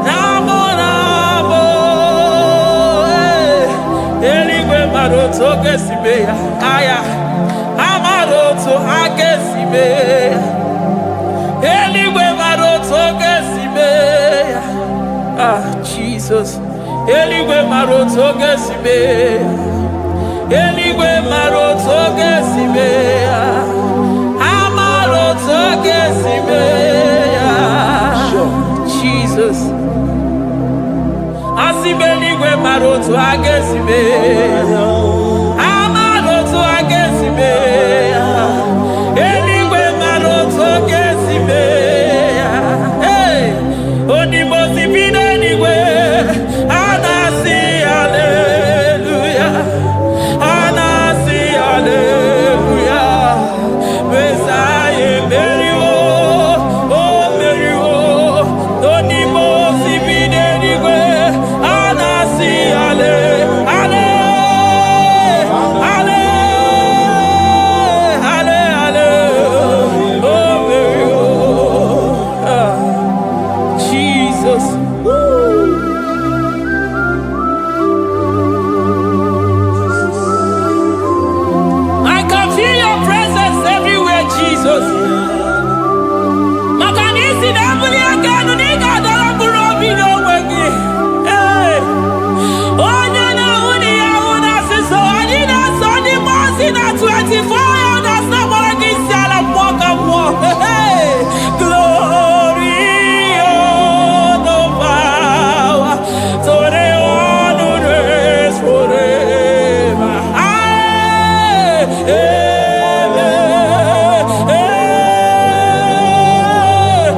Speaker 5: na bụ na bụ. Eluigwe mara otu oge si mee ya, aya amara otu ha ga-esi mee ya. Eluigwe mara otu oge si Jesus. Eluigwe mara otu ọ ga-esi mee ya. Eluigwe mara otu ọ ga-esi mee ya. Ha mara otu ọ ga-esi mee ya. Jesus. Asị m eluigwe mara otu a ga-esi mee ya. Ha mara otu a ga-esi mee ya. Eluigwe mara otu ọ ga-esi mee ya. Hey! Onimosi bi n'eluigwe, a na-asị haleluya. A na-asị haleluya. Mesaya emeriwo, o meriwo. Onimosi bi n'eluigwe, a na-asị hale, hale, hale, hale, hale. O meriwo. Ah, Jesus. Woo. I can feel your presence everywhere, Jesus. Maka na isi na-ebuli aka elu na ị ga-adọrọ mkpụrụ obi n'onwe gị. Ee. Onye na-ahụ na ihe ahụ na-asịsọ, anyị na-asọ ndị mmụọ ozi na 24 elders na-agbara gị isi ala mmụọ ka mmụọ. Hey! Glory, honor, power to the one who reigns forever. Amen. Amen.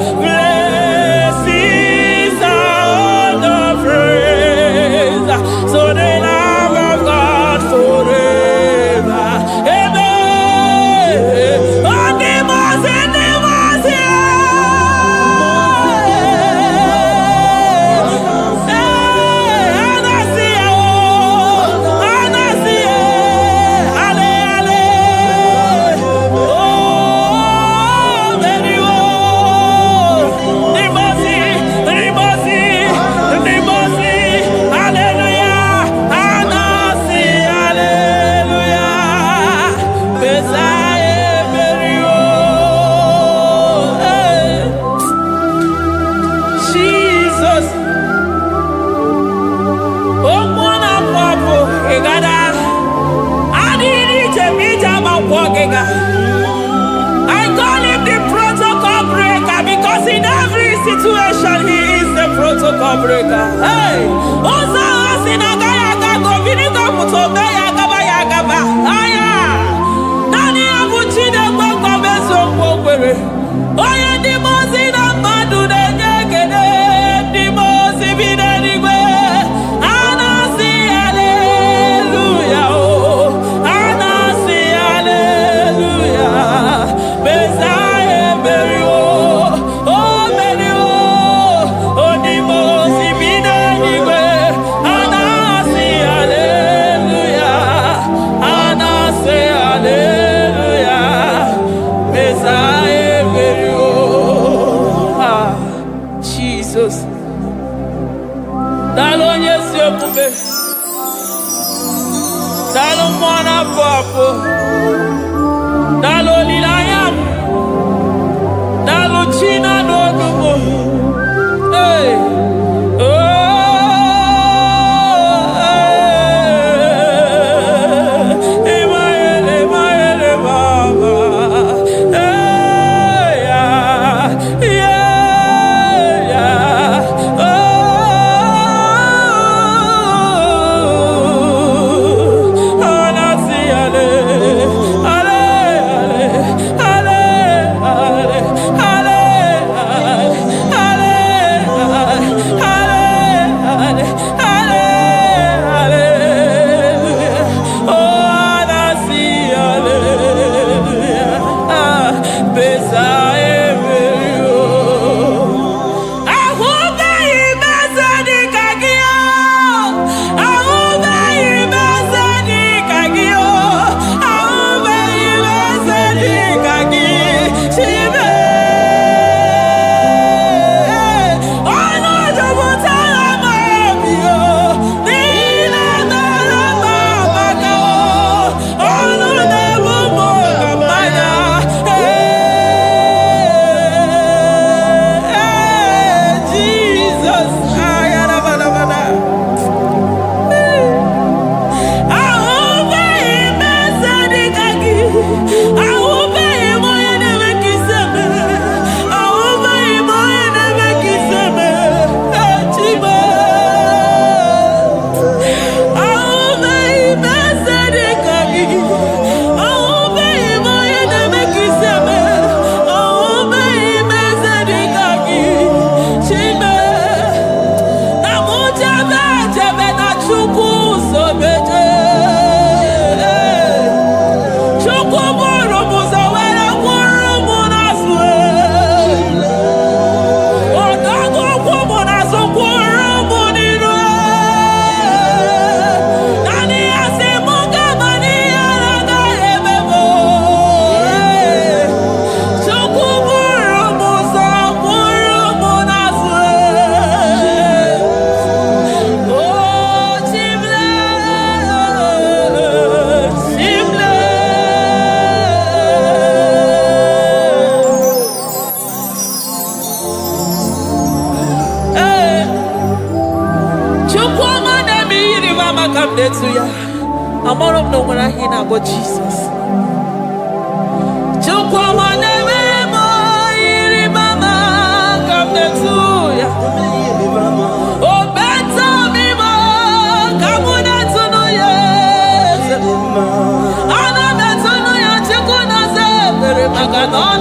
Speaker 5: Blessings and honor, praise to the Lamb of God forever. Amen. Ndị mmụọ ozi, ndị mmụọ ozi, ee, a na-asị ya, o, a na-asị ya, ale, ale, o meriwo. Ndị mmụọ ozi, ndị mmụọ ozi, ndị mmụọ ozi, haleluya, a na-asị haleluya, Mesaya emeriwo. Ee, Jesus. Okwu na-apụ apụ ịgada adịghị ije ma ije ama nkwọ gịga. I call him the protocol breaker because in every situation he is the protocol breaker. Hey! Ụzọ ahụ si na agaghị aga ka obirigo pụta ome ya agaba ya agaba. Aya! Naanị ya bụ Chineke nkwa eziokwu o kwere. Onye ndị mmụọ ozi na mmadụ na-enye ekele, ndị mmụọ ozi bi n'eluigwe. A na-asị haleluya o. A na-asị haleluya. Mesaya emeriwo. O meriwo. Ndị mmụọ ozi bi n'eluigwe. A na-asị haleluya. A na-asị haleluya. Mesaya emeriwo. Ah, Jesus. Daalụ onye ezi omume. Daalụ mmụọ na-apụ apụ. Daalụ olileanya m. Daalụ chi na-anụ olu m. Hey. Oh, hey. Emmanuel, Emmanuel, Mama. Hey, yeah. Oh, anasi ale. m na-etu ya. Amara m na o nwere aha ị na-akpọ Jizọs. Chukwuma na-emere m ịrịba ama ka m na-etu ya. Obeta m ime ka mụ na-etunu ya eze. Ana m etunu ya. Chukwu na-aza ekpere maka na ọ